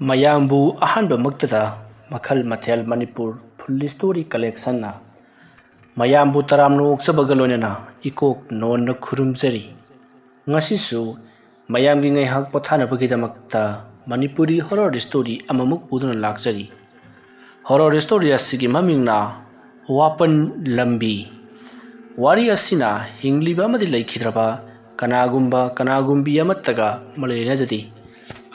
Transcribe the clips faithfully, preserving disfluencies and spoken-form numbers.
ꯃꯌꯥꯝꯕꯨ ꯑꯍꯥꯟꯕꯃꯛꯇꯗ ꯃꯈꯜ ꯃꯊꯦꯜ ꯃꯅꯤꯄꯨꯔ ꯐꯨꯜ ꯁ꯭ꯇꯣꯔꯤ ꯀꯂꯦꯛꯁꯟꯅ ꯃꯌꯥꯝꯕꯨ ꯇꯔꯥꯝꯅ ꯑꯣꯛꯆꯕꯒ ꯂꯣꯏꯅꯅ ꯏꯀꯣꯛ ꯅꯣꯟꯅ ꯈꯨꯔꯨꯝꯖꯔꯤ꯫ ꯉꯁꯤꯁꯨ ꯃꯌꯥꯝꯒꯤ ꯉꯥꯏꯍꯥꯛ ꯄꯣꯊꯥꯅꯕꯒꯤꯗꯃꯛꯇ ꯃꯅꯤꯄꯨꯔꯤ ꯍꯣꯔꯔ ꯁ꯭ꯇꯣꯔꯤ ꯑꯃꯃꯨꯛ ꯄꯨꯗꯨꯅ ꯂꯥꯛꯆꯔꯤ꯫ ꯍꯣꯔꯔ ꯁ꯭ꯇꯣꯔꯤ ꯑꯁꯤꯒꯤ ꯃꯃꯤꯡꯅ ꯋꯥꯄꯟ ꯂꯝꯕꯤ꯫ ꯋꯥꯔꯤ ꯑꯁꯤꯅ ꯍꯤꯡꯂꯤꯕ ꯑꯃꯗꯤ ꯂꯩꯈꯤꯗ꯭ꯔꯕ ꯀꯅꯥꯒꯨꯝꯕ ꯀꯅꯥꯒꯨꯝꯕꯤ ꯑꯃꯠꯇꯒ ꯃꯔꯤ ꯂꯩꯅꯖꯗꯦ꯫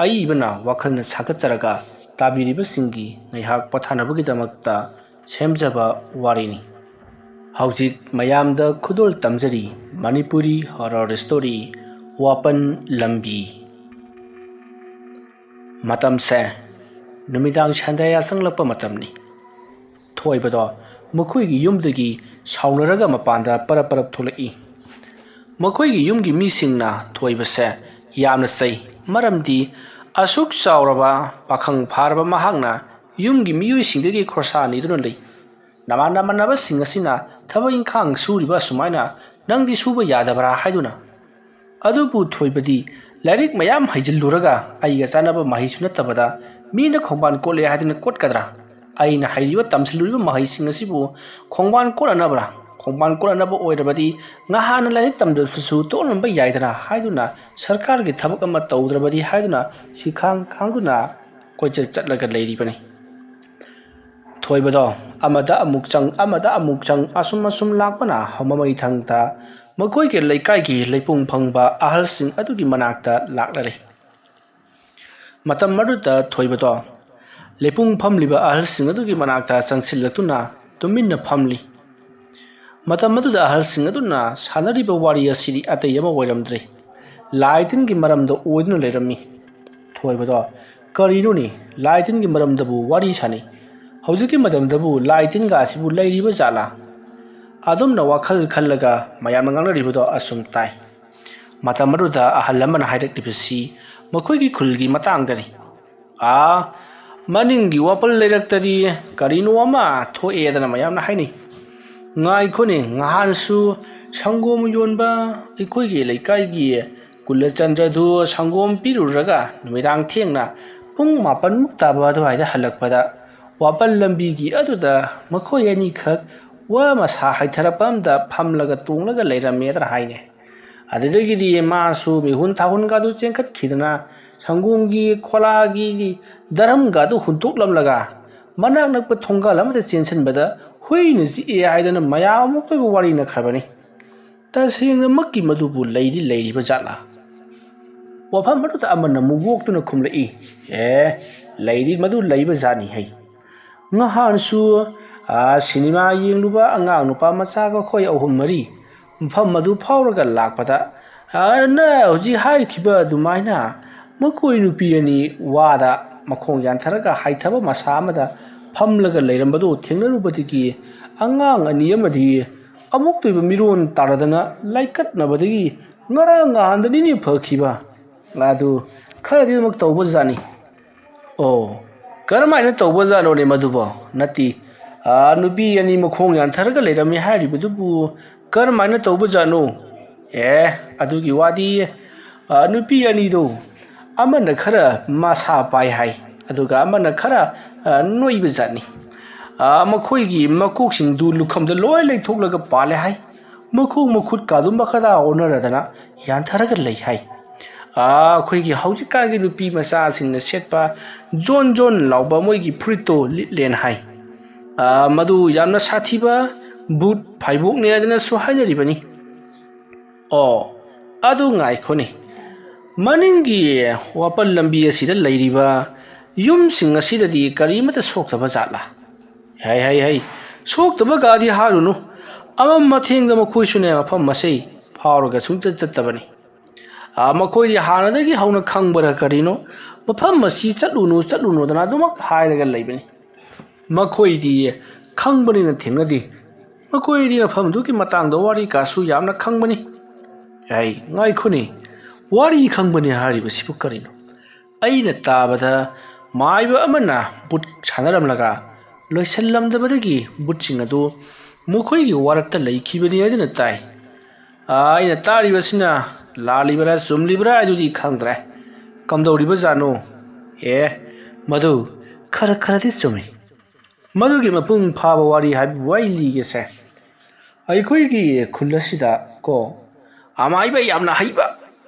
ꯑꯏꯕꯅ ꯋꯥꯈꯜꯅ ꯁꯥꯒꯠꯆꯔꯒ ꯇꯥꯕꯤꯔꯤꯕꯁꯤꯡꯒꯤ ꯉꯥꯏꯍꯥꯛ ꯄꯣꯊꯥꯅꯕꯒꯤꯗꯃꯛꯇ ꯁꯦꯝꯖꯕ ꯋꯥꯔꯤꯅꯤ꯫ ꯍꯧꯖꯤꯛ ꯃꯌꯥꯝꯗ ꯈꯨꯗꯣꯜ ꯇꯝꯖꯔꯤ ꯃꯅꯤꯄꯨꯔꯤ ꯍꯣꯔꯔ ꯁ꯭ꯇꯣꯔꯤ ꯋꯥꯄꯟ ꯂꯝꯕꯤ꯫ ꯃꯇꯝꯁꯦ ꯅꯨꯃꯤꯗꯥꯡ ꯁꯟꯗ꯭ꯌꯥ ꯌꯥꯆꯪꯂꯛꯄ ꯃꯇꯝꯅꯤ꯫ ꯊꯣꯏꯕꯗꯣ ꯃꯈꯣꯏꯒꯤ ꯌꯨꯝꯗꯒꯤ ꯁꯥꯎꯅꯔꯒ ꯃꯄꯥꯟꯗ ꯄꯔꯞ ꯄꯔꯞ ꯊꯣꯛꯂꯛꯏ꯫ ꯃꯈꯣꯏꯒꯤ ꯌꯨꯝꯒꯤ ꯃꯤꯁꯤꯡꯅ ꯊꯣꯏꯕꯁꯦ ꯌꯥꯝꯅ ꯆꯩ, ꯃꯔꯝꯗꯤ ꯑꯁꯨꯛ ꯆꯥꯎꯔꯕ ꯄꯥꯈꯪ ꯐꯥꯔꯕ ꯃꯍꯥꯛꯅ ꯌꯨꯝꯒꯤ ꯃꯤꯑꯣꯏꯁꯤꯡꯗꯒꯤ ꯈꯣꯔꯁꯥ ꯅꯤꯗꯨꯅ ꯂꯩ꯫ ꯅꯃꯥꯟ ꯅꯃꯥꯟꯅꯕꯁꯤꯡ ꯑꯁꯤꯅ ꯊꯕꯛ ꯏꯪꯈꯥꯡ ꯁꯨꯔꯤꯕ ꯑꯁꯨꯃꯥꯏꯅ ꯅꯪꯗꯤ ꯁꯨꯕ ꯌꯥꯗꯕ꯭ꯔꯥ ꯍꯥꯏꯗꯨꯅ꯫ ꯑꯗꯨꯕꯨ ꯊꯣꯏꯕꯗꯤ ꯂꯥꯏꯔꯤꯛ ꯃꯌꯥꯝ ꯍꯩꯖꯤꯜꯂꯨꯔꯒ ꯑꯩꯒ ꯆꯥꯟꯅꯕ ꯃꯍꯩꯁꯨ ꯅꯠꯇꯕꯗ ꯃꯤꯅ ꯈꯣꯡꯕꯥꯟ ꯀꯣꯠꯂꯦ ꯍꯥꯏꯗꯨꯅ ꯀꯣꯠꯀꯗ꯭ꯔꯥ? ꯑꯩꯅ ꯍꯩꯔꯤꯕ ꯇꯝꯁꯤꯜꯂꯨꯔꯤꯕ ꯃꯍꯩꯁꯤꯡ ꯑꯁꯤꯕꯨ ꯈꯣꯡꯕꯥꯟ ꯀꯣꯠꯅꯅꯕ꯭ꯔꯥ? ꯈꯣꯡꯕꯥꯟ ꯀꯣꯠꯅꯅꯕ ꯑꯣꯏꯔꯕꯗꯤ ꯉꯍꯥꯟꯅ ꯂꯥꯏꯔꯤꯛ ꯇꯝꯗꯕꯁꯨ ꯇꯣꯛꯂꯝꯕ ꯌꯥꯏꯗꯅ ꯍꯥꯏꯗꯨꯅ ꯁꯔꯀꯥꯔꯒꯤ ꯊꯕꯛ ꯑꯃ ꯇꯧꯗ꯭ꯔꯕꯗꯤ ꯍꯥꯏꯗꯨꯅ ꯁꯤꯈꯥꯡ ꯈꯥꯡꯗꯨꯅ ꯀꯣꯏꯆꯠ ꯆꯠꯂꯒ ꯂꯩꯔꯤꯕꯅꯤ꯫ ꯊꯣꯏꯕꯗꯣ ꯑꯃꯗ ꯑꯃꯨꯛ ꯆꯪ, ꯑꯃꯗ ꯑꯃꯨꯛ ꯆꯪ, ꯑꯁꯨꯝ ꯑꯁꯨꯝ ꯂꯥꯛꯄꯅ ꯃꯃꯩ ꯊꯪꯗ ꯃꯈꯣꯏꯒꯤ ꯂꯩꯀꯥꯏꯒꯤ ꯂꯩꯄꯨꯡ ꯐꯝꯕ ꯑꯍꯜꯁꯤꯡ ꯑꯗꯨꯒꯤ ꯃꯅꯥꯛꯇ ꯂꯥꯛꯂꯔꯦ꯫ ꯃꯇꯝ ꯑꯗꯨꯗ ꯊꯣꯏꯕꯗꯣ ꯂꯩꯄꯨꯡ ꯐꯝꯂꯤꯕ ꯑꯍꯜꯁꯤꯡ ꯑꯗꯨꯒꯤ ꯃꯅꯥꯛꯇ ꯆꯪꯁꯤꯜꯂꯛꯇꯨꯅ ꯇꯨꯃꯤꯟꯅ ꯐꯝꯂꯤ꯫ ꯃꯇꯝ ꯑꯗꯨꯗ ꯑꯍꯜꯁꯤꯡ ꯑꯗꯨꯅ ꯁꯥꯟꯅꯔꯤꯕ ꯋꯥꯔꯤ ꯑꯁꯤꯗꯤ ꯑꯇꯩ ꯑꯃ ꯑꯣꯏꯔꯝꯗ꯭ꯔꯦ, ꯂꯥꯏ ꯇꯤꯟꯒꯤ ꯃꯔꯝꯗ ꯑꯣꯏꯗꯨꯅ ꯂꯩꯔꯝꯃꯤ꯫ ꯊꯣꯏꯕꯗꯣ, "ꯀꯔꯤꯅꯣꯅꯦ, ꯂꯥꯏ ꯇꯤꯟꯒꯤ ꯃꯔꯝꯗꯕꯨ ꯋꯥꯔꯤ ꯁꯥꯟꯅꯩ? ꯍꯧꯖꯤꯛꯀꯤ ꯃꯇꯝꯗꯕꯨ ꯂꯥꯏ ꯇꯤꯟꯒ ꯑꯁꯤꯕꯨ ꯂꯩꯔꯤꯕ ꯖꯥꯠꯂꯥ?" ꯑꯗꯨꯝꯅ ꯋꯥꯈꯜ ꯈꯜꯂꯒ ꯃꯌꯥꯝꯅ ꯉꯥꯡꯅꯔꯤꯕꯗꯣ ꯑꯁꯨꯝ ꯇꯥꯏ꯫ ꯃꯇꯝ ꯑꯗꯨꯗ ꯑꯍꯜ ꯑꯃꯅ ꯍꯥꯏꯔꯛꯂꯤꯕꯁꯤ ꯃꯈꯣꯏꯒꯤ ꯈꯨꯜꯒꯤ ꯃꯇꯥꯡꯗꯅꯤ꯫ "ꯑꯥ, ꯃꯅꯤꯡꯒꯤ ꯋꯥꯄꯜ ꯂꯩꯔꯛꯇꯗꯤ ꯀꯔꯤꯅꯣ ꯑꯃ ꯊꯣꯛꯑꯦꯗꯅ ꯃꯌꯥꯝꯅ ꯍꯥꯏꯅꯩ꯫ ꯉꯥꯏꯈꯣꯅꯦ, ꯉꯍꯥꯟꯁꯨ ꯁꯪꯒꯣꯝ ꯌꯣꯟꯕ ꯑꯩꯈꯣꯏꯒꯤ ꯂꯩꯀꯥꯏꯒꯤ ꯀꯨꯂꯆꯟꯗ꯭ꯔꯗꯨ ꯁꯪꯒꯣꯝ ꯄꯤꯔꯨꯔꯒ ꯅꯨꯃꯤꯗꯥꯡ ꯊꯦꯡꯅ ꯄꯨꯡ ꯃꯥꯄꯟꯃꯨꯛ ꯇꯥꯕ ꯑꯗꯨꯋꯥꯏꯗ ꯍꯜꯂꯛꯄꯗ, ꯋꯥꯄꯜ ꯂꯝꯕꯤꯒꯤ ꯑꯗꯨꯗ ꯃꯈꯣꯏ ꯑꯅꯤꯈꯛ ꯋꯥ ꯃꯁꯥ ꯍꯥꯏꯊꯔꯛꯄ ꯑꯝꯗ ꯐꯝꯂꯒ ꯇꯣꯡꯂꯒ ꯂꯩꯔꯝꯃꯦꯗꯅ ꯍꯥꯏꯅꯦ꯫ ꯑꯗꯨꯗꯒꯤꯗꯤ ꯃꯥꯁꯨ ꯃꯤꯍꯨꯟ ꯊꯥꯍꯨꯟꯒꯗꯨ ꯆꯦꯟꯈꯠꯈꯤꯗꯅ, ꯁꯪꯒꯣꯝꯒꯤ ꯈꯣꯂꯥꯒꯤ ꯗꯔꯝꯒꯗꯨ ꯍꯨꯟꯇꯣꯛꯂꯝꯂꯒ, ꯃꯅꯥꯛ ꯅꯛꯄ ꯊꯣꯡꯒꯥꯜ ꯑꯃꯗ ꯆꯦꯟꯁꯤꯟꯕꯗ ꯍꯨꯏꯅ ꯆꯤꯛꯑꯦ ꯍꯥꯏꯗꯅ ꯃꯌꯥꯝ ꯑꯃꯨꯛꯇꯣꯏꯕ ꯋꯥꯔꯤ ꯅꯈ꯭ꯔꯕꯅꯤ꯫ ꯇꯁꯦꯡꯅꯃꯛꯀꯤ ꯃꯗꯨꯕꯨ ꯂꯩꯗꯤ ꯂꯩꯔꯤꯕ ꯖꯥꯠꯂꯥ? ꯋꯥꯐꯝ ꯑꯗꯨꯗ ꯑꯃꯅ ꯃꯨꯛ ꯋꯣꯛꯇꯨꯅ ꯈꯨꯝꯂꯛꯏ, "ꯑꯦ, ꯂꯩꯔꯤ, ꯃꯗꯨ ꯂꯩꯕ ꯖꯥꯠꯅꯤ ꯍꯩ꯫ ꯉꯍꯥꯟꯁꯨ, ꯑꯥ, ꯁꯤꯅꯦꯃꯥ ꯌꯦꯡꯂꯨꯕ ꯑꯉꯥꯡ ꯅꯨꯄꯥ ꯃꯆꯥꯒ ꯑꯩꯈꯣꯏ ꯑꯍꯨꯝ ꯃꯔꯤ ꯃꯐꯝ ꯑꯗꯨ ꯐꯥꯎꯔꯒ ꯂꯥꯛꯄꯗ, ꯑꯥ, ꯅ ꯍꯧꯖꯤꯛ ꯍꯥꯏꯈꯤꯕ ꯑꯗꯨꯃꯥꯏꯅ ꯃꯈꯣꯏ ꯅꯨꯄꯤ ꯑꯅꯤ ꯋꯥꯗ ꯃꯈꯣꯡ ꯌꯥꯟꯊꯔꯒ ꯍꯥꯏꯊꯕ ꯃꯁꯥ ꯑꯃꯗ ꯐꯝꯂꯒ ꯂꯩꯔꯝꯕꯗꯨ ꯊꯦꯡꯅꯔꯨꯕꯗꯒꯤ ꯑꯉꯥꯡ ꯑꯅꯤ ꯑꯃꯗꯤ ꯑꯃꯨꯛꯇꯣꯏꯕ ꯃꯤꯔꯣꯟ ꯇꯥꯔꯗꯅ ꯂꯥꯏꯀꯠꯅꯕꯗꯒꯤ ꯉꯔꯥꯡ ꯅꯍꯥꯟꯗꯅꯤꯅꯦ ꯐꯈꯤꯕ꯫ ꯑꯗꯨ ꯈꯔꯗꯤ ꯑꯗꯨꯃꯛ ꯇꯧꯕꯖꯥꯠꯅꯤ"꯫ "ꯑꯣ, ꯀꯔꯝꯍꯥꯏꯅ ꯇꯧꯕꯖꯥꯠꯅꯣꯅꯦ ꯃꯗꯨꯕꯣ? ꯅꯠꯇꯦ, ꯑꯥ, ꯅꯨꯄꯤ ꯑꯅꯤ ꯃꯈꯣꯡ ꯌꯥꯟꯊꯔꯒ ꯂꯩꯔꯝꯃꯤ ꯍꯥꯏꯔꯤꯕꯗꯨꯕꯨ ꯀꯔꯝꯍꯥꯏꯅ ꯇꯧꯕꯖꯥꯠꯅꯣ?" "ꯑꯦ, ꯑꯗꯨꯒꯤ ꯋꯥꯗꯤ, ꯑꯥ, ꯅꯨꯄꯤ ꯑꯅꯤꯗꯣ ꯑꯃꯅ ꯈꯔ ꯃꯁꯥ ꯄꯥꯏ ꯍꯥꯏ, ꯑꯗꯨꯒ ꯑꯃꯅ ꯈꯔ, ꯑꯥ, ꯅꯣꯏꯕ ꯖꯥꯠꯅꯤ꯫ ꯑꯥ, ꯃꯈꯣꯏꯒꯤ ꯃꯀꯣꯛꯁꯤꯡꯗꯨ ꯂꯨꯈꯝꯗ ꯂꯣꯏ ꯂꯩꯊꯣꯛꯂꯒ ꯄꯥꯜꯂꯦ ꯍꯥꯏ꯫ ꯃꯈꯣꯡ ꯃꯈꯨꯠ ꯀꯥꯗꯨ ꯃꯈꯥꯗ ꯑꯣꯟꯅꯔꯗꯅ ꯌꯥꯟꯊꯔꯒ ꯂꯩ ꯍꯥꯏ꯫ ꯑꯥ, ꯑꯩꯈꯣꯏꯒꯤ ꯍꯧꯖꯤꯛꯀꯥꯟꯒꯤ ꯅꯨꯄꯤ ꯃꯆꯥꯁꯤꯡꯅ ꯁꯦꯠꯄ ꯖꯣꯟ ꯖꯣꯟ ꯂꯥꯎꯕ ꯃꯣꯏꯒꯤ ꯐꯨꯔꯤꯠꯇꯣ ꯂꯤꯠꯂꯦꯅ ꯍꯥꯏ꯫ ꯑꯥ, ꯃꯗꯨ ꯌꯥꯝꯅ ꯁꯥꯊꯤꯕ ꯕꯨꯠ ꯐꯥꯏꯕꯣꯛꯅꯦ ꯍꯥꯏꯗꯅꯁꯨ ꯍꯥꯏꯅꯔꯤꯕꯅꯤ"꯫ "ꯑꯣ, ꯑꯗꯨ ꯉꯥꯏꯈꯣꯅꯦ, ꯃꯅꯤꯡꯒꯤ ꯋꯥꯄꯜ ꯂꯝꯕꯤ ꯑꯁꯤꯗ ꯂꯩꯔꯤꯕ ꯌꯨꯝꯁꯤꯡ ꯑꯁꯤꯗꯗꯤ ꯀꯔꯤꯃꯠꯇ ꯁꯣꯛꯇꯕ ꯖꯥꯠꯂꯥ?" "ꯍꯩ, ꯍꯩ, ꯍꯩ, ꯁꯣꯛꯇꯕ ꯒꯥꯗꯤ ꯍꯥꯏꯔꯨꯅꯨ꯫ ꯑꯃꯝ ꯑꯊꯦꯡꯗ ꯃꯈꯣꯏꯁꯨꯅꯦ ꯃꯐꯝ ꯑꯁꯤ ꯐꯥꯎꯔꯒ ꯁꯨꯡꯆꯠ ꯆꯠꯇꯕꯅꯤ꯫ ꯑꯥ, ꯃꯈꯣꯏꯗꯤ ꯍꯥꯟꯅꯗꯒꯤ ꯍꯧꯅ ꯈꯪꯕꯔꯥ ꯀꯔꯤꯅꯣ, ꯃꯐꯝ ꯑꯁꯤ ꯆꯠꯂꯨꯅꯨ, ꯆꯠꯂꯨꯅꯨꯗꯅ ꯑꯗꯨꯃꯛ ꯍꯥꯏꯔꯒ ꯂꯩꯕꯅꯤ꯫ ꯃꯈꯣꯏꯗꯤ ꯈꯪꯕꯅꯤꯅ ꯊꯦꯡꯅꯗꯦ꯫ ꯃꯈꯣꯏꯗꯤ ꯃꯐꯝꯗꯨꯒꯤ ꯃꯇꯥꯡꯗ ꯋꯥꯔꯤ ꯀꯥꯁꯨ ꯌꯥꯝꯅ ꯈꯪꯕꯅꯤ"꯫ "ꯍꯩ, ꯉꯥꯏꯈꯣꯅꯦ, ꯋꯥꯔꯤ ꯈꯪꯕꯅꯤ ꯍꯥꯏꯔꯤꯕꯁꯤꯕꯨ ꯀꯔꯤꯅꯣ? ꯑꯩꯅ ꯇꯥꯕꯗ ꯃꯥꯏꯕ ꯑꯃꯅ ꯕꯨꯠ ꯁꯥꯟꯅꯔꯝꯂꯒ ꯂꯣꯏꯁꯤꯜꯂꯝꯗꯕꯗꯒꯤ ꯕꯨꯠꯁꯤꯡ ꯑꯗꯨ ꯃꯈꯣꯏꯒꯤ ꯋꯥꯔꯛꯇ ꯂꯩꯈꯤꯕꯅꯤ ꯍꯥꯏꯗꯨꯅ ꯇꯥꯏ꯫ ꯑꯥ, ꯑꯩꯅ ꯇꯥꯔꯤꯕꯁꯤꯅ ꯂꯥꯜꯂꯤꯕꯔꯥ ꯆꯨꯝꯂꯤꯕꯔꯥ ꯍꯥꯏꯗꯨꯗꯤ ꯈꯪꯗ꯭ꯔꯦ꯫ ꯀꯝꯗꯧꯔꯤꯕꯖꯥꯠꯅꯣ?" ꯑꯦ, ꯃꯗꯨ ꯈꯔ ꯈꯔꯗꯤ ꯆꯨꯝꯃꯤ꯫ ꯃꯗꯨꯒꯤ ꯃꯄꯨꯡ ꯐꯥꯕ ꯋꯥꯔꯤ ꯍꯥꯏꯕꯕꯨ ꯑꯩ ꯂꯤꯒꯦꯁꯦ꯫ ꯑꯩꯈꯣꯏꯒꯤ ꯈꯨꯜ ꯑꯁꯤꯗ ꯀꯣ, ꯑꯃꯥꯏꯕ ꯌꯥꯝꯅ ꯍꯩꯕ,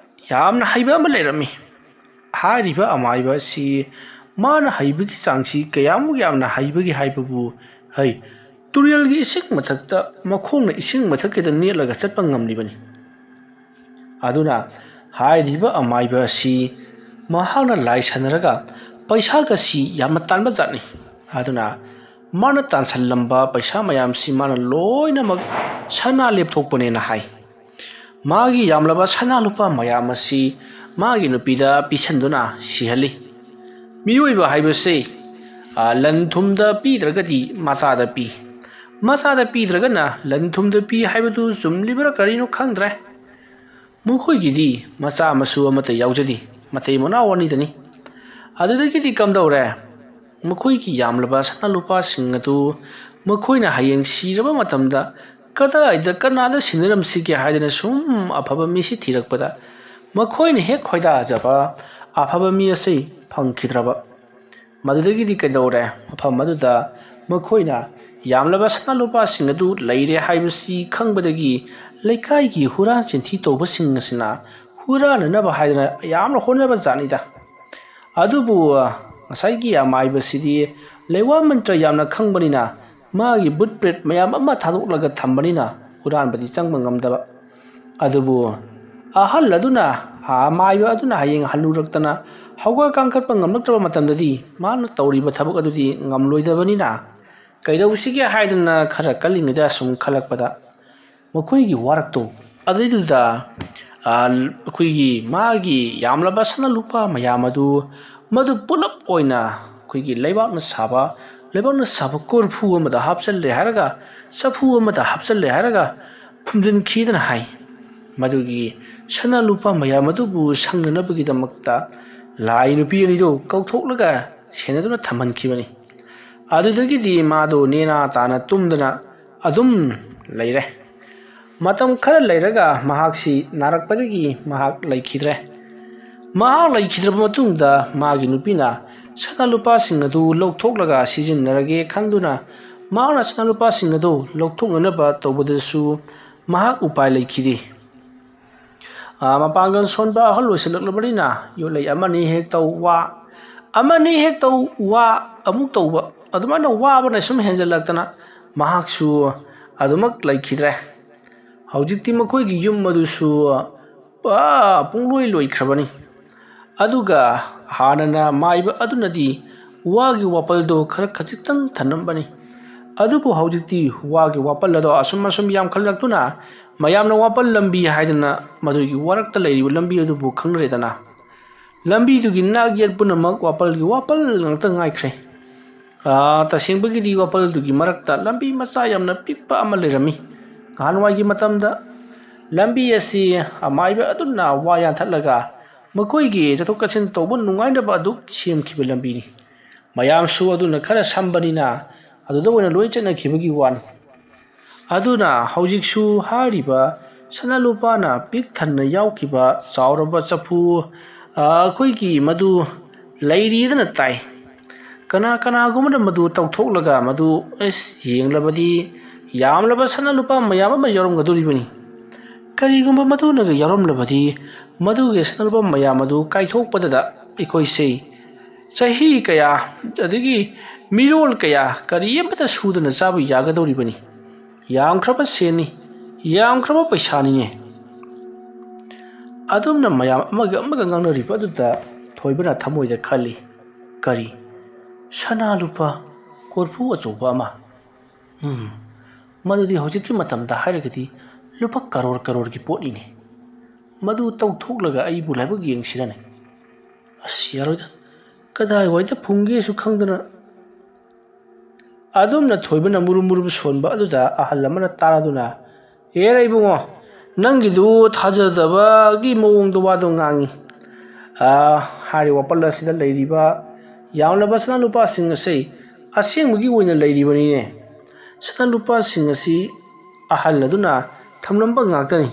ꯌꯥꯝꯅ ꯍꯩꯕ ꯑꯃ ꯂꯩꯔꯝꯃꯤ꯫ ꯍꯥꯏꯔꯤꯕ ꯑꯃꯥꯏꯕ ꯑꯁꯤ ꯃꯥꯅ ꯍꯩꯕꯒꯤ ꯆꯥꯡꯁꯤ ꯀꯌꯥꯃꯨꯛ ꯌꯥꯝꯅ ꯍꯩꯕꯒꯦ ꯍꯥꯏꯕꯕꯨ, ꯍꯩ, ꯇꯨꯔꯦꯜꯒꯤ ꯏꯁꯤꯡ ꯃꯊꯛꯇ ꯃꯈꯣꯡꯅ ꯏꯁꯤꯡ ꯃꯊꯛꯀꯤꯗ ꯅꯦꯠꯂꯒ ꯆꯠꯄ ꯉꯝꯂꯤꯕꯅꯤ꯫ ꯑꯗꯨꯅ ꯍꯥꯏꯔꯤꯕ ꯑꯃꯥꯏꯕ ꯑꯁꯤ ꯃꯍꯥꯛꯅ ꯂꯥꯏ ꯁꯥꯟꯅꯔꯒ ꯄꯩꯁꯥꯒꯁꯤ ꯌꯥꯝꯅ ꯇꯥꯟꯕ ꯖꯥꯠꯅꯤ꯫ ꯑꯗꯨꯅ ꯃꯥꯅ ꯇꯥꯟꯁꯜꯂꯝꯕ ꯄꯩꯁꯥ ꯃꯌꯥꯝꯁꯤ ꯃꯥꯅ ꯂꯣꯏꯅꯃꯛ ꯁꯅꯥ ꯂꯦꯞꯊꯣꯛꯄꯅꯦꯅ ꯍꯥꯏ꯫ ꯃꯥꯒꯤ ꯌꯥꯝꯂꯕ ꯁꯅꯥ ꯂꯨꯄꯥ ꯃꯌꯥꯝ ꯑꯁꯤ ꯃꯥꯒꯤ ꯅꯨꯄꯤꯗ ꯄꯤꯁꯟꯗꯨꯅ ꯁꯤꯍꯜꯂꯤ꯫ ꯃꯤꯑꯣꯏꯕ ꯍꯥꯏꯕꯁꯦ, ꯑ, ꯂꯟ ꯊꯨꯝꯗ ꯄꯤꯗ꯭ꯔꯒꯗꯤ ꯃꯆꯥꯗ ꯄꯤ, ꯃꯆꯥꯗ ꯄꯤꯗ꯭ꯔꯒꯅ ꯂꯟ ꯊꯨꯝꯗ ꯄꯤ ꯍꯥꯏꯕꯗꯨ ꯆꯨꯝꯂꯤꯕ꯭ꯔꯥ ꯀꯔꯤꯅꯣ ꯈꯪꯗ꯭ꯔꯦ꯫ ꯃꯈꯣꯏꯒꯤꯗꯤ ꯃꯆꯥ ꯃꯁꯨ ꯑꯃꯠꯇ ꯌꯥꯎꯖꯗꯦ, ꯃꯇꯩ ꯃꯅꯥꯎ ꯑꯅꯤꯗꯅꯤ꯫ ꯑꯗꯨꯗꯒꯤꯗꯤ ꯀꯝꯗꯧꯔꯦ? ꯃꯈꯣꯏꯒꯤ ꯌꯥꯝꯂꯕ ꯁꯅꯥ ꯂꯨꯄꯥꯁꯤꯡ ꯑꯗꯨ ꯃꯈꯣꯏꯅ ꯍꯌꯦꯡ ꯁꯤꯔꯕ ꯃꯇꯝꯗ ꯀꯗꯥꯏꯗ ꯀꯅꯥꯗ ꯁꯤꯟꯅꯔꯝꯁꯤꯒꯦ ꯍꯥꯏꯗꯅ ꯁꯨꯝ ꯑꯐꯕ ꯃꯤꯁꯤ ꯊꯤꯔꯛꯄꯗ, ꯃꯈꯣꯏꯅ ꯍꯦꯛ ꯈꯣꯏꯗꯥꯖꯕ ꯑꯐꯕ ꯃꯤ ꯑꯁꯤ ꯐꯪꯈꯤꯗ꯭ꯔꯕ꯫ ꯃꯗꯨꯗꯒꯤꯗꯤ ꯀꯩꯗꯧꯔꯦ? ꯃꯐꯝ ꯑꯗꯨꯗ ꯃꯈꯣꯏꯅ ꯌꯥꯝꯂꯕ ꯁꯅꯥ ꯂꯨꯄꯥꯁꯤꯡ ꯑꯗꯨ ꯂꯩꯔꯦ ꯍꯥꯏꯕꯁꯤ ꯈꯪꯕꯗꯒꯤ ꯂꯩꯀꯥꯏꯒꯤ ꯍꯨꯔꯥꯟ ꯆꯤꯟꯊꯤ ꯇꯧꯕꯁꯤꯡ ꯑꯁꯤꯅ ꯍꯨꯔꯥꯟꯅꯅꯕ ꯍꯥꯏꯗꯅ ꯌꯥꯝꯅ ꯍꯣꯠꯅꯕ ꯖꯥꯠꯅꯤꯗ꯫ ꯑꯗꯨꯕꯨ ꯉꯁꯥꯏꯒꯤ ꯑꯃꯥꯏꯕꯁꯤꯗꯤ ꯂꯩꯋꯥ ꯃꯟꯇ꯭ꯔ ꯌꯥꯝꯅ ꯈꯪꯕꯅꯤꯅ, ꯃꯥꯒꯤ ꯕꯨꯠ ꯄ꯭ꯔꯦꯠ ꯃꯌꯥꯝ ꯑꯃ ꯊꯥꯗꯣꯛꯂꯒ ꯊꯝꯕꯅꯤꯅ ꯍꯨꯔꯥꯟꯕꯗꯤ ꯆꯪꯕ ꯉꯝꯗꯕ꯫ ꯑꯗꯨꯕꯨ ꯑꯍꯜ ꯑꯗꯨꯅ, ꯑꯃꯥꯏꯕ ꯑꯗꯨꯅ ꯍꯌꯦꯡ ꯍꯜꯂꯨꯔꯛꯇꯅ ꯍꯧꯒꯠ ꯀꯥꯡꯈꯠꯄ ꯉꯝꯂꯛꯇ꯭ꯔꯕ ꯃꯇꯝꯗꯗꯤ ꯃꯥꯅ ꯇꯧꯔꯤꯕ ꯊꯕꯛ ꯑꯗꯨꯗꯤ ꯉꯝꯂꯣꯏꯗꯕꯅꯤꯅ, ꯀꯩꯗꯧꯁꯤꯒꯦ ꯍꯥꯏꯗꯅ ꯈꯔ ꯀꯜꯂꯤꯉꯩꯗ ꯁꯨꯝ ꯈꯜꯂꯛꯄꯗ, ꯃꯈꯣꯏꯒꯤ ꯋꯥꯔꯛꯇꯣ ꯑꯗꯨꯏꯗꯨꯗ, ꯑ, ꯑꯩꯈꯣꯏꯒꯤ ꯃꯥꯒꯤ ꯌꯥꯝꯂꯕ ꯁꯅꯥ ꯂꯨꯄꯥ ꯃꯌꯥꯝ ꯑꯗꯨ ꯃꯗꯨ ꯄꯨꯂꯞ ꯑꯣꯏꯅ ꯑꯩꯈꯣꯏꯒꯤ ꯂꯩꯕꯥꯛꯅ ꯁꯥꯕ, ꯂꯩꯕꯥꯛꯅ ꯁꯥꯕ ꯀꯣꯔꯐꯨ ꯑꯃꯗ ꯍꯥꯞꯆꯜꯂꯦ ꯍꯥꯏꯔꯒ, ꯆꯐꯨ ꯑꯃꯗ ꯍꯥꯞꯆꯜꯂꯦ ꯍꯥꯏꯔꯒ ꯐꯨꯝꯖꯤꯟꯈꯤꯗꯅ ꯍꯥꯏ꯫ ꯃꯗꯨꯒꯤ ꯁꯅꯥ ꯂꯨꯄꯥ ꯃꯌꯥꯝ ꯑꯗꯨꯕꯨ ꯁꯪꯅꯅꯕꯒꯤꯗꯃꯛꯇ ꯂꯥꯏ ꯅꯨꯄꯤ ꯑꯅꯤꯗꯨ ꯀꯧꯊꯣꯛꯂꯒ ꯁꯦꯟꯅꯗꯨꯅ ꯊꯝꯍꯟꯈꯤꯕꯅꯤ꯫ ꯑꯗꯨꯗꯒꯤꯗꯤ ꯃꯥꯗꯣ ꯅꯦꯅꯥ ꯇꯥꯅ ꯇꯨꯝꯗꯅ ꯑꯗꯨꯝ ꯂꯩꯔꯦ꯫ ꯃꯇꯝ ꯈꯔ ꯂꯩꯔꯒ ꯃꯍꯥꯛꯁꯤ ꯅꯥꯔꯛꯄꯗꯒꯤ ꯃꯍꯥꯛ ꯂꯩꯈꯤꯗ꯭ꯔꯦ꯫ ꯃꯍꯥꯛ ꯂꯩꯈꯤꯗ꯭ꯔꯕ ꯃꯇꯨꯡꯗ ꯃꯥꯒꯤ ꯅꯨꯄꯤꯅ ꯁꯅꯥ ꯂꯨꯄꯥꯁꯤꯡ ꯑꯗꯨ ꯂꯧꯊꯣꯛꯂꯒ ꯁꯤꯖꯤꯟꯅꯔꯒꯦ ꯈꯟꯗꯨꯅ ꯃꯍꯥꯛꯅ ꯁꯅꯥ ꯂꯨꯄꯥꯁꯤꯡ ꯑꯗꯨ ꯂꯧꯊꯣꯛꯅꯅꯕ ꯇꯧꯕꯗꯁꯨ ꯃꯍꯥꯛ ꯎꯄꯥꯏ ꯂꯩꯈꯤꯗꯦ꯫ ꯑꯥ, ꯃꯄꯥꯡꯒꯜ ꯁꯣꯟꯕ ꯑꯍꯜ ꯑꯣꯏꯁꯤꯜꯂꯛꯂꯕꯅꯤꯅ ꯌꯣꯠꯂꯩ ꯑꯃꯅꯤ ꯍꯦꯛ ꯇꯧ ꯋꯥ, ꯑꯃꯅꯤ ꯍꯦꯛ ꯇꯧ ꯋꯥ, ꯑꯃꯨꯛ ꯇꯧꯕ, ꯑꯗꯨꯃꯥꯏꯅ ꯋꯥꯕꯅ ꯁꯨꯝ ꯍꯦꯟꯖꯜꯂꯛꯇꯅ ꯃꯍꯥꯛꯁꯨ ꯑꯗꯨꯃꯛ ꯂꯩꯈꯤꯗ꯭ꯔꯦ꯫ ꯍꯧꯖꯤꯛꯇꯤ ꯃꯈꯣꯏꯒꯤ ꯌꯨꯝ ꯑꯗꯨꯁꯨ ꯄꯨꯔꯥ ꯄꯨꯡꯂꯣꯏ ꯂꯣꯏꯈ꯭ꯔꯕꯅꯤ꯫ ꯑꯗꯨꯒ ꯍꯥꯟꯅꯅ ꯃꯥꯏꯕ ꯑꯗꯨꯅꯗꯤ ꯋꯥꯒꯤ ꯋꯥꯄꯜꯗꯣ ꯈꯔ ꯈꯖꯤꯛꯇꯪ ꯊꯅꯝꯕꯅꯤ꯫ ꯑꯗꯨꯕꯨ ꯍꯧꯖꯤꯛꯇꯤ ꯋꯥꯒꯤ ꯋꯥꯄꯜ ꯑꯗꯣ ꯑꯁꯨꯝ ꯑꯁꯨꯝ ꯌꯥꯝꯈꯠꯂꯛꯇꯨꯅ ꯃꯌꯥꯝꯅ ꯋꯥꯄꯜ ꯂꯝꯕꯤ ꯍꯥꯏꯗꯅ ꯃꯗꯨꯒꯤ ꯋꯥꯔꯛꯇ ꯂꯩꯔꯤꯕ ꯂꯝꯕꯤ ꯑꯗꯨꯕꯨ ꯈꯪꯅꯔꯦꯗꯅ꯫ ꯂꯝꯕꯤꯗꯨꯒꯤ ꯅꯥꯛ ꯌꯦꯠ ꯄꯨꯝꯅꯃꯛ ꯋꯥꯄꯜꯒꯤ ꯋꯥꯄꯜ ꯉꯥꯛꯇ ꯉꯥꯏꯈ꯭ꯔꯦ꯫ ꯑꯥ, ꯇꯁꯦꯡꯕꯒꯤꯗꯤ ꯋꯥꯄꯜꯗꯨꯒꯤ ꯃꯔꯛꯇ ꯂꯝꯕꯤ ꯃꯆꯥ ꯌꯥꯝꯅ ꯄꯤꯛꯄ ꯑꯃ ꯂꯩꯔꯝꯃꯤ꯫ ꯅꯍꯥꯟꯋꯥꯏꯒꯤ ꯃꯇꯝꯗ ꯂꯝꯕꯤ ꯑꯁꯤ ꯑꯃꯥꯏꯕ ꯑꯗꯨꯅ ꯋꯥ ꯌꯥꯟꯊꯠꯂꯒ ꯃꯈꯣꯏꯒꯤ ꯆꯠꯊꯣꯛ ꯆꯠꯁꯤꯟ ꯇꯧꯕ ꯅꯨꯡꯉꯥꯏꯅꯕ ꯑꯗꯨ ꯁꯦꯝꯈꯤꯕ ꯂꯝꯕꯤꯅꯤ꯫ ꯃꯌꯥꯝꯁꯨ ꯑꯗꯨꯅ ꯈꯔ ꯁꯝꯕꯅꯤꯅ ꯑꯗꯨꯗ ꯑꯣꯏꯅ ꯂꯣꯏ ꯆꯠꯅꯈꯤꯕꯒꯤ ꯋꯥꯅꯤ꯫ ꯑꯗꯨꯅ ꯍꯧꯖꯤꯛꯁꯨ ꯍꯥꯏꯔꯤꯕ ꯁꯅꯥ ꯂꯨꯄꯥꯅ ꯄꯤꯛ ꯊꯟꯅ ꯌꯥꯎꯈꯤꯕ ꯆꯥꯎꯔꯕ ꯆꯐꯨ, ꯑ, ꯑꯩꯈꯣꯏꯒꯤ ꯃꯗꯨ ꯂꯩꯔꯤꯗꯅ ꯇꯥꯏ꯫ ꯀꯅꯥ ꯀꯅꯥꯒꯨꯝꯕꯅ ꯃꯗꯨ ꯇꯧꯊꯣꯛꯂꯒ ꯃꯗꯨ ꯑꯁ ꯌꯦꯡꯂꯕꯗꯤ ꯌꯥꯝꯂꯕ ꯁꯅꯥ ꯂꯨꯄꯥ ꯃꯌꯥꯝ ꯑꯃ ꯌꯥꯎꯔꯝꯒꯗꯧꯔꯤꯕꯅꯤ꯫ ꯀꯔꯤꯒꯨꯝꯕ ꯃꯗꯨꯅꯒ ꯌꯥꯎꯔꯝꯂꯕꯗꯤ ꯃꯗꯨꯒꯤ ꯁꯅꯥ ꯂꯨꯄꯥ ꯃꯌꯥꯝ ꯑꯗꯨ ꯀꯥꯏꯊꯣꯛꯄꯗꯗ ꯑꯩꯈꯣꯏꯁꯦ ꯆꯍꯤ ꯀꯌꯥ ꯑꯗꯒꯤ ꯃꯤꯔꯣꯜ ꯀꯌꯥ ꯀꯔꯤ ꯑꯃꯠꯇ ꯁꯨꯗꯅ ꯆꯥꯕ ꯌꯥꯒꯗꯧꯔꯤꯕꯅꯤ꯫ ꯌꯥꯝꯈ꯭ꯔꯕ ꯁꯦꯟꯅꯤ, ꯌꯥꯝꯈ꯭ꯔꯕ ꯄꯩꯁꯥꯅꯤꯅꯦ꯫ ꯑꯗꯨꯝꯅ ꯃꯌꯥꯝ ꯑꯃꯒ ꯑꯃꯒ ꯉꯥꯡꯅꯔꯤꯕ ꯑꯗꯨꯗ ꯊꯣꯏꯕꯅ ꯊꯃꯣꯏꯗ ꯈꯜꯂꯤ, "ꯀꯔꯤ? ꯁꯅꯥ ꯂꯨꯄꯥ ꯀꯣꯔꯐꯨ ꯑꯆꯧꯕ ꯑꯃ? ꯎꯝ, ꯃꯗꯨꯗꯤ ꯍꯧꯖꯤꯛꯀꯤ ꯃꯇꯝꯗ ꯍꯥꯏꯔꯒꯗꯤ ꯂꯨꯄꯥ ꯀꯔꯣꯔ ꯀꯔꯣꯔꯒꯤ ꯄꯣꯠꯅꯤꯅꯦ꯫ ꯃꯗꯨ ꯇꯧꯊꯣꯛꯂꯒ ꯑꯩꯕꯨ ꯂꯥꯏꯕꯛ ꯌꯦꯡꯁꯤꯔꯅꯦ? ꯑꯁ, ꯌꯥꯔꯣꯏꯗ꯫ ꯀꯗꯥꯏꯋꯥꯏꯗ ꯐꯨꯝꯒꯦꯁꯨ ꯈꯪꯗꯅ"꯫ ꯑꯗꯨꯝꯅ ꯊꯣꯏꯕꯅ ꯃꯨꯔꯨꯝ ꯃꯨꯔꯨꯝ ꯁꯣꯟꯕ ꯑꯗꯨꯗ ꯑꯍꯜ ꯑꯃꯅ ꯇꯥꯔꯗꯨꯅ, "ꯑꯦꯔꯦ ꯏꯕꯨꯡꯉꯣ, ꯅꯪꯒꯤꯗꯨ ꯊꯥꯖꯗꯕꯒꯤ ꯃꯑꯣꯡꯗ ꯋꯥꯗꯣ ꯉꯥꯡꯉꯤ꯫ ꯑꯥ, ꯍꯥꯏꯔꯤꯕ ꯋꯥꯄꯜ ꯑꯁꯤꯗ ꯂꯩꯔꯤꯕ ꯌꯥꯝꯂꯕ ꯁꯅꯥ ꯂꯨꯄꯥꯁꯤꯡ ꯑꯁꯤ ꯑꯁꯦꯡꯕꯒꯤ ꯑꯣꯏꯅ ꯂꯩꯔꯤꯕꯅꯤꯅꯦ꯫ ꯁꯅꯥ ꯂꯨꯄꯥꯁꯤꯡ ꯑꯁꯤ ꯑꯍꯜ ꯑꯗꯨꯅ ꯊꯝꯂꯝꯕ ꯉꯥꯛꯇꯅꯤ꯫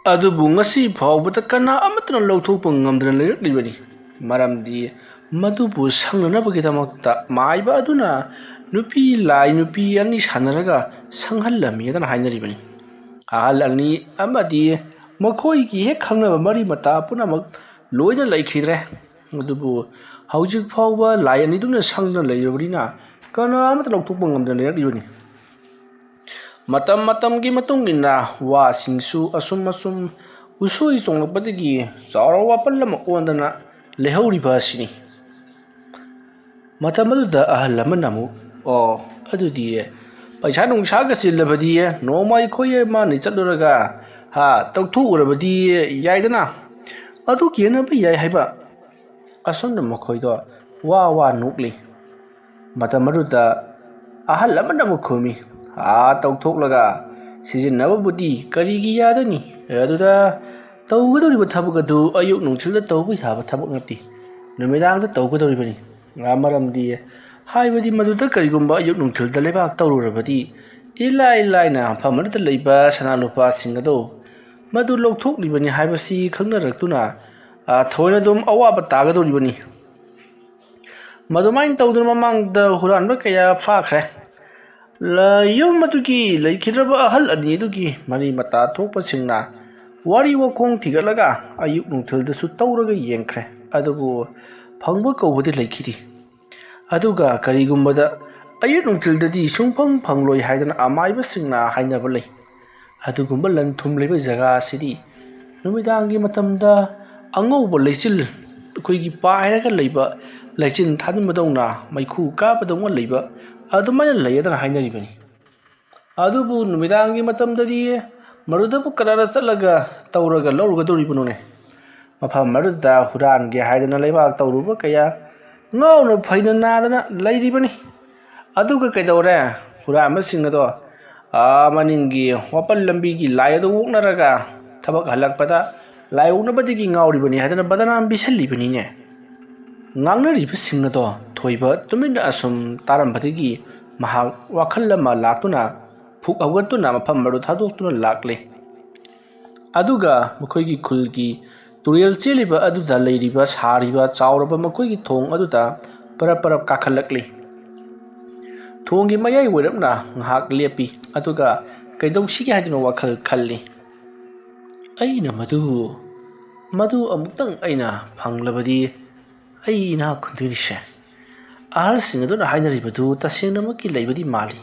ꯑꯗꯨꯕꯨ ꯉꯁꯤ ꯐꯥꯎꯕꯗ ꯀꯅꯥ ꯑꯃꯠꯇꯅ ꯂꯧꯊꯣꯛꯄ ꯉꯝꯗꯅ ꯂꯩꯔꯛꯂꯤꯕꯅꯤ꯫ ꯃꯔꯝꯗꯤ ꯃꯗꯨꯕꯨ ꯁꯪꯅꯅꯕꯒꯤꯗꯃꯛꯇ ꯃꯥꯏꯕ ꯑꯗꯨꯅ ꯅꯨꯄꯤ ꯂꯥꯏ ꯅꯨꯄꯤ ꯑꯅꯤ ꯁꯥꯟꯅꯔꯒ ꯁꯪꯍꯜꯂꯝꯃꯤ ꯍꯥꯏꯗꯅ ꯍꯥꯏꯅꯔꯤꯕꯅꯤ꯫ ꯑꯍꯜ ꯑꯅꯤ ꯑꯃꯗꯤ ꯃꯈꯣꯏꯒꯤ ꯍꯦꯛ ꯈꯪꯅꯕ ꯃꯔꯤ ꯃꯇꯥ ꯄꯨꯝꯅꯃꯛ ꯂꯣꯏꯅ ꯂꯩꯈꯤꯗ꯭ꯔꯦ꯫ ꯑꯗꯨꯕꯨ ꯍꯧꯖꯤꯛ ꯐꯥꯎꯕ ꯂꯥꯏ ꯑꯅꯤꯗꯨꯅ ꯁꯪꯗꯨꯅ ꯂꯩꯔꯕꯅꯤꯅ ꯀꯅꯥ ꯑꯃꯠꯇ ꯂꯧꯊꯣꯛꯄ ꯉꯝꯗꯅ ꯂꯩꯔꯛꯂꯤꯕꯅꯤ꯫ ꯃꯇꯝ ꯃꯇꯝꯒꯤ ꯃꯇꯨꯡ ꯏꯟꯅ ꯋꯥꯁꯤꯡꯁꯨ ꯑꯁꯨꯝ ꯑꯁꯨꯝ ꯎꯁꯣꯏ ꯆꯣꯡꯂꯛꯄꯗꯒꯤ ꯆꯥꯎꯔ ꯋꯥꯄꯜ ꯑꯃ ꯑꯣꯟꯗꯅ ꯂꯩꯍꯧꯔꯤꯕ ꯑꯁꯤꯅꯤ꯫ ꯃꯇꯝ ꯑꯗꯨꯗ ꯑꯍꯜ ꯑꯃꯅ ꯑꯃꯨꯛ, "ꯑꯣ, ꯑꯗꯨꯗꯤ ꯄꯩꯁꯥ ꯅꯨꯡꯁꯥꯒ ꯆꯤꯜꯂꯕꯗꯤ ꯅꯣꯡꯃ ꯑꯩꯈꯣꯏ ꯑꯃ ꯑꯅꯤ ꯆꯠꯂꯨꯔꯒ, ꯍꯥ, ꯇꯧꯊꯣꯛꯎꯔꯕꯗꯤ ꯌꯥꯏꯗꯅ, ꯑꯗꯨ ꯀꯦꯟꯅꯕ ꯌꯥꯏ" ꯍꯥꯏꯕ꯫ ꯑꯁꯣꯝꯗ ꯃꯈꯣꯏꯗꯣ ꯋꯥ ꯋꯥ ꯅꯣꯛꯂꯤ꯫ ꯃꯇꯝ ꯑꯗꯨꯗ ꯑꯍꯜ ꯑꯃꯅ ꯑꯃꯨꯛ ꯈꯨꯝꯃꯤ, "ꯑꯥ, ꯇꯧꯊꯣꯛꯂꯒ ꯁꯤꯖꯤꯟꯅꯕꯕꯨꯗꯤ ꯀꯔꯤꯒꯤ ꯌꯥꯗꯅꯤ? ꯑꯗꯨꯗ ꯇꯧꯒꯗꯧꯔꯤꯕ ꯊꯕꯛ ꯑꯗꯨ ꯑꯌꯨꯛ ꯅꯨꯡꯊꯤꯜꯗ ꯇꯧꯕ ꯌꯥꯕ ꯊꯕꯛ ꯅꯠꯇꯦ, ꯅꯨꯃꯤꯗꯥꯡꯗ ꯇꯧꯒꯗꯧꯔꯤꯕꯅꯤ꯫ ꯑꯥ, ꯃꯔꯝꯗꯤ ꯍꯥꯏꯕꯗꯤ ꯃꯗꯨꯗ ꯀꯔꯤꯒꯨꯝꯕ ꯑꯌꯨꯛ ꯅꯨꯡꯊꯤꯜꯗ ꯂꯩꯕꯥꯛ ꯇꯧꯔꯨꯔꯕꯗꯤ ꯏꯂꯥꯏ ꯂꯥꯏꯅ ꯃꯐꯝ ꯑꯗꯨꯗ ꯂꯩꯕ ꯁꯅꯥ ꯂꯨꯄꯥꯁꯤꯡ ꯑꯗꯨ ꯃꯗꯨ ꯂꯧꯊꯣꯛꯂꯤꯕꯅꯤ ꯍꯥꯏꯕꯁꯤ ꯈꯪꯅꯔꯛꯇꯨꯅ, ꯑꯥ, ꯊꯑꯣꯏꯅ ꯑꯗꯨꯝ ꯑꯋꯥꯕ ꯇꯥꯒꯗꯧꯔꯤꯕꯅꯤ"꯫ ꯃꯗꯨꯃꯥꯏꯅ ꯇꯧꯗꯨꯅ ꯃꯃꯥꯡꯗ ꯍꯨꯔꯥꯟꯕ ꯀꯌꯥ ꯐꯥꯈ꯭ꯔꯦ꯫ ꯂ-, ꯌꯨꯝ ꯑꯗꯨꯒꯤ ꯂꯩꯈꯤꯗ꯭ꯔꯕ ꯑꯍꯜ ꯑꯅꯤ ꯑꯗꯨꯒꯤ ꯃꯔꯤ ꯃꯇꯥ ꯊꯣꯛꯄꯁꯤꯡꯅ ꯋꯥꯔꯤ ꯋꯥꯈꯣꯡ ꯊꯤꯒꯠꯂꯒ ꯑꯌꯨꯛ ꯅꯨꯡꯊꯤꯜꯗꯁꯨ ꯇꯧꯔꯒ ꯌꯦꯡꯈ꯭ꯔꯦ, ꯑꯗꯨꯕꯨ ꯐꯪꯕ ꯀꯧꯕꯗꯤ ꯂꯩꯈꯤꯗꯦ꯫ ꯑꯗꯨꯒ ꯀꯔꯤꯒꯨꯝꯕꯗ ꯑꯌꯨꯛ ꯅꯨꯡꯊꯤꯜꯗꯗꯤ ꯁꯨꯡꯐꯪ ꯐꯪꯂꯣꯏ ꯍꯥꯏꯗꯅ ꯑꯃꯥꯏꯕꯁꯤꯡꯅ ꯍꯥꯏꯅꯕ ꯂꯩ꯫ ꯑꯗꯨꯒꯨꯝꯕ ꯂꯟ ꯊꯨꯝ ꯂꯩꯕ ꯖꯒꯥ ꯑꯁꯤꯗꯤ ꯅꯨꯃꯤꯗꯥꯡꯒꯤ ꯃꯇꯝꯗ ꯑꯉꯧꯕ ꯂꯩꯆꯤꯜ, ꯑꯩꯈꯣꯏꯒꯤ ꯄꯥꯏꯔꯒ ꯂꯩꯕ ꯂꯩꯆꯤꯜ ꯊꯥꯖꯤꯟꯕꯗꯧꯅ, ꯃꯩꯈꯨ ꯀꯥꯕꯗꯧꯅ ꯂꯩꯕ ꯑꯗꯨꯃꯥꯏꯅ ꯂꯩꯌꯦꯗꯅ ꯍꯥꯏꯅꯔꯤꯕꯅꯤ꯫ ꯑꯗꯨꯕꯨ ꯅꯨꯃꯤꯗꯥꯡꯒꯤ ꯃꯇꯝꯗꯗꯤ ꯃꯗꯨꯗꯕꯨ ꯀꯅꯥꯅ ꯆꯠꯂꯒ ꯇꯧꯔꯒ ꯂꯧꯔꯨꯒꯗꯧꯔꯤꯕꯅꯣꯅꯦ? ꯃꯐꯝ ꯑꯗꯨꯗ ꯍꯨꯔꯥꯟꯒꯦ ꯍꯥꯏꯗꯅ ꯂꯩꯕꯥꯛ ꯇꯧꯔꯨꯕ ꯀꯌꯥ ꯉꯥꯎꯅ ꯐꯩꯅ ꯅꯥꯗꯅ ꯂꯩꯔꯤꯕꯅꯤ꯫ ꯑꯗꯨꯒ ꯀꯩꯗꯧꯔꯦ? ꯍꯨꯔꯥꯟꯕꯁꯤꯡ ꯑꯗꯣ, ꯑꯥ, ꯃꯅꯤꯡꯒꯤ ꯋꯥꯄꯜ ꯂꯝꯕꯤꯒꯤ ꯂꯥꯏ ꯑꯗꯨ ꯑꯣꯛꯅꯔꯒ ꯊꯕꯛ ꯍꯜꯂꯛꯄꯗ ꯂꯥꯏ ꯑꯣꯛꯅꯕꯗꯒꯤ ꯉꯥꯎꯔꯤꯕꯅꯤ ꯍꯥꯏꯗꯅ ꯕꯗꯅꯥꯝ ꯄꯤꯁꯜꯂꯤꯕꯅꯤꯅꯦ꯫ ꯉꯥꯡꯅꯔꯤꯕꯁꯤꯡ ꯑꯗꯣ ꯊꯣꯏꯕ ꯇꯨꯃꯤꯟꯅ ꯑꯁꯨꯝ ꯇꯥꯔꯝꯕꯗꯒꯤ ꯃꯍꯥꯛ ꯋꯥꯈꯜ ꯑꯃ ꯂꯥꯛꯇꯨꯅ ꯐꯨꯛ ꯍꯧꯒꯠꯇꯨꯅ ꯃꯐꯝ ꯑꯗꯨ ꯊꯥꯗꯣꯛꯇꯨꯅ ꯂꯥꯛꯂꯦ꯫ ꯑꯗꯨꯒ ꯃꯈꯣꯏꯒꯤ ꯈꯨꯜꯒꯤ ꯇꯨꯔꯦꯜ ꯆꯦꯜꯂꯤꯕ ꯑꯗꯨꯗ ꯂꯩꯔꯤꯕ ꯁꯥꯔꯤꯕ ꯆꯥꯎꯔꯕ ꯃꯈꯣꯏꯒꯤ ꯊꯣꯡ ꯑꯗꯨꯗ ꯄꯔꯞ ꯄꯔꯞ ꯀꯥꯈꯠꯂꯛꯂꯤ꯫ ꯊꯣꯡꯒꯤ ꯃꯌꯥꯏ ꯑꯣꯏꯔꯞꯅ ꯉꯥꯏꯍꯥꯛ ꯂꯦꯞꯄꯤ, ꯑꯗꯨꯒ ꯀꯩꯗꯧꯁꯤꯒꯦ ꯍꯥꯏꯗꯨꯅ ꯋꯥꯈꯜ ꯈꯜꯂꯤ꯫ "ꯑꯩꯅ ꯃꯗꯨ, ꯃꯗꯨ ꯑꯃꯨꯛꯇꯪ ꯑꯩꯅ ꯐꯪꯂꯕꯗꯤ ꯑꯩ ꯏꯅꯥꯛ ꯈꯨꯟꯗꯣꯏꯅꯤꯁꯦ꯫" ꯑꯍꯜꯁꯤꯡ ꯑꯗꯨꯅ ꯍꯥꯏꯅꯔꯤꯕꯗꯨ ꯇꯁꯦꯡꯅꯃꯛꯀꯤ ꯂꯩꯕꯗꯤ ꯃꯥꯜꯂꯤ꯫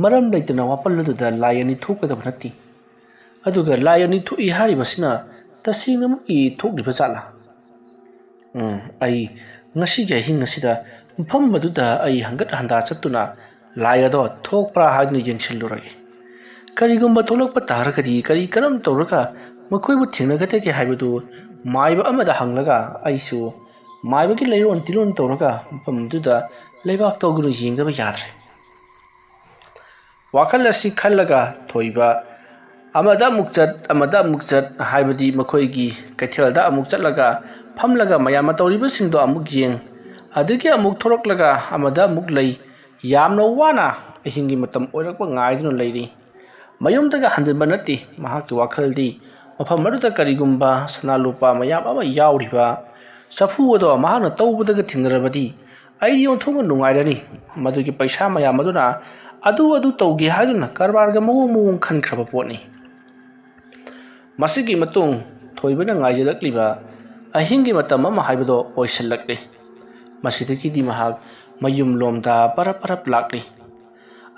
ꯃꯔꯝ ꯂꯩꯇꯅ ꯋꯥꯄꯜ ꯑꯗꯨꯗ ꯂꯥꯏ ꯑꯅꯤ ꯊꯣꯛꯀꯗꯕ ꯅꯠꯇꯦ꯫ ꯑꯗꯨꯒ ꯂꯥꯏ ꯑꯅꯤ ꯊꯣꯛꯏ ꯍꯥꯏꯔꯤꯕꯁꯤꯅ ꯇꯁꯦꯡꯅꯃꯛꯀꯤ ꯊꯣꯛꯂꯤꯕ ꯖꯥꯠꯂꯥ? ꯎꯝ, ꯑꯩ ꯉꯁꯤꯒꯤ ꯑꯍꯤꯡ ꯑꯁꯤꯗ ꯃꯐꯝ ꯑꯗꯨꯗ ꯑꯩ ꯍꯪꯒꯠ ꯍꯟꯗꯥ ꯆꯠꯇꯨꯅ ꯂꯥꯏ ꯑꯗꯣ ꯊꯣꯛꯄ꯭ꯔꯥ ꯍꯥꯏꯗꯨꯅ ꯌꯦꯡꯁꯤꯜꯂꯨꯔꯒꯦ꯫ ꯀꯔꯤꯒꯨꯝꯕ ꯊꯣꯛꯂꯛꯄ ꯇꯥꯔꯒꯗꯤ ꯀꯔꯤ ꯀꯔꯝ ꯇꯧꯔꯒ ꯃꯈꯣꯏꯕꯨ ꯊꯦꯡꯅꯒꯗꯒꯦ ꯍꯥꯏꯕꯗꯨ ꯃꯥꯏꯕ ꯑꯃꯗ ꯍꯪꯂꯒ ꯑꯩꯁꯨ ꯃꯥꯏꯕꯒꯤ ꯂꯩꯔꯣꯟ ꯇꯤꯔꯣꯟ ꯇꯧꯔꯒ ꯃꯐꯝ ꯑꯗꯨꯗ ꯂꯩꯕꯥꯛ ꯇꯧꯗꯨꯅ ꯌꯦꯡꯗꯕ ꯌꯥꯗ꯭ꯔꯦ꯫ ꯋꯥꯈꯜ ꯑꯁꯤ ꯈꯜꯂꯒ ꯊꯣꯏꯕ ꯑꯃꯗ ꯑꯃꯨꯛ ꯆꯠ, ꯑꯃꯗ ꯑꯃꯨꯛ ꯆꯠ, ꯍꯥꯏꯕꯗꯤ ꯃꯈꯣꯏꯒꯤ ꯀꯩꯊꯦꯜꯗ ꯑꯃꯨꯛ ꯆꯠꯂꯒ ꯐꯝꯂꯒ ꯃꯌꯥꯝꯅ ꯇꯧꯔꯤꯕꯁꯤꯡꯗꯣ ꯑꯃꯨꯛ ꯌꯦꯡ, ꯑꯗꯒꯤ ꯑꯃꯨꯛ ꯊꯣꯔꯛꯂꯒ ꯑꯃꯗ ꯑꯃꯨꯛ ꯂꯩ, ꯌꯥꯝꯅ ꯋꯥꯅ ꯑꯍꯤꯡꯒꯤ ꯃꯇꯝ ꯑꯣꯏꯔꯛꯄ ꯉꯥꯏꯗꯨꯅ ꯂꯩꯔꯤ꯫ ꯃꯌꯨꯝꯗꯒ ꯍꯟꯖꯤꯟꯕ ꯅꯠꯇꯦ꯫ ꯃꯍꯥꯛꯀꯤ ꯋꯥꯈꯜꯗꯤ ꯃꯐꯝ ꯑꯗꯨꯗ ꯀꯔꯤꯒꯨꯝꯕ ꯁꯅꯥ ꯂꯨꯄꯥ ꯃꯌꯥꯝ ꯑꯃ ꯌꯥꯎꯔꯤꯕ ꯆꯐꯨ ꯑꯗꯣ ꯃꯍꯥꯛꯅ ꯇꯧꯕꯗꯒ ꯊꯦꯡꯅꯔꯕꯗꯤ ꯑꯩꯗꯤ ꯑꯣꯟꯊꯣꯛꯅ ꯅꯨꯡꯉꯥꯏꯔꯅꯤ꯫ ꯃꯗꯨꯒꯤ ꯄꯩꯁꯥ ꯃꯌꯥꯝ ꯑꯗꯨꯅ ꯑꯗꯨ ꯑꯗꯨ ꯇꯧꯒꯦ ꯍꯥꯏꯗꯨꯅ ꯀꯔꯕꯥꯔꯒ ꯃꯑꯣꯡ ꯃꯑꯣꯡ ꯈꯟꯈ꯭ꯔꯕ ꯄꯣꯠꯅꯤ꯫ ꯃꯁꯤꯒꯤ ꯃꯇꯨꯡ ꯊꯣꯏꯕꯅ ꯉꯥꯏꯖꯔꯛꯂꯤꯕ ꯑꯍꯤꯡꯒꯤ ꯃꯇꯝ ꯑꯃ ꯍꯥꯏꯕꯗꯣ ꯑꯣꯏꯁꯤꯜꯂꯛꯂꯤ꯫ ꯃꯁꯤꯗꯒꯤꯗꯤ ꯃꯍꯥꯛ ꯃꯌꯨꯝꯂꯣꯝꯗ ꯄꯔꯞ ꯄꯔꯞ ꯂꯥꯛꯂꯤ꯫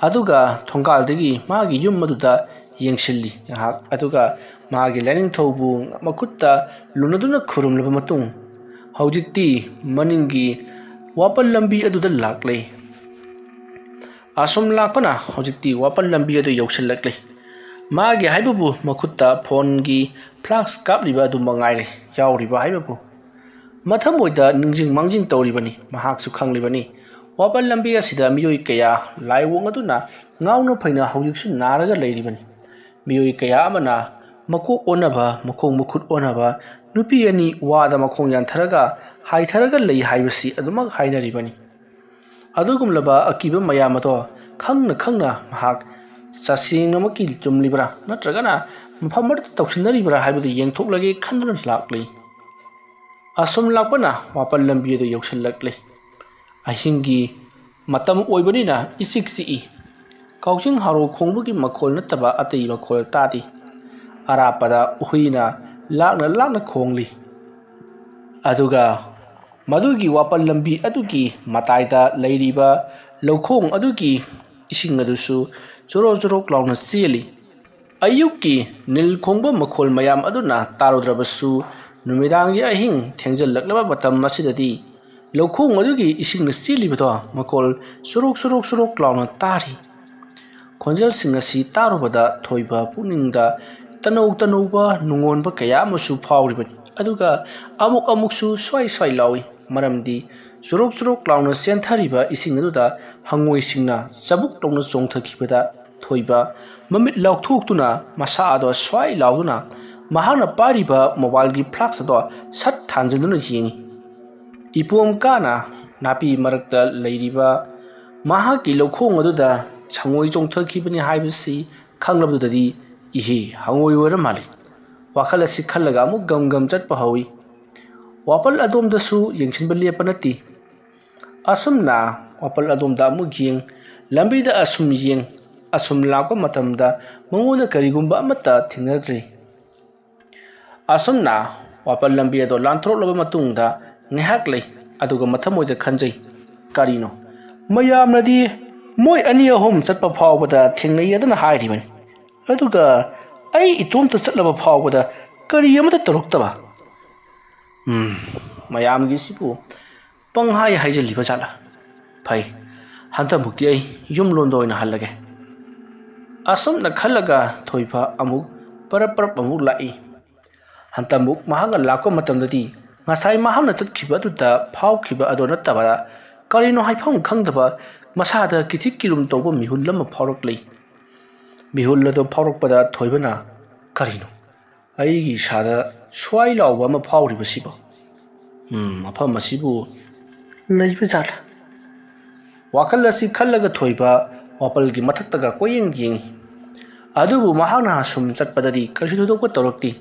ꯑꯗꯨꯒ ꯊꯣꯡꯒꯥꯜꯗꯒꯤ ꯃꯥꯒꯤ ꯌꯨꯝ ꯑꯗꯨꯗ ꯌꯦꯡꯁꯤꯜꯂꯤ ꯉꯥꯏꯍꯥꯛ꯫ ꯑꯗꯨꯒ ꯃꯥꯒꯤ ꯂꯥꯏꯅꯤꯡꯊꯧꯕꯨ ꯃꯈꯨꯠꯇ ꯂꯨꯅꯗꯨꯅ ꯈꯨꯔꯨꯝꯂꯕ ꯃꯇꯨꯡ, ꯍꯧꯖꯤꯛꯇꯤ ꯃꯅꯤꯡꯒꯤ ꯋꯥꯄꯜ ꯂꯝꯕꯤ ꯑꯗꯨꯗ ꯂꯥꯛꯂꯦ꯫ ꯑꯁꯨꯝ ꯂꯥꯛꯄꯅ ꯍꯧꯖꯤꯛꯇꯤ ꯋꯥꯄꯜ ꯂꯝꯕꯤ ꯑꯗꯨ ꯌꯧꯁꯤꯜꯂꯛꯂꯦ꯫ ꯃꯥꯒꯤ ꯍꯥꯏꯕꯕꯨ ꯃꯈꯨꯠꯇ ꯐꯣꯟꯒꯤ ꯐ꯭ꯂꯥꯁ ꯀꯥꯞꯂꯤꯕ ꯑꯗꯨ ꯃꯉꯥꯏꯔꯦ ꯌꯥꯎꯔꯤꯕ ꯍꯥꯏꯕꯕꯨ꯫ ꯃꯊꯃꯣꯏꯗ ꯅꯤꯡꯁꯤꯡ ꯃꯥꯡꯖꯤꯡ ꯇꯧꯔꯤꯕꯅꯤ꯫ ꯃꯍꯥꯛꯁꯨ ꯈꯪꯂꯤꯕꯅꯤ, ꯋꯥꯄꯜ ꯂꯝꯕꯤ ꯑꯁꯤꯗ ꯃꯤꯑꯣꯏ ꯀꯌꯥ ꯂꯥꯏꯑꯣꯡ ꯑꯗꯨꯅ ꯉꯥꯎꯅ ꯐꯩꯅ ꯍꯧꯖꯤꯛꯁꯨ ꯅꯥꯔꯒ ꯂꯩꯔꯤꯕꯅꯤ꯫ ꯃꯤꯑꯣꯏ ꯀꯌꯥ ꯑꯃꯅ ꯃꯀꯣꯛ ꯑꯣꯟꯅꯕ, ꯃꯈꯣꯡ ꯃꯈꯨꯠ ꯑꯣꯟꯅꯕ, ꯅꯨꯄꯤ ꯑꯅꯤ ꯋꯥꯗ ꯃꯈꯣꯡ ꯌꯥꯟꯊꯔꯒ ꯍꯥꯏꯊꯔꯒ ꯂꯩ ꯍꯥꯏꯕꯁꯤ ꯑꯗꯨꯃꯛ ꯍꯥꯏꯅꯔꯤꯕꯅꯤ꯫ ꯑꯗꯨꯒꯨꯝꯂꯕ ꯑꯀꯤꯕ ꯃꯌꯥꯝ ꯑꯗꯣ ꯈꯪꯅ ꯈꯪꯅ ꯃꯍꯥꯛ ꯇꯁꯦꯡꯅꯃꯛꯀꯤ ꯆꯨꯝꯂꯤꯕ꯭ꯔꯥ ꯅꯠꯇ꯭ꯔꯒꯅ ꯃꯐꯝ ꯑꯃꯗ ꯇꯧꯁꯤꯟꯅꯔꯤꯕ꯭ꯔꯥ ꯍꯥꯏꯕꯗꯨ ꯌꯦꯡꯊꯣꯛꯂꯒꯦ ꯈꯟꯗꯨꯅ ꯂꯥꯛꯂꯤ꯫ ꯑꯁꯨꯝ ꯂꯥꯛꯄꯅ ꯋꯥꯄꯜ ꯂꯝꯕꯤ ꯑꯗꯨ ꯌꯧꯁꯤꯜꯂꯛꯂꯤ꯫ ꯑꯍꯤꯡꯒꯤ ꯃꯇꯝ ꯑꯣꯏꯕꯅꯤꯅ ꯏꯆꯤꯛ ꯆꯤꯛꯏ꯫ ꯀꯥꯎꯖꯤꯡ ꯍꯥꯔꯣ ꯈꯣꯡꯕꯒꯤ ꯃꯈꯣꯜ ꯅꯠꯇꯕ ꯑꯇꯩ ꯃꯈꯣꯜ ꯇꯥꯗꯦ꯫ ꯑꯔꯥꯞꯄꯗ ꯍꯨꯏꯅ ꯂꯥꯛꯅ ꯂꯥꯛꯅ ꯈꯣꯡꯂꯤ꯫ ꯑꯗꯨꯒ ꯃꯗꯨꯒꯤ ꯋꯥꯄꯜ ꯂꯝꯕꯤ ꯑꯗꯨꯒꯤ ꯃꯇꯥꯏꯗ ꯂꯩꯔꯤꯕ ꯂꯧꯈꯣꯡ ꯑꯗꯨꯒꯤ ꯏꯁꯤꯡ ꯑꯗꯨꯁꯨ ꯆꯣꯔꯣꯛ ꯆꯣꯔꯣꯛ ꯂꯥꯎꯅ ꯆꯦꯜꯂꯤ꯫ ꯑꯌꯨꯛꯀꯤ ꯅꯤꯜ ꯈꯣꯡꯕ ꯃꯈꯣꯜ ꯃꯌꯥꯝ ꯑꯗꯨꯅ ꯇꯥꯔꯨꯗ꯭ꯔꯕꯁꯨ, ꯅꯨꯃꯤꯗꯥꯡꯒꯤ ꯑꯍꯤꯡ ꯊꯦꯡꯖꯤꯜꯂꯛꯂꯕ ꯃꯇꯝ ꯑꯁꯤꯗꯗꯤ ꯂꯧꯈꯣꯡ ꯑꯗꯨꯒꯤ ꯏꯁꯤꯡꯅ ꯆꯦꯜꯂꯤꯕꯗꯣ ꯃꯈꯣꯜ ꯆꯨꯔꯨꯛ ꯆꯨꯔꯨꯛ ꯆꯨꯔꯨꯛ ꯂꯥꯎꯅ ꯇꯥꯔꯤ꯫ ꯈꯣꯟꯖꯦꯜꯁꯤꯡ ꯑꯁꯤ ꯇꯥꯔꯨꯕꯗ ꯊꯣꯏꯕ ꯄꯨꯛꯅꯤꯡꯗ ꯇꯅꯧ ꯇꯅꯧꯕ ꯅꯨꯡꯉꯣꯟꯕ ꯀꯌꯥ ꯑꯃꯁꯨ ꯐꯥꯎꯔꯤꯕꯅꯤ꯫ ꯑꯗꯨꯒ ꯑꯃꯨꯛ ꯑꯃꯨꯛꯁꯨ ꯁ꯭ꯋꯥꯏ ꯁ꯭ꯋꯥꯏ ꯂꯥꯎꯏ, ꯃꯔꯝꯗꯤ ꯆꯨꯔꯨꯛ ꯆꯨꯔꯨꯛ ꯂꯥꯎꯅ ꯆꯦꯟꯊꯔꯤꯕ ꯏꯁꯤꯡ ꯑꯗꯨꯗ ꯍꯉꯣꯏꯁꯤꯡꯅ ꯆꯕꯨꯛ ꯂꯥꯎꯅ ꯆꯣꯡꯊꯈꯤꯕꯗ ꯊꯣꯏꯕ ꯃꯃꯤꯠ ꯂꯥꯎꯊꯣꯛꯇꯨꯅ ꯃꯁꯥ ꯑꯗꯣ ꯁ꯭ꯋꯥꯏ ꯂꯥꯎꯗꯨꯅ ꯃꯍꯥꯛꯅ ꯄꯥꯏꯔꯤꯕ ꯃꯣꯕꯥꯏꯜꯒꯤ ꯐ꯭ꯂꯥꯛꯁ ꯑꯗꯣ ꯁꯠ ꯊꯥꯟꯖꯤꯟꯗꯨꯅ ꯌꯦꯡꯏ꯫ ꯏꯄꯣꯝ ꯀꯥꯅ ꯅꯥꯄꯤ ꯃꯔꯛꯇ ꯂꯩꯔꯤꯕ ꯃꯍꯥꯛꯀꯤ ꯂꯧꯈꯣꯡ ꯑꯗꯨꯗ ꯁꯪꯉꯣꯏ ꯆꯣꯡꯊꯈꯤꯕꯅꯤ ꯍꯥꯏꯕꯁꯤ ꯈꯪꯂꯕꯗꯨꯗꯗꯤ, "ꯏꯍꯦ, ꯍꯪꯉꯣꯏ ꯑꯣꯏꯔ ꯃꯥꯜꯂꯤ"꯫ ꯋꯥꯈꯜ ꯑꯁꯤ ꯈꯜꯂꯒ ꯑꯃꯨꯛ ꯒꯝ ꯒꯝ ꯆꯠꯄ ꯍꯧꯏ꯫ ꯋꯥꯄꯜ ꯑꯗꯣꯝꯗꯁꯨ ꯌꯦꯡꯁꯤꯟꯕ ꯂꯦꯞꯄ ꯅꯠꯇꯦ꯫ ꯑꯁꯨꯝꯅ ꯋꯥꯄꯜ ꯑꯗꯣꯝꯗ ꯑꯃꯨꯛ ꯌꯦꯡ, ꯂꯝꯕꯤꯗ ꯑꯁꯨꯝ ꯌꯦꯡ, ꯑꯁꯨꯝ ꯂꯥꯛꯄ ꯃꯇꯝꯗ ꯃꯉꯣꯟꯗ ꯀꯔꯤꯒꯨꯝꯕ ꯑꯃꯠꯇ ꯊꯦꯡꯅꯗ꯭ꯔꯤ꯫ ꯑꯁꯨꯝꯅ ꯋꯥꯄꯜ ꯂꯝꯕꯤ ꯑꯗꯣ ꯂꯥꯟꯊꯣꯔꯛꯂꯕ ꯃꯇꯨꯡꯗ ꯉꯥꯏꯍꯥꯛ ꯂꯩ, ꯑꯗꯨꯒ ꯃꯊꯃꯣꯏꯗ ꯈꯟꯖꯩ, "ꯀꯔꯤꯅꯣ? ꯃꯌꯥꯝꯅꯗꯤ ꯃꯣꯏ ꯑꯅꯤ ꯑꯍꯨꯝ ꯆꯠꯄ ꯐꯥꯎꯕꯗ ꯊꯦꯡꯅꯩ ꯑꯗꯨꯅ ꯍꯥꯏꯔꯤꯕꯅꯤ, ꯑꯗꯨꯒ ꯑꯩ ꯏꯇꯣꯝꯇ ꯆꯠꯂꯕ ꯐꯥꯎꯕꯗ ꯀꯔꯤ ꯑꯃꯠꯇ ꯇꯧꯔꯛꯇꯕ? ꯎꯝ, ꯃꯌꯥꯝꯒꯤꯁꯤꯕꯨ ꯄꯪꯍꯥꯏ ꯍꯥꯏꯖꯤꯜꯂꯤꯕ ꯖꯥꯠꯂꯥ? ꯐꯩ, ꯍꯟꯗꯛꯃꯨꯛꯇꯤ ꯑꯩ ꯌꯨꯝ ꯂꯣꯝꯗ ꯑꯣꯏꯅ ꯍꯜꯂꯒꯦ"꯫ ꯑꯁꯨꯝꯅ ꯈꯜꯂꯒ ꯊꯣꯏꯕ ꯑꯃꯨꯛ ꯄꯔꯞ ꯄꯔꯞ ꯑꯃꯨꯛ ꯂꯥꯛꯏ꯫ ꯍꯟꯗꯛꯃꯨꯛ ꯃꯍꯥꯛꯅ ꯂꯥꯛꯄ ꯃꯇꯝꯗꯗꯤ ꯉꯁꯥꯏ ꯃꯍꯥꯛꯅ ꯆꯠꯈꯤꯕ ꯑꯗꯨꯗ ꯐꯥꯎꯈꯤꯕ ꯑꯗꯨ ꯅꯠꯇꯕ, ꯀꯔꯤꯅꯣ ꯍꯥꯏꯐꯝ ꯈꯪꯗꯕ ꯃꯁꯥꯗ ꯀꯤꯊꯤꯛ ꯀꯤꯔꯨꯝ ꯇꯧꯕ ꯃꯤꯍꯨꯜ ꯑꯃ ꯐꯥꯎꯔꯛꯂꯤ꯫ ꯃꯤꯍꯨꯜ ꯑꯗꯨ ꯐꯥꯎꯔꯛꯄꯗ ꯊꯣꯏꯕꯅ, "ꯀꯔꯤꯅꯣ? ꯑꯩꯒꯤ ꯏꯁꯥꯗ ꯁ꯭ꯋꯥꯏ ꯂꯥꯎꯕ ꯑꯃ ꯐꯥꯎꯔꯤꯕꯁꯤꯕꯣ? ꯎꯝ, ꯃꯐꯝ ꯑꯁꯤꯕꯨ ꯂꯩꯕ ꯖꯥꯠꯂꯥ?" ꯋꯥꯈꯜ ꯑꯁꯤ ꯈꯜꯂꯒ ꯊꯣꯏꯕ ꯋꯥꯄꯜꯒꯤ ꯃꯊꯛꯇꯒ ꯀꯣꯏꯌꯦꯡ ꯌꯦꯡꯏ꯫ ꯑꯗꯨꯕꯨ ꯃꯍꯥꯛꯅ ꯑꯁꯨꯝ ꯆꯠꯄꯗꯗꯤ ꯀꯔꯤꯁꯨ ꯊꯣꯏꯗꯣꯛꯄ ꯇꯧꯔꯛꯇꯦ꯫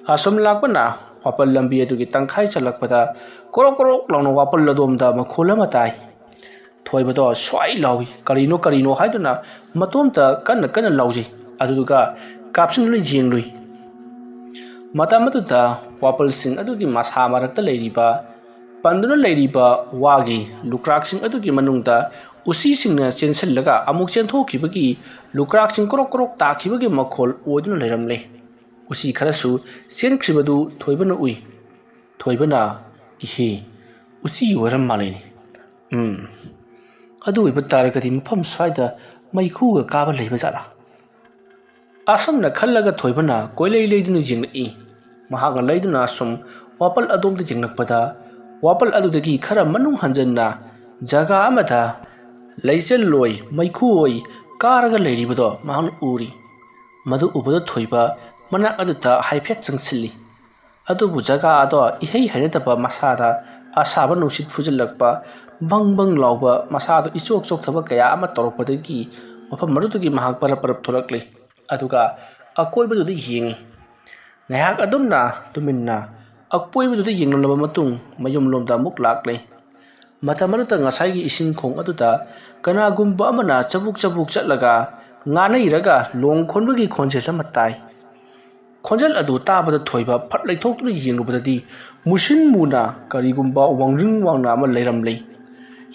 ꯑꯁꯨꯝ ꯂꯥꯛꯄꯅ ꯋꯥꯄꯜ ꯂꯝꯕꯤ ꯑꯗꯨꯒꯤ ꯇꯪꯈꯥꯏ ꯆꯠꯂꯛꯄꯗ ꯀ꯭ꯔꯣꯛ ꯀ꯭ꯔꯣꯛ ꯂꯥꯎꯅ ꯋꯥꯄꯜ ꯑꯗꯣꯝꯗ ꯃꯈꯣꯜ ꯑꯃ ꯇꯥꯏ꯫ ꯊꯣꯏꯕꯗꯣ ꯁ꯭ꯋꯥꯏ ꯂꯥꯎꯏ, "ꯀꯔꯤꯅꯣ, ꯀꯔꯤꯅꯣ?" ꯍꯥꯏꯗꯨꯅ ꯃꯇꯣꯝꯇ ꯀꯟꯅ ꯀꯟꯅ ꯂꯥꯎꯖꯩ꯫ ꯑꯗꯨꯗꯨꯒ ꯀꯥꯞꯁꯤꯟꯗꯨꯅ ꯌꯦꯡꯂꯨꯏ꯫ ꯃꯇꯝ ꯑꯗꯨꯗ ꯋꯥꯄꯜꯁꯤꯡ ꯑꯗꯨꯒꯤ ꯃꯁꯥ ꯃꯔꯛꯇ ꯂꯩꯔꯤꯕ, ꯄꯟꯗꯨꯅ ꯂꯩꯔꯤꯕ ꯋꯥꯒꯤ ꯂꯨꯀ꯭ꯔꯥꯛꯁꯤꯡ ꯑꯗꯨꯒꯤ ꯃꯅꯨꯡꯗ ꯎꯆꯤꯁꯤꯡꯅ ꯆꯦꯟꯁꯤꯜꯂꯒ ꯑꯃꯨꯛ ꯆꯦꯟꯊꯣꯛꯈꯤꯕꯒꯤ ꯂꯨꯀ꯭ꯔꯥꯛꯁꯤꯡ ꯀ꯭ꯔꯣꯛ ꯀ꯭ꯔꯣꯛ ꯇꯥꯈꯤꯕꯒꯤ ꯃꯈꯣꯜ ꯑꯣꯏꯗꯨꯅ ꯂꯩꯔꯝꯂꯦ꯫ ꯎꯆꯤ ꯈꯔꯁꯨ ꯆꯦꯟꯈ꯭ꯔꯤꯕꯗꯨ ꯊꯣꯏꯕꯅ ꯎꯏ꯫ ꯊꯣꯏꯕꯅ, "ꯏꯍꯦ, ꯎꯆꯤ ꯑꯣꯏꯔ ꯃꯥꯜꯂꯦꯅꯦ꯫ ꯎꯝ, ꯑꯗꯨ ꯑꯣꯏꯕ ꯇꯥꯔꯒꯗꯤ ꯃꯐꯝ ꯁ꯭ꯋꯥꯏꯗ ꯃꯩꯈꯨꯒ ꯀꯥꯕ ꯂꯩꯕ ꯖꯥꯠꯂꯥ?" ꯑꯁꯨꯝꯅ ꯈꯜꯂꯒ ꯊꯣꯏꯕꯅ ꯀꯣꯏꯂꯩ ꯂꯩꯗꯨꯅ ꯌꯦꯡꯂꯛꯏ꯫ ꯃꯍꯥꯛꯅ ꯂꯩꯗꯨꯅ ꯑꯁꯨꯝ ꯋꯥꯄꯜ ꯑꯗꯣꯝꯗ ꯌꯦꯡꯂꯛꯄꯗ, ꯋꯥꯄꯜ ꯑꯗꯨꯗꯒꯤ ꯈꯔ ꯃꯅꯨꯡ ꯍꯟꯖꯟꯅ ꯖꯒꯥ ꯑꯃꯗ ꯂꯩꯆꯜ ꯑꯣꯏ, ꯃꯩꯈꯨ ꯑꯣꯏ ꯀꯥꯔꯒ ꯂꯩꯔꯤꯕꯗꯣ ꯃꯍꯥꯛꯅ ꯎꯔꯤ꯫ ꯃꯗꯨ ꯎꯕꯗ ꯊꯣꯏꯕ ꯃꯅꯥꯛ ꯑꯗꯨꯗ ꯍꯥꯏꯐꯦꯠ ꯆꯪꯁꯤꯜꯂꯤ꯫ ꯑꯗꯨꯕꯨ ꯖꯒꯥ ꯑꯗꯣ ꯏꯍꯩ ꯍꯩꯅꯗꯕ, ꯃꯁꯥꯗ ꯑꯁꯥꯕ ꯅꯨꯡꯁꯤꯠ ꯐꯨꯖꯤꯜꯂꯛꯄ, ꯕꯪ ꯕꯪ ꯂꯥꯎꯕ, ꯃꯁꯥꯗꯣ ꯏꯆꯣꯛ ꯆꯣꯛꯊꯕ ꯀꯌꯥ ꯑꯃ ꯇꯧꯔꯛꯄꯗꯒꯤ ꯃꯐꯝ ꯑꯗꯨꯗꯒꯤ ꯃꯍꯥꯛ ꯄꯔꯞ ꯄꯔꯞ ꯊꯣꯛꯂꯛꯂꯤ꯫ ꯑꯗꯨꯒ ꯑꯀꯣꯏꯕꯗꯨꯗ ꯌꯦꯡꯉꯤ꯫ ꯉꯥꯏꯍꯥꯛ ꯑꯗꯨꯝꯅ ꯇꯨꯃꯤꯟꯅ ꯑꯀꯣꯏꯕꯗꯨꯗ ꯌꯦꯡꯂꯝꯂꯕ ꯃꯇꯨꯡ ꯃꯌꯨꯝꯂꯣꯝꯗ ꯑꯃꯨꯛ ꯂꯥꯛꯂꯦ꯫ ꯃꯇꯝ ꯑꯗꯨꯗ ꯉꯁꯥꯏꯒꯤ ꯏꯁꯤꯡ ꯈꯣꯡ ꯑꯗꯨꯗ ꯀꯅꯥꯒꯨꯝꯕ ꯑꯃꯅ ꯆꯕꯨꯛ ꯆꯕꯨꯛ ꯆꯠꯂꯒ ꯉꯥꯅꯩꯔꯒ ꯂꯣꯡ ꯈꯣꯟꯕꯒꯤ ꯈꯣꯟꯖꯦꯜ ꯑꯃ ꯇꯥꯏ꯫ ꯈꯣꯟꯖꯦꯜ ꯑꯗꯨ ꯇꯥꯕꯗ ꯊꯣꯏꯕ ꯐꯠ ꯂꯩꯊꯣꯛꯇꯨꯅ ꯌꯦꯡꯂꯨꯕꯗꯗꯤ ꯃꯨꯁꯤꯟ ꯃꯨꯅ ꯀꯔꯤꯒꯨꯝꯕ ꯋꯥꯡꯖꯤꯡ ꯋꯥꯡꯅ ꯑꯃ ꯂꯩꯔꯝꯂꯦ꯫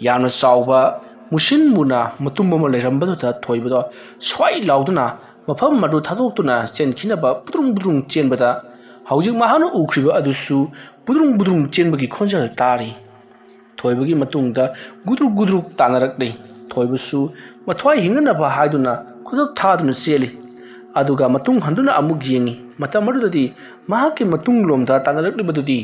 ꯌꯥꯝꯅ ꯆꯥꯎꯕ ꯃꯨꯁꯤꯟ ꯃꯨꯅ ꯃꯇꯨꯝ ꯑꯃ ꯂꯩꯔꯝꯕꯗꯨꯗ ꯊꯣꯏꯕꯗꯣ ꯁ꯭ꯋꯥꯏ ꯂꯥꯎꯗꯨꯅ ꯃꯐꯝ ꯑꯗꯨ ꯊꯥꯗꯣꯛꯇꯨꯅ ꯆꯦꯟꯈꯤꯅꯕ ꯄꯨꯗ꯭ꯔꯨꯡ ꯄꯨꯗ꯭ꯔꯨꯡ ꯆꯦꯟꯕꯗ, ꯍꯧꯖꯤꯛ ꯃꯍꯥꯛꯅ ꯎꯈ꯭ꯔꯤꯕ ꯑꯗꯨꯁꯨ ꯄꯨꯗ꯭ꯔꯨꯡ ꯄꯨꯗ꯭ꯔꯨꯡ ꯆꯦꯟꯕꯒꯤ ꯈꯣꯟꯖꯦꯜ ꯇꯥꯔꯤ꯫ ꯊꯣꯏꯕꯒꯤ ꯃꯇꯨꯡꯗ ꯒꯨꯗ꯭ꯔꯨꯛ ꯒꯨꯗ꯭ꯔꯨꯛ ꯇꯥꯟꯅꯔꯛꯂꯤ꯫ ꯊꯣꯏꯕꯁꯨ ꯃꯊ꯭ꯋꯥꯏ ꯍꯤꯡꯅꯅꯕ ꯍꯥꯏꯗꯨꯅ ꯈꯨꯗꯞ ꯊꯥꯗꯨꯅ ꯆꯦꯜꯂꯤ꯫ ꯑꯗꯨꯒ ꯃꯇꯨꯡ ꯍꯟꯗꯨꯅ ꯑꯃꯨꯛ ꯌꯦꯡꯉꯤ꯫ ꯃꯇꯝ ꯑꯗꯨꯗꯗꯤ ꯃꯍꯥꯛꯀꯤ ꯃꯇꯨꯡꯂꯣꯝꯗ ꯇꯥꯟꯅꯔꯛꯂꯤꯕꯗꯨꯗꯤ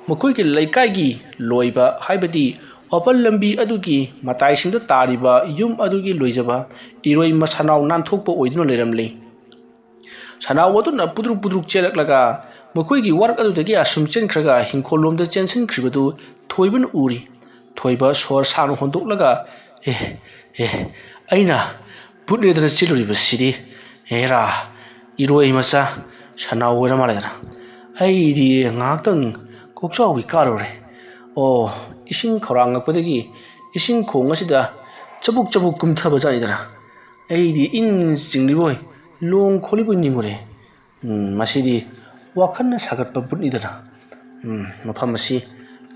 ꯃꯈꯣꯏꯒꯤ ꯂꯩꯀꯥꯏꯒꯤ ꯂꯣꯏꯕ, ꯍꯥꯏꯕꯗꯤ ꯋꯥꯄꯜ ꯂꯝꯕꯤ ꯑꯗꯨꯒꯤ ꯃꯇꯥꯏꯁꯤꯡꯗ ꯇꯥꯔꯤꯕ ꯌꯨꯝ ꯑꯗꯨꯒꯤ ꯂꯣꯏꯖꯕ ꯏꯔꯣꯏ ꯃꯁꯥꯅꯥꯎ ꯅꯥꯟꯊꯣꯛꯄ ꯑꯣꯏꯗꯨꯅ ꯂꯩꯔꯝꯂꯤ꯫ ꯁꯅꯥꯎ ꯑꯗꯨꯅ ꯄꯨꯗ꯭ꯔꯨꯛ ꯄꯨꯗ꯭ꯔꯨꯛ ꯆꯦꯜꯂꯛꯂꯒ ꯃꯈꯣꯏꯒꯤ ꯋꯥꯔꯛ ꯑꯗꯨꯗꯒꯤ ꯑꯁꯨꯝ ꯆꯦꯟꯈ꯭ꯔꯒ ꯍꯤꯡꯈꯣꯜꯂꯣꯝꯗ ꯆꯦꯟꯁꯤꯟꯈ꯭ꯔꯤꯕꯗꯨ ꯊꯣꯏꯕꯅ ꯎꯔꯤ꯫ ꯊꯣꯏꯕ ꯁꯣꯔ ꯁꯥꯡꯅ ꯍꯣꯟꯗꯣꯛꯂꯒ, "ꯑꯦ, ꯑꯦ, ꯑꯩꯅ ꯕꯨꯠꯅꯦꯗꯅ ꯆꯦꯜꯂꯨꯔꯤꯕꯁꯤꯗꯤ "ꯍꯦꯔꯥ, ꯏꯔꯣꯏ ꯃꯆꯥ ꯁꯟꯅꯥꯎ ꯑꯣꯏꯔ ꯃꯥꯜꯂꯦꯗꯅ꯫ ꯑꯩꯗꯤ ꯉꯥꯏꯍꯥꯛꯇꯪ ꯀꯣꯛꯆꯥꯎꯕꯤ ꯀꯥꯔꯨꯔꯦ꯫ ꯑꯣ, ꯏꯁꯤꯡ ꯈꯧꯔꯥꯡꯉꯛꯄꯗꯒꯤ ꯏꯁꯤꯡ ꯈꯣꯡ ꯑꯁꯤꯗ ꯆꯕꯨꯛ ꯆꯕꯨꯛ ꯀꯨꯝꯊꯕ ꯖꯥꯠꯅꯤꯗꯅ꯫ ꯑꯩꯗꯤ ꯏꯟ ꯆꯤꯡꯂꯤꯕꯣꯏ, ꯂꯣꯡ ꯈꯣꯠꯂꯤꯕꯣꯏ ꯅꯤꯡꯉꯨꯔꯦ꯫ ꯎꯝ, ꯃꯁꯤꯗꯤ ꯋꯥꯈꯜꯅ ꯁꯥꯒꯠꯄ ꯕꯨꯠꯅꯤꯗꯅ꯫ ꯎꯝ, ꯃꯐꯝ ꯑꯁꯤ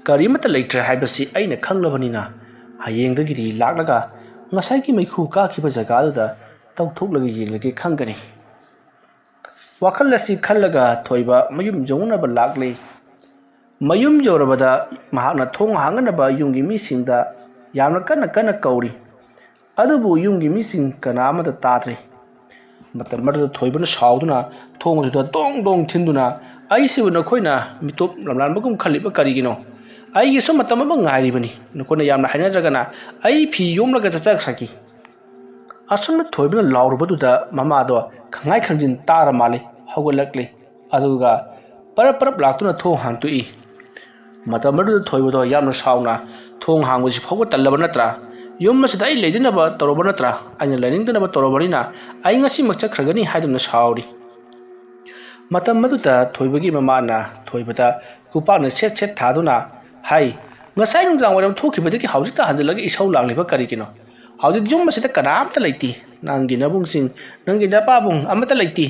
ꯀꯔꯤꯃꯠꯇ ꯂꯩꯇ꯭ꯔꯦ ꯍꯥꯏꯕꯁꯤ ꯑꯩꯅ ꯈꯪꯂꯕꯅꯤꯅ, ꯍꯌꯦꯡꯗꯒꯤꯗꯤ ꯂꯥꯛꯂꯒ ꯉꯁꯥꯏꯒꯤ ꯃꯩꯈꯨ ꯀꯥꯈꯤꯕ ꯖꯒꯥꯗꯨꯗ ꯇꯧꯊꯣꯛꯂꯒ ꯌꯦꯡꯂꯒꯦ ꯈꯪꯒꯅꯤ"꯫ ꯋꯥꯈꯜ ꯑꯁꯤ ꯈꯜꯂꯒ ꯊꯣꯏꯕ ꯃꯌꯨꯝ ꯌꯧꯅꯅꯕ ꯂꯥꯛꯂꯦ꯫ ꯃꯌꯨꯝ ꯌꯧꯔꯕꯗ ꯃꯍꯥꯛꯅ ꯊꯣꯡ ꯍꯥꯡꯅꯅꯕ ꯌꯨꯝꯒꯤ ꯃꯤꯁꯤꯡꯗ ꯌꯥꯝꯅ ꯀꯟꯅ ꯀꯟꯅ ꯀꯧꯔꯤ꯫ ꯑꯗꯨꯕꯨ ꯌꯨꯝꯒꯤ ꯃꯤꯁꯤꯡ ꯀꯅꯥ ꯑꯃꯠꯇ ꯇꯥꯗ꯭ꯔꯦ꯫ ꯃꯇꯝ ꯑꯗꯨꯗ ꯊꯣꯏꯕꯅ ꯁꯥꯎꯗꯨꯅ ꯊꯣꯡ ꯑꯗꯨꯗ ꯗꯣꯡ ꯗꯣꯡ ꯊꯤꯟꯗꯨꯅ, "ꯑꯩꯁꯤꯕꯨ ꯅꯈꯣꯏꯅ ꯃꯤꯇꯣꯞ ꯂꯝꯂꯥꯟꯕꯒꯨꯝ ꯈꯜꯂꯤꯕ ꯀꯔꯤꯒꯤꯅꯣ? ꯑꯩꯒꯤꯁꯨ ꯃꯇꯝ ꯑꯃ ꯉꯥꯏꯔꯤꯕꯅꯤ꯫ ꯅꯈꯣꯏꯅ ꯌꯥꯝꯅ ꯍꯥꯏꯅꯗ꯭ꯔꯒꯅ ꯑꯩ ꯐꯤ ꯌꯣꯝꯂꯒ ꯆꯠꯆꯈ꯭ꯔꯒꯦ"꯫ ꯑꯁꯨꯝꯅ ꯊꯣꯏꯕꯅ ꯂꯥꯎꯔꯨꯕꯗꯨꯗ ꯃꯃꯥꯗꯣ ꯈꯪꯉꯥꯏ ꯈꯪꯖꯤꯟ ꯇꯥꯔ ꯃꯥꯜꯂꯤ, ꯍꯧꯒꯠꯂꯛꯂꯤ꯫ ꯑꯗꯨꯒ ꯄꯔꯞ ꯄꯔꯞ ꯂꯥꯛꯇꯨꯅ ꯊꯣꯡ ꯍꯥꯡꯇꯣꯛꯏ꯫ ꯃꯇꯝ ꯑꯗꯨꯗ ꯊꯣꯏꯕꯗꯣ ꯌꯥꯝꯅ ꯁꯥꯎꯅ, "ꯊꯣꯡ ꯍꯥꯡꯕꯁꯤ ꯐꯥꯎꯕ ꯇꯜꯂꯕ ꯅꯠꯇ꯭ꯔꯥ? ꯌꯨꯝ ꯑꯁꯤꯗ ꯑꯩ ꯂꯩꯗꯅꯕ ꯇꯧꯔꯕ ꯅꯠꯇ꯭ꯔꯥ? ꯑꯩꯅ ꯂꯩꯅꯤꯡꯗꯅꯕ ꯇꯧꯔꯕꯅꯤꯅ ꯑꯩ ꯉꯁꯤꯃꯛ ꯆꯠꯈ꯭ꯔꯒꯅꯤ" ꯍꯥꯏꯗꯨꯅ ꯁꯥꯎꯔꯤ꯫ ꯃꯇꯝ ꯑꯗꯨꯗ ꯊꯣꯏꯕꯒꯤ ꯃꯃꯥꯅ ꯊꯣꯏꯕꯗ ꯈꯨꯄꯥꯛꯅ ꯁꯦꯠ ꯁꯦꯠ ꯊꯥꯗꯨꯅ ꯍꯥꯏ, "ꯉꯁꯥꯏ ꯅꯨꯡꯗꯥꯡ ꯋꯥꯏꯔꯝ ꯊꯣꯛꯈꯤꯕꯗꯒꯤ ꯍꯧꯖꯤꯛꯇ ꯍꯟꯖꯤꯜꯂꯒ ꯏꯁꯧ ꯂꯥꯡꯂꯤꯕ ꯀꯔꯤꯒꯤꯅꯣ? ꯍꯧꯖꯤꯛ ꯌꯨꯝ ꯑꯁꯤꯗ ꯀꯅꯥꯝꯇ ꯂꯩꯇꯦ꯫ ꯅꯪꯒꯤ ꯅꯕꯨꯡꯁꯤꯡ, ꯅꯪꯒꯤ ꯅꯄꯥꯕꯨꯡ ꯑꯃꯠꯇ ꯂꯩꯇꯦ꯫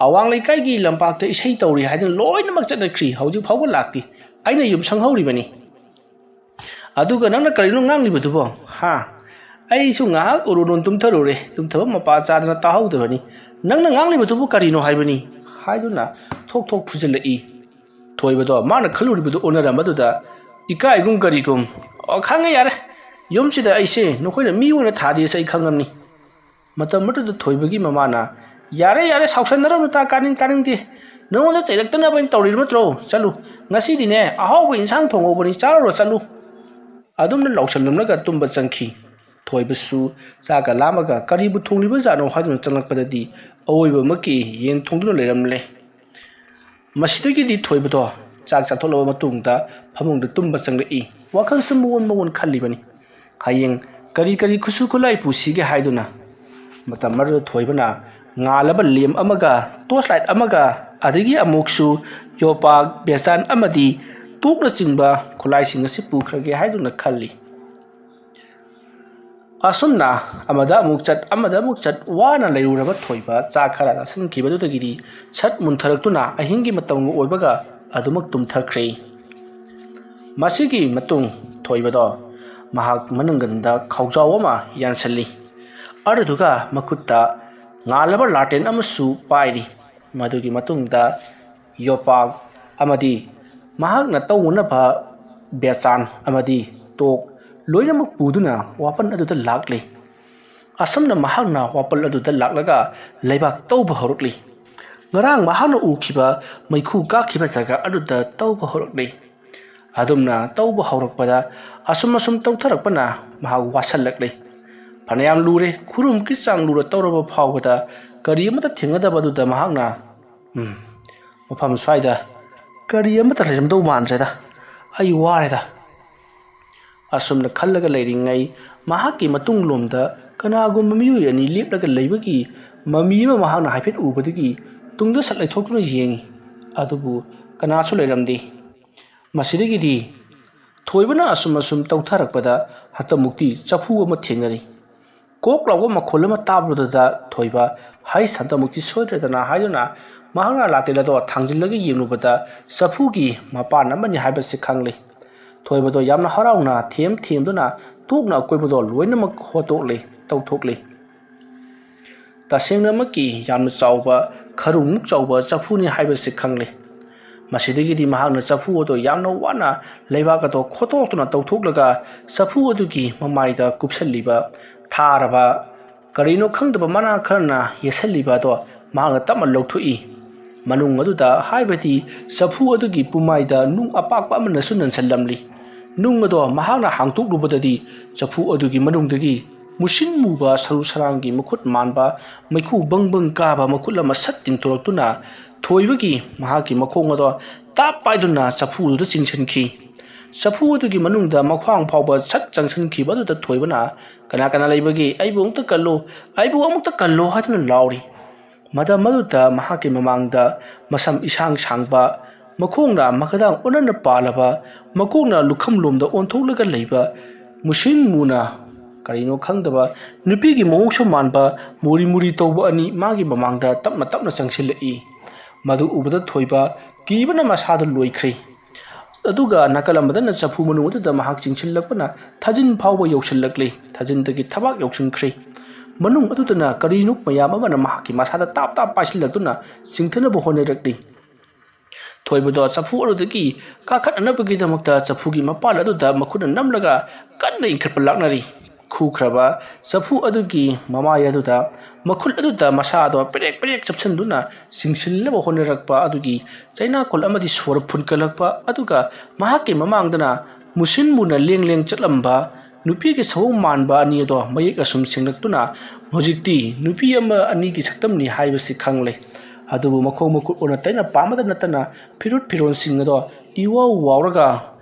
ꯑꯋꯥꯡ ꯂꯩꯀꯥꯏꯒꯤ ꯂꯝꯄꯥꯛꯇ ꯏꯁꯩ ꯇꯧꯔꯤ ꯍꯥꯏꯗꯨꯅ ꯂꯣꯏꯅꯃꯛ ꯆꯠꯅꯈ꯭ꯔꯤ, ꯍꯧꯖꯤꯛ ꯐꯥꯎꯕ ꯂꯥꯛꯇꯦ꯫ ꯑꯩꯅ ꯌꯨꯝ ꯁꯪꯍꯧꯔꯤꯕꯅꯤ꯫ ꯑꯗꯨꯒ ꯅꯪꯅ ꯀꯔꯤꯅꯣ ꯉꯥꯡꯂꯤꯕꯗꯨꯕꯣ? ꯍꯥ? ꯑꯩꯁꯨ ꯉꯥꯏꯍꯥꯛ ꯎꯔꯨꯅꯨ ꯇꯨꯝꯊꯔꯨꯔꯦ, ꯇꯨꯝꯊꯕ ꯃꯄꯥ ꯆꯥꯗꯅ ꯇꯥꯍꯧꯗꯕꯅꯤ꯫ ꯅꯪꯅ ꯉꯥꯡꯂꯤꯕꯗꯨꯕꯨ ꯀꯔꯤꯅꯣ ꯍꯥꯏꯕꯅꯤ?" ꯍꯥꯏꯗꯨꯅ ꯊꯣꯛ ꯊꯣꯛ ꯐꯨꯖꯜꯂꯛꯏ꯫ ꯊꯣꯏꯕꯗꯣ ꯃꯥꯅ ꯈꯜꯂꯨꯔꯤꯕꯗꯨ ꯑꯣꯟꯅꯔꯝꯕꯗꯨꯗ ꯏꯀꯥꯏꯒꯨꯝ ꯀꯔꯤꯒꯨꯝ, "ꯑꯣ, ꯈꯪꯉꯦ, ꯌꯥꯔꯦ꯫ ꯌꯨꯝꯁꯤꯗ ꯑꯩꯁꯦ ꯅꯈꯣꯏꯅ ꯃꯤ ꯑꯣꯏꯅ ꯊꯥꯗꯦꯁꯦ ꯑꯩ ꯈꯪꯉꯝꯅꯤ"꯫ ꯃꯇꯝ ꯑꯗꯨꯗ ꯊꯣꯏꯕꯒꯤ ꯃꯃꯥꯅ, "ꯌꯥꯔꯦ, ꯌꯥꯔꯦ, ꯁꯥꯎꯁꯟꯅꯔꯅꯨ, ꯇꯥ ꯀꯥꯅꯤꯡ ꯇꯥꯅꯤꯡꯗꯦ꯫ ꯅꯉꯣꯟꯗ ꯆꯩꯔꯛꯇꯅꯕ ꯑꯩꯅ ꯇꯧꯔꯤꯕ ꯅꯠꯇ꯭ꯔꯣ? ꯆꯠꯂꯨ, ꯉꯁꯤꯗꯤꯅꯦ ꯑꯍꯥꯎꯕ ꯏꯟꯁꯥꯡ ꯊꯣꯡꯍꯧꯕꯅꯤ, ꯆꯥꯔꯨꯔꯣ, ꯆꯠꯂꯨ"꯫ ꯑꯗꯨꯝꯅ ꯂꯥꯎꯁꯜꯂꯝꯂꯒ ꯇꯨꯝꯕ ꯆꯪꯈꯤ꯫ ꯊꯣꯏꯕꯁꯨ ꯆꯥꯛꯀ ꯂꯥꯝꯃꯒ ꯀꯔꯤꯕꯨ ꯊꯣꯡꯂꯤꯕꯖꯥꯠꯅꯣ ꯍꯥꯏꯗꯨꯅ ꯆꯪꯂꯛꯄꯗꯗꯤ ꯑꯋꯣꯏꯕꯃꯛꯀꯤ ꯌꯦꯟ ꯊꯣꯡꯗꯨꯅ ꯂꯩꯔꯝꯂꯦ꯫ ꯃꯁꯤꯗꯒꯤꯗꯤ ꯊꯣꯏꯕꯗꯣ ꯆꯥꯛ ꯆꯥꯊꯣꯛꯂꯕ ꯃꯇꯨꯡꯗ ꯐꯃꯨꯡꯗ ꯇꯨꯝꯕ ꯆꯪꯂꯛꯏ꯫ ꯋꯥꯈꯜꯁꯨ ꯃꯑꯣꯟ ꯃꯑꯣꯟ ꯈꯜꯂꯤꯕꯅꯤ꯫ ꯍꯌꯦꯡ ꯀꯔꯤ ꯀꯔꯤ ꯈꯨꯠꯁꯨ ꯈꯨꯠꯂꯥꯏ ꯄꯨꯁꯤꯒꯦ ꯍꯥꯏꯗꯨꯅ꯫ ꯃꯇꯝ ꯑꯗꯨꯗ ꯊꯣꯏꯕꯅ ꯉꯥꯜꯂꯕ ꯂꯦꯝ ꯑꯃꯒ, ꯇꯣꯔꯆ ꯂꯥꯏꯠ ꯑꯃꯒ, ꯑꯗꯒꯤ ꯑꯃꯨꯛꯁꯨ ꯌꯣꯄꯥꯛ, ꯕꯦꯆꯥꯟ ꯑꯃꯗꯤ ꯇꯣꯛꯅꯆꯤꯡꯕ ꯈꯨꯠꯂꯥꯏꯁꯤꯡ ꯑꯁꯤ ꯄꯨꯈ꯭ꯔꯒꯦ ꯍꯥꯏꯗꯨꯅ ꯈꯜꯂꯤ꯫ ꯑꯁꯨꯝꯅ ꯑꯃꯗ ꯑꯃꯨꯛ ꯆꯠ, ꯑꯃꯗ ꯑꯃꯨꯛ ꯆꯠ ꯋꯥꯅ ꯂꯩꯔꯨꯔꯕ ꯊꯣꯏꯕ ꯆꯥ ꯈꯔ ꯆꯥꯁꯤꯟꯈꯤꯕꯗꯨꯗꯒꯤꯗꯤ ꯁꯠ ꯃꯨꯟꯊꯔꯛꯇꯨꯅ ꯑꯍꯤꯡꯒꯤ ꯃꯇꯝꯒ ꯑꯣꯏꯕꯒ ꯑꯗꯨꯃꯛ ꯇꯨꯝꯊꯈ꯭ꯔꯦ꯫ ꯃꯁꯤꯒꯤ ꯃꯇꯨꯡ ꯊꯣꯏꯕꯗꯣ ꯃꯍꯥꯛ ꯃꯅꯪꯒꯟꯗ ꯈꯥꯎꯖꯥꯎ ꯑꯃ ꯌꯥꯟꯁꯤꯜꯂꯤ꯫ ꯑꯗꯨꯗꯨꯒ ꯃꯈꯨꯠꯇ ꯉꯥꯜꯂꯕ ꯂꯥꯇꯦꯟ ꯑꯃꯁꯨ ꯄꯥꯏꯔꯤ꯫ ꯃꯗꯨꯒꯤ ꯃꯇꯨꯡꯗ ꯌꯣꯄꯥꯛ ꯑꯃꯗꯤ ꯃꯍꯥꯛꯅ ꯇꯧꯅꯅꯕ ꯕꯦꯆꯥꯟ ꯑꯃꯗꯤ ꯇꯣꯛ ꯂꯣꯏꯅꯃꯛ ꯄꯨꯗꯨꯅ ꯋꯥꯄꯜ ꯑꯗꯨꯗ ꯂꯥꯛꯂꯤ꯫ ꯑꯁꯨꯝꯅ ꯃꯍꯥꯛꯅ ꯋꯥꯄꯜ ꯑꯗꯨꯗ ꯂꯥꯛꯂꯒ ꯂꯩꯕꯥꯛ ꯇꯧꯕ ꯍꯧꯔꯛꯂꯤ꯫ ꯉꯔꯥꯡ ꯃꯍꯥꯛꯅ ꯎꯈꯤꯕ ꯃꯩꯈꯨ ꯀꯥꯈꯤꯕ ꯖꯒꯥ ꯑꯗꯨꯗ ꯇꯧꯕ ꯍꯧꯔꯛꯂꯤ꯫ ꯑꯗꯨꯝꯅ ꯇꯧꯕ ꯍꯧꯔꯛꯄꯗ ꯑꯁꯨꯝ ꯑꯁꯨꯝ ꯇꯧꯊꯔꯛꯄꯅ ꯃꯍꯥꯛ ꯋꯥꯁꯜꯂꯛꯂꯦ꯫ ꯐꯅꯌꯥꯝ ꯂꯨꯔꯦ, ꯈꯨꯔꯨꯝꯀꯤ ꯆꯥꯡ ꯂꯨꯔ ꯇꯧꯔꯕ ꯐꯥꯎꯕꯗ ꯀꯔꯤ ꯑꯃꯠꯇ ꯊꯦꯡꯅꯗꯕꯗꯨꯗ ꯃꯍꯥꯛꯅ, "ꯎꯝ, ꯃꯐꯝ ꯁ꯭ꯋꯥꯏꯗ ꯀꯔꯤ ꯑꯃꯠꯇ ꯂꯩꯔꯝꯗꯧ ꯃꯥꯟꯗ꯭ꯔꯦꯗ꯫ ꯑꯩ ꯋꯥꯔꯦꯗ"꯫ ꯑꯁꯨꯝꯅ ꯈꯜꯂꯒ ꯂꯩꯔꯤꯉꯩ ꯃꯍꯥꯛꯀꯤ ꯃꯇꯨꯡꯂꯣꯝꯗ ꯀꯅꯥꯒꯨꯝꯕ ꯃꯤꯑꯣꯏ ꯑꯅꯤ ꯂꯦꯞꯂꯒ ꯂꯩꯕꯒꯤ ꯃꯃꯤ ꯑꯃ ꯃꯍꯥꯛꯅ ꯍꯥꯏꯐꯦꯠ ꯎꯕꯗꯒꯤ ꯇꯨꯡꯗ ꯁꯠ ꯂꯩꯊꯣꯛꯇꯨꯅ ꯌꯦꯡꯉꯤ꯫ ꯑꯗꯨꯕꯨ ꯀꯅꯥꯁꯨ ꯂꯩꯔꯝꯗꯦ꯫ ꯃꯁꯤꯗꯒꯤꯗꯤ ꯊꯣꯏꯕꯅ ꯑꯁꯨꯝ ꯑꯁꯨꯝ ꯇꯧꯊꯔꯛꯄꯗ ꯍꯟꯇꯃꯨꯛꯇꯤ ꯆꯐꯨ ꯑꯃ ꯊꯦꯡꯅꯔꯤ꯫ ꯀꯣꯛ ꯂꯥꯎꯕ ꯃꯈꯣꯜ ꯑꯃ ꯇꯥꯕꯗꯨꯗ ꯊꯣꯏꯕ "ꯍꯩꯁ, ꯍꯟꯇꯃꯨꯛꯇꯤ ꯁꯣꯏꯗ꯭ꯔꯦꯗꯅ" ꯍꯥꯏꯗꯨꯅ ꯃꯍꯥꯛꯅ ꯂꯥꯇꯦꯟ ꯑꯗꯣ ꯊꯥꯡꯖꯤꯜꯂꯒ ꯌꯦꯡꯂꯨꯕꯗ ꯆꯐꯨꯒꯤ ꯃꯄꯥꯟ ꯑꯃꯅꯤ ꯍꯥꯏꯕꯁꯤ ꯈꯪꯂꯦ꯫ ꯊꯣꯏꯕꯗꯣ ꯌꯥꯝꯅ ꯍꯔꯥꯎꯅ ꯊꯦꯝ ꯊꯦꯝꯗꯨꯅ ꯇꯣꯛꯅ ꯑꯀꯣꯏꯕꯗꯣ ꯂꯣꯏꯅꯃꯛ ꯍꯣꯠꯇꯣꯛꯂꯦ, ꯇꯧꯊꯣꯛꯂꯦ꯫ ꯇꯁꯦꯡꯅꯃꯛꯀꯤ ꯌꯥꯝꯅ ꯆꯥꯎꯕ, ꯈꯔꯨꯡꯃꯨꯛ ꯆꯥꯎꯕ ꯆꯐꯨꯅꯤ ꯍꯥꯏꯕꯁꯤ ꯈꯪꯂꯦ꯫ ꯃꯁꯤꯗꯒꯤꯗꯤ ꯃꯍꯥꯛꯅ ꯆꯐꯨ ꯑꯗꯨ ꯌꯥꯝꯅ ꯋꯥꯅ ꯂꯩꯕꯥꯛ ꯑꯗꯨ ꯈꯣꯠꯇꯣꯛꯇꯨꯅ ꯇꯧꯊꯣꯛꯂꯒ ꯆꯐꯨ ꯑꯗꯨꯒꯤ ꯃꯃꯥꯏꯗ ꯀꯨꯞꯁꯜꯂꯤꯕ, ꯊꯥꯔꯕ ꯀꯔꯤꯅꯣ ꯈꯪꯗꯕ ꯃꯅꯥ ꯈꯔꯅ ꯌꯦꯠꯁꯜꯂꯤꯕ ꯑꯗꯣ ꯃꯍꯥꯛꯅ ꯇꯞꯅ ꯂꯧꯊꯣꯛꯏ꯫ ꯃꯅꯨꯡ ꯑꯗꯨꯗ, ꯍꯥꯏꯕꯗꯤ ꯆꯐꯨ ꯑꯗꯨꯒꯤ ꯄꯨꯃꯥꯏꯗ, ꯅꯨꯡ ꯑꯄꯥꯛꯄ ꯑꯃꯅꯁꯨ ꯅꯟꯁꯜꯂꯝꯂꯤ꯫ ꯅꯨꯡ ꯑꯗꯣ ꯃꯍꯥꯛꯅ ꯍꯥꯡꯇꯣꯛꯂꯨꯕꯗꯗꯤ ꯆꯐꯨ ꯑꯗꯨꯒꯤ ꯃꯅꯨꯡꯗꯒꯤ ꯃꯨꯁꯤꯟ ꯃꯨꯕ ꯁꯔꯨ ꯁꯔꯥꯡꯒꯤ ꯃꯈꯨꯠ ꯃꯥꯟꯕ ꯃꯩꯈꯨ ꯕꯪ ꯕꯪ ꯀꯥꯕ ꯃꯈꯨꯠ ꯑꯃ ꯁꯠ ꯇꯤꯡꯊꯣꯔꯛꯇꯨꯅ ꯊꯣꯏꯕꯒꯤ ꯃꯍꯥꯛꯀꯤ ꯃꯈꯣꯡ ꯑꯗꯣ ꯇꯥꯞ ꯄꯥꯏꯗꯨꯅ ꯆꯐꯨꯗꯨꯗ ꯆꯤꯡꯁꯤꯟꯈꯤ꯫ ꯆꯐꯨ ꯑꯗꯨꯒꯤ ꯃꯅꯨꯡꯗ ꯃꯈ꯭ꯋꯥꯡ ꯐꯥꯎꯕ ꯁꯠ ꯆꯪꯁꯤꯟꯈꯤꯕ ꯑꯗꯨꯗ ꯊꯣꯏꯕꯅ, "ꯀꯅꯥ ꯀꯅꯥ ꯂꯩꯕꯒꯦ? ꯑꯩꯕꯨ ꯑꯃꯨꯛꯇ ꯀꯜꯂꯨ, ꯑꯩꯕꯨ ꯑꯃꯨꯛꯇ ꯀꯜꯂꯨ" ꯍꯥꯏꯗꯨꯅ ꯂꯥꯎꯔꯤ꯫ ꯃꯇꯝ ꯑꯗꯨꯗ ꯃꯍꯥꯛꯀꯤ ꯃꯃꯥꯡꯗ ꯃꯁꯝ ꯏꯁꯥꯡ ꯁꯥꯡꯕ, ꯃꯈꯣꯡꯅ ꯃꯈꯥꯗꯥꯡ ꯑꯣꯟꯅꯅ ꯄꯥꯜꯂꯕ, ꯃꯀꯣꯛꯅ ꯂꯨꯈꯝꯂꯣꯝꯗ ꯑꯣꯟꯊꯣꯛꯂꯒ ꯂꯩꯕ, ꯃꯨꯁꯤꯟ ꯃꯨꯅ ꯀꯔꯤꯅꯣ ꯈꯪꯗꯕ ꯅꯨꯄꯤꯒꯤ ꯃꯑꯣꯡꯁꯨ ꯃꯥꯟꯕ ꯃꯨꯔꯤ ꯃꯨꯔꯤ ꯇꯧꯕ ꯑꯅꯤ ꯃꯥꯒꯤ ꯃꯃꯥꯡꯗ ꯇꯞꯅ ꯇꯞꯅ ꯆꯪꯁꯤꯜꯂꯛꯏ꯫ ꯃꯗꯨ ꯎꯕꯗ ꯊꯣꯏꯕ ꯀꯤꯕꯅ ꯃꯁꯥꯗ ꯂꯣꯏꯈ꯭ꯔꯦ꯫ ꯑꯗꯨꯒ ꯅꯥꯀꯜ ꯑꯃꯗꯅ ꯆꯐꯨ ꯃꯅꯨꯡ ꯑꯗꯨꯗ ꯃꯍꯥꯛ ꯆꯤꯡꯁꯤꯜꯂꯛꯄꯅ ꯊꯥꯖꯤꯟ ꯐꯥꯎꯕ ꯌꯧꯁꯤꯜꯂꯛꯂꯦ꯫ ꯊꯥꯖꯤꯟꯗꯒꯤ ꯊꯕꯥꯛ ꯌꯧꯁꯤꯟꯈ꯭ꯔꯦ꯫ ꯃꯅꯨꯡ ꯑꯗꯨꯗꯅ ꯀꯔꯤꯅꯣ ꯃꯌꯥꯝ ꯑꯃꯅ ꯃꯍꯥꯛꯀꯤ ꯃꯁꯥꯗ ꯇꯥꯞ ꯇꯥꯞ ꯄꯥꯏꯁꯤꯜꯂꯛꯇꯨꯅ ꯆꯤꯡꯊꯅꯕ ꯍꯣꯠꯅꯔꯛꯂꯤ꯫ ꯊꯣꯏꯕꯗꯣ ꯆꯐꯨ ꯑꯗꯨꯗꯒꯤ ꯀꯥꯈꯠꯅꯅꯕꯒꯤꯗꯃꯛꯇ ꯆꯐꯨꯒꯤ ꯃꯄꯥꯜ ꯑꯗꯨꯗ ꯃꯈꯨꯠꯅ ꯅꯝꯂꯒ ꯀꯟꯅ ꯏꯟꯈꯠꯄ ꯂꯥꯛꯅꯔꯤ꯫ ꯈꯨꯈ꯭ꯔꯕ ꯆꯐꯨ ꯑꯗꯨꯒꯤ ꯃꯃꯥꯏ ꯑꯗꯨꯗ ꯃꯈꯨꯠ ꯑꯗꯨꯗ ꯃꯁꯥꯗꯣ ꯄꯦꯔꯦꯛ ꯄꯦꯔꯦꯛ ꯆꯞꯁꯤꯟꯗꯨꯅ ꯆꯤꯡꯁꯤꯜꯅꯕ ꯍꯣꯠꯅꯔꯛꯄ ꯑꯗꯨꯒꯤ ꯆꯩꯅꯥꯀꯣꯜ ꯑꯃꯗꯤ ꯁꯣꯔ ꯐꯨꯟꯀꯠꯂꯛꯄ, ꯑꯗꯨꯒ ꯃꯍꯥꯛꯀꯤ ꯃꯃꯥꯡꯗꯅ ꯃꯨꯁꯤꯟ ꯃꯨꯅ ꯂꯦꯡ ꯂꯦꯡ ꯆꯠꯂꯝꯕ ꯅꯨꯄꯤꯒꯤ ꯁꯑꯣꯡ ꯃꯥꯟꯕ ꯑꯅꯤ ꯑꯗꯣ ꯃꯌꯦꯛ ꯑꯁꯨꯝ ꯁꯦꯡꯂꯛꯇꯨꯅ ꯍꯧꯖꯤꯛꯇꯤ ꯅꯨꯄꯤ ꯑꯃ ꯑꯅꯤꯒꯤ ꯁꯛꯇꯝꯅꯤ ꯍꯥꯏꯕꯁꯤ ꯈꯪꯂꯦ꯫ ꯑꯗꯨꯕꯨ ꯃꯈꯣꯡ ꯃꯈꯨꯠ ꯑꯣꯟꯅ ꯇꯩꯅ ꯄꯥꯝꯕꯗ ꯅꯠꯇꯅ ꯐꯤꯔꯨꯠ ꯐꯤꯔꯣꯜꯁꯤꯡ ꯑꯗꯣ ꯏꯋꯥꯎ ꯋꯥꯎꯔꯒ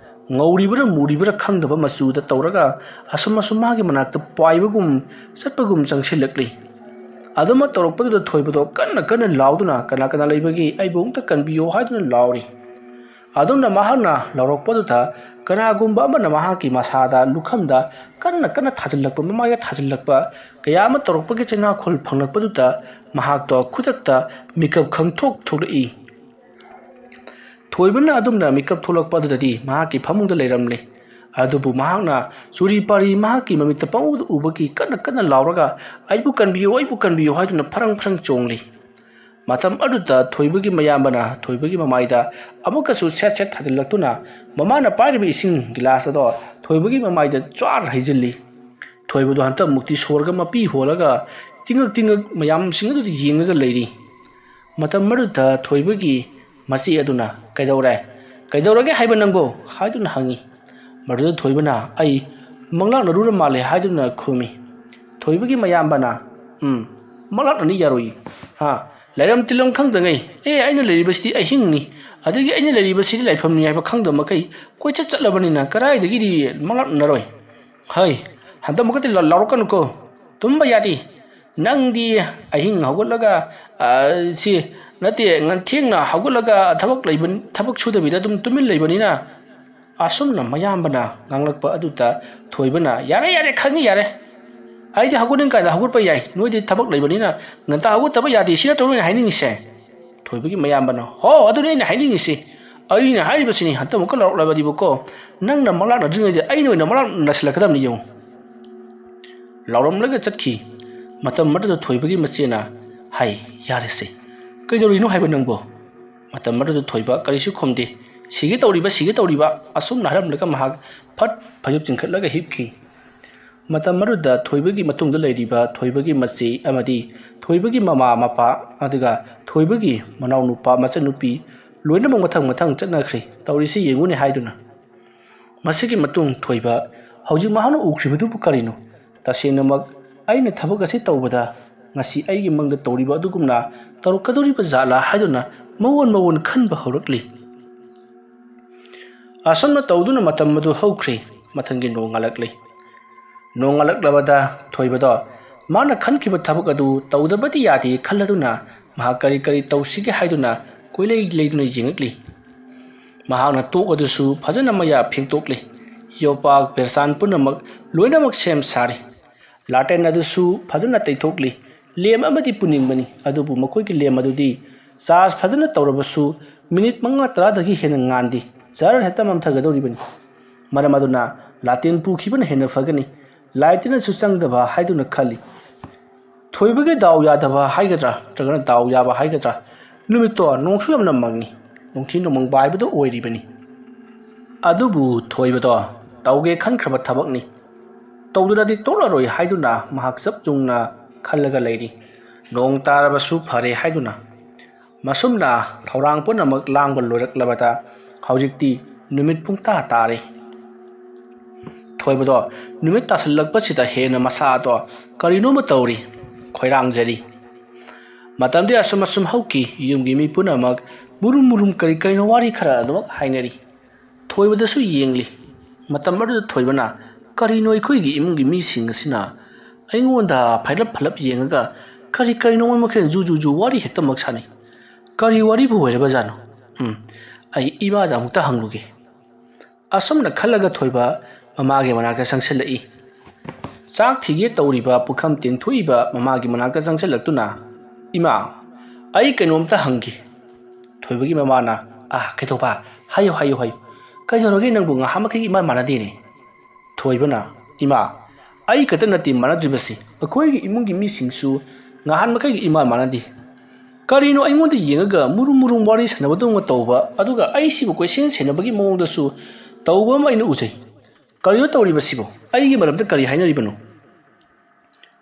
ꯉꯧꯔꯤꯕꯔꯥ ꯃꯨꯔꯤꯕꯔꯥ ꯈꯪꯗꯕ ꯃꯆꯨꯗ ꯇꯧꯔꯒ ꯑꯁꯨꯝ ꯑꯁꯨꯝ ꯃꯥꯒꯤ ꯃꯅꯥꯛꯇ ꯄꯥꯏꯕꯒꯨꯝ ꯆꯠꯄꯒꯨꯝ ꯆꯪꯁꯤꯜꯂꯛꯂꯤ꯫ ꯑꯗꯨꯃꯛ ꯇꯧꯔꯛꯄꯗꯨꯗ ꯊꯣꯏꯕꯗꯣ ꯀꯟꯅ ꯀꯟꯅ ꯂꯥꯎꯗꯨꯅ "ꯀꯅꯥ ꯀꯅꯥ ꯂꯩꯕꯒꯦ? ꯑꯩꯕꯨ ꯑꯃꯨꯛꯇ ꯀꯟꯕꯤꯌꯣ" ꯍꯥꯏꯗꯨꯅ ꯂꯥꯎꯔꯤ꯫ ꯑꯗꯨꯝꯅ ꯃꯍꯥꯛꯅ ꯂꯥꯎꯔꯛꯄꯗꯨꯗ ꯀꯅꯥꯒꯨꯝꯕ ꯑꯃꯅ ꯃꯍꯥꯛꯀꯤ ꯃꯁꯥꯗ ꯂꯨꯈꯝꯗ ꯀꯟꯅ ꯀꯟꯅ ꯊꯥꯖꯤꯜꯂꯛꯄ, ꯃꯃꯥꯏꯗ ꯊꯥꯖꯤꯜꯂꯛꯄ ꯀꯌꯥ ꯑꯃ ꯇꯧꯔꯛꯄꯒꯤ ꯆꯩꯅꯥꯈꯣꯜ ꯐꯪꯂꯛꯄꯗꯨꯗ ꯃꯍꯥꯛꯇꯣ ꯈꯨꯗꯛꯇ ꯃꯤꯀꯞ ꯈꯪꯊꯣꯛ ꯊꯣꯛꯂꯛꯏ꯫ ꯊꯣꯏꯕꯅ ꯑꯗꯨꯝꯅ ꯃꯤꯀꯞ ꯊꯣꯛꯂꯛꯄ ꯑꯗꯨꯗꯗꯤ ꯃꯍꯥꯛꯀꯤ ꯐꯃꯨꯡꯗ ꯂꯩꯔꯝꯂꯦ꯫ ꯑꯗꯨꯕꯨ ꯃꯍꯥꯛꯅ ꯆꯨꯔꯤ ꯄꯥꯔꯤ ꯃꯍꯥꯛꯀꯤ ꯃꯃꯤꯠꯇ ꯄꯪꯎꯗ ꯎꯕꯒꯤ ꯀꯟꯅ ꯀꯟꯅ ꯂꯥꯎꯔꯒ "ꯑꯩꯕꯨ ꯀꯟꯕꯤꯌꯨ, ꯑꯩꯕꯨ ꯀꯟꯕꯤꯌꯨ" ꯍꯥꯏꯗꯨꯅ ꯐꯔꯪ ꯐꯔꯪ ꯆꯣꯡꯂꯤ꯫ ꯃꯇꯝ ꯑꯗꯨꯗ ꯊꯣꯏꯕꯒꯤ ꯃꯌꯥꯝꯕꯅ ꯊꯣꯏꯕꯒꯤ ꯃꯃꯥꯏꯗ ꯑꯃꯨꯛꯀꯁꯨ ꯁꯦꯠ ꯁꯦꯠ ꯊꯥꯖꯤꯜꯂꯛꯇꯨꯅ ꯃꯃꯥꯅ ꯄꯥꯏꯔꯤꯕ ꯏꯁꯤꯡ ꯒꯤꯂꯥꯁ ꯑꯗꯣ ꯊꯣꯏꯕꯒꯤ ꯃꯃꯥꯏꯗ ꯆ꯭ꯋꯥꯔ ꯍꯩꯖꯤꯜꯂꯤ꯫ ꯊꯣꯏꯕꯗꯣ ꯍꯟꯇꯛ ꯃꯨꯛꯇꯤ ꯁꯣꯔꯒ ꯃꯄꯤ ꯍꯣꯜꯂꯒ ꯇꯤꯡꯉꯛ ꯇꯤꯡꯉꯛ ꯃꯌꯥꯝꯁꯤꯡ ꯑꯗꯨꯗ ꯌꯦꯡꯉꯒ ꯂꯩꯔꯤ꯫ ꯃꯇꯝ ꯑꯗꯨꯗ ꯊꯣꯏꯕꯒꯤ ꯃꯆꯦ ꯑꯗꯨꯅ "ꯀꯩꯗꯧꯔꯦ? ꯀꯩꯗꯧꯔꯒꯦ ꯍꯥꯏꯕ ꯅꯪꯕꯣ?" ꯍꯥꯏꯗꯨꯅ ꯍꯪꯉꯤ꯫ ꯃꯗꯨꯗ ꯊꯣꯏꯕꯅ "ꯑꯩ ꯃꯪꯂꯥꯛꯅꯔꯨꯔ ꯃꯥꯜꯂꯦ" ꯍꯥꯏꯗꯨꯅ ꯈꯨꯝꯃꯤ꯫ ꯊꯣꯏꯕꯒꯤ ꯃꯌꯥꯝꯕꯅ "ꯎꯝ, ꯃꯪꯂꯥꯛꯅꯅꯤ ꯌꯥꯔꯣꯏ꯫ ꯍꯥ, ꯂꯩꯔꯝ ꯇꯤꯜꯂꯝ ꯈꯪꯗꯉꯩ꯫ ꯑꯦ, ꯑꯩꯅ ꯂꯩꯔꯤꯕꯁꯤꯗꯤ ꯑꯍꯤꯡꯅꯤ, ꯑꯗꯒꯤ ꯑꯩꯅ ꯂꯩꯔꯤꯕꯁꯤꯗꯤ ꯂꯥꯏꯐꯝꯅꯤ ꯍꯥꯏꯕ ꯈꯪꯗꯕ ꯃꯈꯩ ꯀꯣꯏꯆꯠ ꯆꯠꯂꯕꯅꯤꯅ ꯀꯗꯥꯏꯗꯒꯤꯗꯤ ꯃꯪꯂꯥꯛꯅꯔꯣꯏ? ꯍꯩ, ꯍꯟꯗꯛ ꯑꯃꯨꯛꯀꯗꯤ ꯂꯥꯎꯔꯛꯀꯅꯨꯀꯣ꯫ ꯇꯨꯝꯕ ꯌꯥꯗꯦ꯫ "ꯅꯪꯗꯤ ꯑꯍꯤꯡ ꯍꯧꯒꯠꯂꯒ, ꯑ, ꯁꯤ ꯅꯠꯇꯦ, ꯊꯦꯡꯅ ꯍꯧꯒꯠꯂꯒ ꯊꯕꯛ ꯂꯩꯕ, ꯊꯕꯛ ꯁꯨꯗꯕꯤꯗ ꯑꯗꯨꯝ ꯇꯨꯃꯤꯟ ꯂꯩꯕꯅꯤꯅ?" ꯑꯁꯨꯝꯅ ꯃꯌꯥꯝꯕꯅ ꯉꯥꯡꯂꯛꯄ ꯑꯗꯨꯗ ꯊꯣꯏꯕꯅ, "ꯌꯥꯔꯦ, ꯌꯥꯔꯦ, ꯈꯪꯉꯤ, ꯌꯥꯔꯦ꯫ ꯑꯩꯗꯤ ꯍꯧꯒꯠꯅꯤꯡ ꯀꯥꯟꯗ ꯍꯧꯒꯠꯄ ꯌꯥꯏ, ꯅꯣꯏꯗꯤ ꯊꯕꯛ ꯂꯩꯕꯅꯤꯅ ꯉꯟꯇꯥ ꯍꯧꯒꯠꯇꯕ ꯌꯥꯗꯦ, ꯁꯤ ꯅꯠꯇ꯭ꯔꯣ ꯅꯣꯏꯅ ꯍꯥꯏꯅꯤꯡꯉꯤꯁꯦ?" ꯊꯣꯏꯕꯒꯤ ꯃꯌꯥꯝꯕꯅ, "ꯍꯣ, ꯑꯗꯨꯅꯤ ꯑꯩꯅ ꯍꯥꯏꯅꯤꯡꯉꯤꯁꯤ꯫ ꯑꯩꯅ ꯍꯥꯏꯔꯤꯕꯁꯤꯅꯤ, ꯍꯟꯇꯃꯨꯛꯀ ꯂꯥꯎꯔꯛꯂꯕꯗꯤꯕꯀꯣ, ꯅꯪꯅ ꯃꯂꯥꯛꯅꯗ꯭ꯔꯤꯉꯩꯗ ꯑꯩꯅ ꯑꯣꯏꯅ ꯃꯂꯥꯛꯅꯁꯤꯜꯂꯛꯀꯗꯕꯅꯤ, ꯌꯦꯡꯉꯨ꯫" ꯂꯥꯎꯔꯝꯂꯒ ꯆꯠꯈꯤ꯫ ꯃꯇꯝ ꯑꯗꯨꯗ ꯊꯣꯏꯕꯒꯤ ꯃꯆꯦꯅ, "ꯍꯩ, ꯌꯥꯔꯦꯁꯦ꯫ ꯀꯩꯗꯧꯔꯤꯅꯣ ꯍꯥꯏꯕ ꯅꯪꯕꯣ?" ꯃꯇꯝ ꯑꯗꯨꯗ ꯊꯣꯏꯕ ꯀꯔꯤꯁꯨ ꯈꯨꯝꯗꯦ꯫ "ꯁꯤꯒꯦ ꯇꯧꯔꯤꯕ, ꯁꯤꯒꯦ ꯇꯧꯔꯤꯕ," ꯑꯁꯨꯝꯅ ꯍꯥꯏꯔꯝꯂꯒ ꯃꯍꯥꯛ ꯐꯠ ꯐꯩꯖꯨꯞ ꯆꯤꯡꯈꯠꯂꯒ ꯍꯤꯞꯈꯤ꯫ ꯃꯇꯝ ꯑꯗꯨꯗ ꯊꯣꯏꯕꯒꯤ ꯃꯇꯨꯡꯗ ꯂꯩꯔꯤꯕ ꯊꯣꯏꯕꯒꯤ ꯃꯆꯦ ꯑꯃꯗꯤ ꯊꯣꯏꯕꯒꯤ ꯃꯃꯥ ꯃꯄꯥ, ꯑꯗꯨꯒ ꯊꯣꯏꯕꯒꯤ ꯃꯅꯥꯎꯅꯨꯄꯥ ꯃꯆꯟꯅꯨꯄꯤ ꯂꯣꯏꯅꯃꯛ ꯃꯊꯪ ꯃꯊꯪ ꯆꯠꯅꯈ꯭ꯔꯦ꯫ "ꯇꯧꯔꯤꯁꯤ ꯌꯦꯡꯉꯨꯅꯦ," ꯍꯥꯏꯗꯨꯅ꯫ ꯃꯁꯤꯒꯤ ꯃꯇꯨꯡ ꯊꯣꯏꯕ, "ꯍꯧꯖꯤꯛ ꯃꯍꯥꯛꯅ ꯎꯈ꯭ꯔꯤꯕꯗꯨꯕꯨ ꯀꯔꯤꯅꯣ? ꯇꯁꯦꯡꯅꯃꯛ ꯑꯩꯅ ꯊꯕꯛ ꯑꯁꯤ ꯇꯧꯕꯗ ꯉꯁꯤ ꯑꯩꯒꯤ ꯃꯪꯗ ꯇꯧꯔꯤꯕ ꯑꯗꯨꯒꯨꯝꯅ ꯇꯧꯔꯛꯀꯗꯧꯔꯤꯕ ꯖꯥꯠꯂꯥ?" ꯍꯥꯏꯗꯨꯅ ꯃꯋꯣꯟ ꯃꯋꯣꯟ ꯈꯟꯕ ꯍꯧꯔꯛꯂꯤ꯫ ꯑꯁꯨꯝꯅ ꯇꯧꯗꯨꯅ ꯃꯇꯝ ꯑꯗꯨ ꯍꯧꯈ꯭ꯔꯦ꯫ ꯃꯊꯪꯒꯤ ꯅꯣꯡ ꯉꯥꯜꯂꯛꯂꯦ꯫ ꯅꯣꯡ ꯉꯥꯜꯂꯛꯂꯕꯗ ꯊꯣꯏꯕꯗꯣ ꯃꯥꯅ ꯈꯟꯈꯤꯕ ꯊꯕꯛ ꯑꯗꯨ ꯇꯧꯗꯕꯗꯤ ꯌꯥꯗꯦ ꯈꯜꯂꯗꯨꯅ ꯃꯍꯥꯛ ꯀꯔꯤ ꯀꯔꯤ ꯇꯧꯁꯤꯒꯦ ꯍꯥꯏꯗꯨꯅ ꯀꯣꯏꯂꯩ ꯂꯩꯗꯨꯅ ꯌꯦꯡꯉꯛꯂꯤ꯫ ꯃꯍꯥꯛꯅ ꯇꯣꯛ ꯑꯗꯨꯁꯨ ꯐꯖꯅ ꯃꯌꯥ ꯐꯦꯡꯗꯣꯛꯂꯤ꯫ ꯌꯣꯄꯥꯛ ꯕꯦꯔꯆꯥꯟ ꯄꯨꯝꯅꯃꯛ ꯂꯣꯏꯅꯃꯛ ꯁꯦꯝ ꯁꯥꯔꯤ꯫ ꯂꯥꯇꯦꯟ ꯑꯗꯨꯁꯨ ꯐꯖꯅ ꯇꯩꯊꯣꯛꯂꯤ꯫ ꯂꯦꯝ ꯑꯃꯗꯤ ꯄꯨꯅꯤꯡꯕꯅꯤ, ꯑꯗꯨꯕꯨ ꯃꯈꯣꯏꯒꯤ ꯂꯦꯝ ꯑꯗꯨꯗꯤ ꯆꯥꯔꯖ ꯐꯖꯅ ꯇꯧꯔꯕꯁꯨ ꯃꯤꯅꯤꯠ ꯃꯉꯥ ꯇꯔꯥꯗꯒꯤ ꯍꯦꯟꯅ ꯉꯥꯟꯗꯦ꯫ ꯖꯔ ꯍꯦꯛꯇ ꯃꯝꯊꯒꯗꯧꯔꯤꯕꯅꯤ꯫ ꯃꯔꯝ ꯑꯗꯨꯅ ꯂꯥꯇꯦꯟ ꯄꯨꯈꯤꯕꯅ ꯍꯦꯟꯅ ꯐꯒꯅꯤ꯫ ꯂꯥꯏ ꯇꯤꯟꯅꯁꯨ ꯆꯪꯗꯕ ꯍꯥꯏꯗꯨꯅ ꯈꯜꯂꯤ꯫ ꯊꯣꯏꯕꯒꯤ ꯗꯥꯎ ꯌꯥꯗꯕ ꯍꯥꯏꯒꯗ꯭ꯔꯥ ꯅꯠꯇ꯭ꯔꯒꯅ ꯗꯥꯎ ꯌꯥꯕ ꯍꯥꯏꯒꯗ꯭ꯔꯥ, ꯅꯨꯃꯤꯠꯇꯣ ꯅꯣꯡꯁꯨ ꯌꯥꯝꯅ ꯃꯪꯉꯤ꯫ ꯅꯨꯡꯊꯤꯜ ꯅꯣꯡꯃꯪꯕ ꯍꯥꯏꯕꯗꯨ ꯑꯣꯏꯔꯤꯕꯅꯤ꯫ ꯑꯗꯨꯕꯨ ꯊꯣꯏꯕꯗꯣ ꯇꯧꯒꯦ ꯈꯟꯈ꯭ꯔꯕ ꯊꯕꯛꯅꯤ꯫ ꯇꯧꯗꯅꯗꯤ ꯇꯣꯛꯂꯔꯣꯏ ꯍꯥꯏꯗꯨꯅ ꯃꯍꯥꯛ ꯆꯞ ꯌꯨꯡꯅ ꯈꯜꯂꯒ ꯂꯩꯔꯤ꯫ ꯅꯣꯡ ꯇꯥꯔꯕꯁꯨ ꯐꯔꯦ ꯍꯥꯏꯗꯨꯅ꯫ ꯃꯁꯨꯝꯅ ꯊꯧꯔꯥꯡ ꯄꯨꯝꯅꯃꯛ ꯂꯥꯡꯕ ꯂꯣꯏꯔꯛꯂꯕꯗ ꯍꯧꯖꯤꯛꯇꯤ ꯅꯨꯃꯤꯠ ꯄꯨꯡꯇꯥ ꯇꯥꯔꯦ꯫ ꯊꯣꯏꯕꯗꯣ ꯅꯨꯃꯤꯠ ꯇꯥꯁꯤꯜꯂꯛꯄꯁꯤꯗ ꯍꯦꯟꯅ ꯃꯁꯥꯗꯣ ꯀꯔꯤꯅꯣꯃ ꯇꯧꯔꯤ, ꯈꯣꯏꯔꯥꯡꯖꯔꯤ꯫ ꯃꯇꯝꯗꯤ ꯑꯁꯨꯝ ꯑꯁꯨꯝ ꯍꯧꯈꯤ꯫ ꯌꯨꯝꯒꯤ ꯃꯤ ꯄꯨꯝꯅꯃꯛ ꯃꯨꯔꯨꯝ ꯃꯨꯔꯨꯝ ꯀꯔꯤ ꯀꯔꯤꯅꯣ ꯋꯥꯔꯤ ꯈꯔ ꯑꯗꯨꯃꯛ ꯍꯥꯏꯅꯔꯤ꯫ ꯊꯣꯏꯕꯗꯁꯨ ꯌꯦꯡꯂꯤ꯫ ꯃꯇꯝ ꯑꯗꯨꯗ ꯊꯣꯏꯕꯅ, "ꯀꯔꯤꯅꯣ ꯑꯩꯈꯣꯏꯒꯤ ꯏꯃꯨꯡꯒꯤ ꯃꯤꯁꯤꯡ ꯑꯁꯤꯅ ꯑꯩꯉꯣꯟꯗ ꯐꯩꯂꯞ ꯐꯩꯂꯞ ꯌꯦꯡꯉꯒ ꯀꯔꯤ ꯀꯔꯤꯅꯣ ꯃꯣꯏ ꯃꯈꯩꯅ ꯖꯨ ꯖꯨ ꯖꯨ ꯋꯥꯔꯤ ꯍꯦꯛꯇꯃꯛ ꯁꯥꯟꯅꯩ꯫ ꯀꯔꯤ ꯋꯥꯔꯤꯕꯨ ꯑꯣꯏꯔꯕꯖꯥꯠꯅꯣ? ꯎꯝ, ꯑꯩ ꯏꯃꯥꯗ ꯑꯃꯨꯛꯇ ꯍꯪꯂꯨꯒꯦ꯫ ꯑꯁꯨꯝꯅ ꯈꯜꯂꯒ ꯊꯣꯏꯕ ꯃꯃꯥꯒꯤ ꯃꯅꯥꯛꯇ ꯆꯪꯁꯤꯜꯂꯛꯏ꯫ ꯆꯥꯛ ꯊꯤꯒꯦ ꯇꯧꯔꯤꯕ ꯄꯨꯈꯝ ꯇꯦꯡꯊꯣꯛꯏꯕ ꯃꯃꯥꯒꯤ ꯃꯅꯥꯛꯇ ꯆꯪꯁꯤꯜꯂꯛꯇꯨꯅ, "ꯏꯃꯥ, ꯑꯩ ꯀꯩꯅꯣꯝꯇ ꯍꯪꯒꯦ꯫" ꯊꯣꯏꯕꯒꯤ ꯃꯃꯥꯅ, "ꯑꯥ, ꯀꯩꯗꯧꯕ? ꯍꯥꯏꯌꯨ, ꯍꯥꯏꯌꯨ, ꯍꯥꯏꯌꯨ꯫ ꯀꯩꯗꯧꯔꯒꯦ ꯅꯪꯕꯨ? ꯉꯍꯥꯟ ꯃꯈꯩꯒꯤ ꯏꯃꯥꯟ ꯃꯥꯟꯅꯗꯦꯅꯦ?" ꯊꯣꯏꯕꯅ, "ꯏꯃꯥ, ꯑꯩ ꯈꯛꯇ ꯅꯠꯇꯦ ꯃꯥꯟꯅꯗ꯭ꯔꯤꯕꯁꯤ, ꯑꯩꯈꯣꯏꯒꯤ ꯏꯃꯨꯡꯒꯤ ꯃꯤꯁꯤꯡꯁꯨ ꯉꯍꯥꯟ ꯃꯈꯩꯒꯤ ꯏꯃꯥꯟ ꯃꯥꯟꯅꯗꯦ꯫ ꯀꯔꯤꯅꯣ ꯑꯩꯉꯣꯟꯗ ꯌꯦꯡꯉꯒ ꯃꯨꯔꯨꯝ ꯃꯨꯔꯨꯝ ꯋꯥꯔꯤ ꯁꯥꯟꯅꯕꯗꯧꯅ ꯇꯧꯕ, ꯑꯗꯨꯒ ꯑꯩꯁꯤꯕꯨ ꯀꯣꯏꯁꯦꯟ ꯁꯦꯟꯅꯕꯒꯤ ꯃꯑꯣꯡꯗꯁꯨ ꯇꯧꯕ ꯑꯃ ꯑꯩꯅ ꯎꯖꯩ꯫ ꯀꯔꯤꯅꯣ ꯇꯧꯔꯤꯕꯁꯤꯕꯨ? ꯑꯩꯒꯤ ꯃꯔꯝꯗ ꯀꯔꯤ ꯍꯥꯏꯅꯔꯤꯕꯅꯣ?"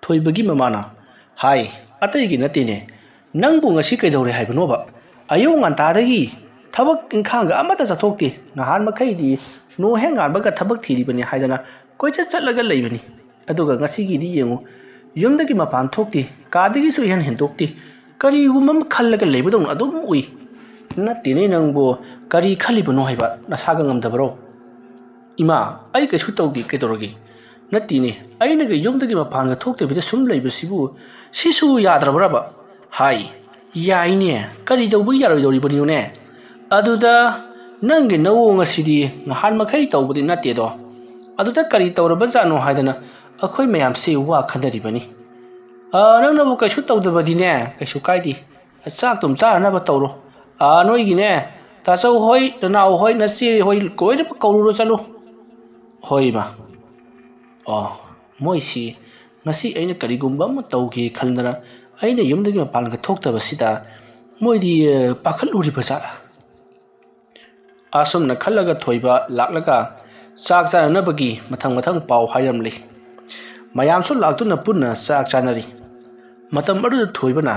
ꯊꯣꯏꯕꯒꯤ ꯃꯃꯥꯅ, "ꯍꯥꯏ, ꯑꯇꯩꯒꯤ ꯅꯠꯇꯦꯅꯦ꯫ ꯅꯪꯕꯨ ꯉꯁꯤ ꯀꯩꯗꯧꯔꯦ ꯍꯥꯏꯕꯅꯣꯕ? ꯑꯌꯨꯛ ꯉꯟꯇꯥꯗꯒꯤ ꯊꯕꯛ ꯏꯪꯈꯥꯡꯒ ꯑꯃꯠꯇ ꯆꯠꯊꯣꯛꯇꯦ꯫ ꯉꯍꯥꯟ ꯃꯈꯩꯗꯤ ꯅꯣꯡ ꯍꯦꯛ ꯉꯥꯟꯕꯒ ꯊꯕꯛ ꯊꯤꯔꯤꯕꯅꯤ ꯍꯥꯏꯗꯅ ꯀꯣꯏꯆꯠ ꯆꯠꯂꯒ ꯂꯩꯕꯅꯤ꯫ ꯑꯗꯨꯒ ꯉꯁꯤꯒꯤꯗꯤ ꯌꯦꯡꯉꯨ, ꯌꯨꯝꯗꯒꯤ ꯃꯄꯥꯟ ꯊꯣꯛꯇꯦ, ꯀꯥꯗꯒꯤꯁꯨ ꯏꯍꯟ ꯍꯦꯟꯗꯣꯛꯇꯦ꯫ ꯀꯔꯤꯒꯨꯝꯕ ꯑꯃ ꯈꯜꯂꯒ ꯂꯩꯕꯗꯧꯅ ꯑꯗꯨꯝ ꯎꯏ꯫" "ꯅꯠꯇꯦꯅꯦ ꯅꯪꯕꯨ, ꯀꯔꯤ ꯈꯜꯂꯤꯕꯅꯣ ꯍꯥꯏꯕ? ꯅꯁꯥꯒ ꯉꯝꯗꯕꯔꯣ?" "ꯏꯃꯥ, ꯑꯩ ꯀꯩꯁꯨ ꯇꯧꯗꯦ, ꯀꯩꯗꯧꯔꯒꯦ?" "ꯅꯠꯇꯦꯅꯦ, ꯑꯩꯅꯒ ꯌꯨꯝꯗꯒꯤ ꯃꯄꯥꯟꯒ ꯊꯣꯛꯇꯕꯤꯗ ꯁꯨꯝ ꯂꯩꯕꯁꯤꯕꯨ ꯁꯤꯁꯨ ꯌꯥꯗ꯭ꯔꯕ꯭ꯔꯕ?" "ꯍꯥꯏ, ꯌꯥꯏꯅꯦ, ꯀꯔꯤ ꯇꯧꯕꯒꯤ ꯌꯥꯔꯣꯏꯗꯧꯔꯤꯕꯅꯣꯅꯦ? ꯑꯗꯨꯗ ꯅꯪꯒꯤ ꯅꯑꯣꯡ ꯑꯁꯤꯗꯤ ꯉꯍꯥꯟ ꯃꯈꯩ ꯇꯧꯕꯗꯤ ꯅꯠꯇꯦꯗꯣ꯫ ꯑꯗꯨꯗ ꯀꯔꯤ ꯇꯧꯔꯕꯖꯥꯠꯅꯣ ꯍꯥꯏꯗꯅ ꯑꯩꯈꯣꯏ ꯃꯌꯥꯝꯁꯤ ꯋꯥ ꯈꯟꯅꯔꯤꯕꯅꯤ꯫ ꯑ, ꯅꯪꯅꯕꯨ ꯀꯩꯁꯨ ꯇꯧꯗꯕꯗꯤꯅꯦ, ꯀꯩꯁꯨ ꯀꯥꯏꯗꯦ꯫ ꯆꯥꯛꯇꯨꯝ ꯆꯥꯅꯅꯕ ꯇꯧꯔꯣ꯫ ꯑ, ꯅꯣꯏꯒꯤꯅꯦ, ꯇꯥꯆꯧ ꯍꯣꯏ, ꯅꯅꯥꯎ ꯍꯣꯏ, ꯅꯆꯦ ꯍꯣꯏ, ꯂꯣꯏꯅꯃꯛ ꯀꯧꯔꯨꯔꯣ ꯆꯠꯂꯨ꯫" "ꯍꯣꯏ, ꯏꯃꯥ꯫" ꯑꯣ, ꯃꯣꯏꯁꯤ ꯉꯁꯤ ꯑꯩꯅ ꯀꯔꯤꯒꯨꯝꯕ ꯑꯃ ꯇꯧꯒꯦ ꯈꯟꯗꯅ ꯑꯩꯅ ꯌꯨꯝꯗꯒꯤ ꯃꯄꯥꯟꯒ ꯊꯣꯛꯇꯕꯁꯤꯗ ꯃꯣꯏꯗꯤ, ꯑ, ꯄꯥꯈꯠꯂꯨꯔꯤꯕ ꯖꯥꯠꯂꯥ? ꯑꯁꯨꯝꯅ ꯈꯜꯂꯒ ꯊꯣꯏꯕ ꯂꯥꯛꯂꯒ ꯆꯥꯛ ꯆꯥꯅꯅꯕꯒꯤ ꯃꯊꯪ ꯃꯊꯪ ꯄꯥꯎ ꯍꯥꯏꯔꯝꯂꯤ꯫ ꯃꯌꯥꯝꯁꯨ ꯂꯥꯛꯇꯨꯅ ꯄꯨꯟꯅ ꯆꯥꯛ ꯆꯥꯅꯔꯤ꯫ ꯃꯇꯝ ꯑꯗꯨꯗ ꯊꯣꯏꯕꯅ,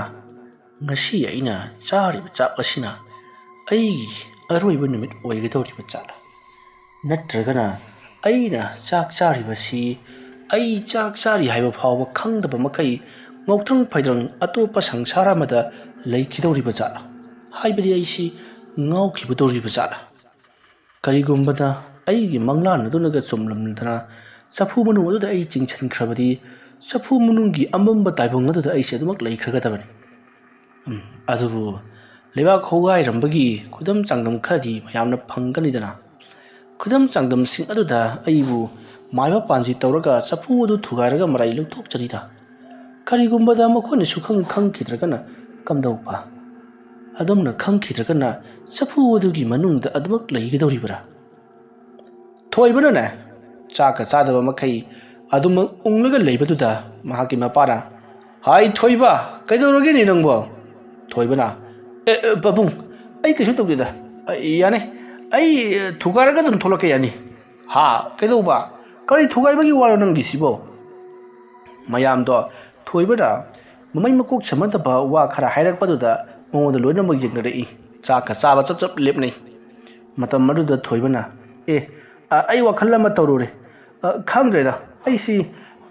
"ꯉꯁꯤ ꯑꯩꯅ ꯆꯥꯔꯤꯕ ꯆꯥꯛ ꯑꯁꯤꯅ ꯑꯩꯒꯤ ꯑꯔꯣꯏꯕ ꯅꯨꯃꯤꯠ ꯑꯣꯏꯒꯗꯧꯔꯤꯕ ꯖꯥꯠꯂꯥ? ꯅꯠꯇ꯭ꯔꯒꯅ ꯑꯩꯅ ꯆꯥꯛ ꯆꯥꯔꯤꯕꯁꯤ ꯑꯩ ꯆꯥꯛ ꯆꯥꯔꯤ ꯍꯥꯏꯕ ꯐꯥꯎꯕ ꯈꯪꯗꯕ ꯃꯈꯩ ꯉꯧꯇ꯭ꯔꯪ ꯐꯩꯗ꯭ꯔꯪ ꯑꯇꯣꯞꯄ ꯁꯪꯁꯥꯔ ꯑꯃꯗ ꯂꯩꯈꯤꯗꯧꯔꯤꯕ ꯖꯥꯠꯂꯥ? ꯍꯥꯏꯕꯗꯤ ꯑꯩꯁꯤ ꯉꯥꯎꯈꯤꯒꯗꯧꯔꯤꯕ ꯖꯥꯠꯂꯥ? ꯀꯔꯤꯒꯨꯝꯕꯗ ꯑꯩꯒꯤ ꯃꯪꯂꯥꯟ ꯑꯗꯨꯅꯒ ꯆꯨꯝꯂꯝꯗꯅ ꯆꯐꯨ ꯃꯅꯨꯡ ꯑꯗꯨꯗ ꯑꯩ ꯆꯤꯡꯁꯤꯟꯈ꯭ꯔꯕꯗꯤ ꯆꯐꯨ ꯃꯅꯨꯡꯒꯤ ꯑꯃꯝꯕ ꯇꯥꯏꯕꯪ ꯑꯗꯨꯗ ꯑꯩꯁꯦ ꯑꯗꯨꯃꯛ ꯂꯩꯈ꯭ꯔꯒꯗꯕꯅꯤ꯫ ꯎꯝ, ꯑꯗꯨꯕꯨ ꯂꯩꯕꯥꯛ ꯍꯧꯒꯥꯏꯔꯝꯕꯒꯤ ꯈꯨꯗꯝ ꯆꯥꯡꯗꯝ ꯈꯔꯗꯤ ꯃꯌꯥꯝꯅ ꯐꯪꯒꯅꯤꯗꯅ꯫ ꯈꯨꯗꯝ ꯆꯥꯡꯗꯝꯁꯤꯡ ꯑꯗꯨꯗ ꯑꯩꯕꯨ ꯃꯥꯏꯕ ꯄꯥꯟꯖꯤ ꯇꯧꯔꯒ ꯆꯐꯨ ꯑꯗꯨ ꯊꯨꯒꯥꯏꯔꯒ ꯃꯔꯩ ꯂꯧꯊꯣꯛꯆꯔꯤꯗ꯫ ꯀꯔꯤꯒꯨꯝꯕꯗ ꯃꯈꯣꯏꯅ ꯁꯨꯈꯪ ꯈꯪꯈꯤꯗ꯭ꯔꯒꯅ ꯀꯝꯗꯧꯕ? ꯑꯗꯨꯝꯅ ꯈꯪꯈꯤꯗ꯭ꯔꯒꯅ ꯆꯐꯨ ꯑꯗꯨꯒꯤ ꯃꯅꯨꯡꯗ ꯑꯗꯨꯃꯛ ꯂꯩꯒꯗꯧꯔꯤꯕ꯭ꯔꯥ? ꯊꯣꯏꯕꯅꯅꯦ, ꯆꯥꯛꯀ ꯆꯥꯗꯕ ꯃꯈꯩ ꯑꯗꯨꯃꯛ ꯎꯪꯂꯒ ꯂꯩꯕꯗꯨꯗ ꯃꯍꯥꯛꯀꯤ ꯃꯄꯥꯅ, "ꯍꯥꯏ ꯊꯣꯏꯕ, ꯀꯩꯗꯧꯔꯒꯦꯅꯦ ꯅꯪꯕꯣ?" ꯊꯣꯏꯕꯅ, "ꯑꯦ, ꯑꯦ, ꯄꯥꯕꯨꯡ, ꯑꯩ ꯀꯩꯁꯨ ꯇꯧꯗꯦꯗ꯫ ꯑ, ꯌꯥꯅꯤ, ꯑꯩ, ꯑ, ꯊꯨꯒꯥꯏꯔꯒ ꯑꯗꯨꯝ ꯊꯣꯛꯂꯛꯀꯦ ꯌꯥꯅꯤ꯫" "ꯍꯥ? ꯀꯩꯗꯧꯕ? ꯀꯔꯤ ꯊꯨꯒꯥꯏꯕꯒꯤ ꯋꯥꯅꯣ ꯅꯪꯒꯤꯁꯤꯕꯣ?" ꯃꯌꯥꯝꯗꯣ ꯊꯣꯏꯕꯅ ꯃꯃꯩ ꯃꯀꯣꯛ ꯁꯝꯅꯗꯕ ꯋꯥ ꯈꯔ ꯍꯥꯏꯔꯛꯄꯗꯨꯗ ꯃꯉꯣꯟꯗ ꯂꯣꯏꯅꯃꯛ ꯌꯦꯡꯅꯔꯛꯏ꯫ ꯆꯥꯛꯀ ꯆꯥꯕ ꯆꯞ ꯆꯞ ꯂꯦꯞꯅꯩ꯫ ꯃꯇꯝ ꯑꯗꯨꯗ ꯊꯣꯏꯕꯅ, "ꯑꯦ, ꯑ, ꯑꯩ ꯋꯥꯈꯜ ꯑꯃ ꯇꯧꯔꯨꯔꯦ꯫ ꯑ, ꯈꯪꯗ꯭ꯔꯦꯗ, ꯑꯩꯁꯤ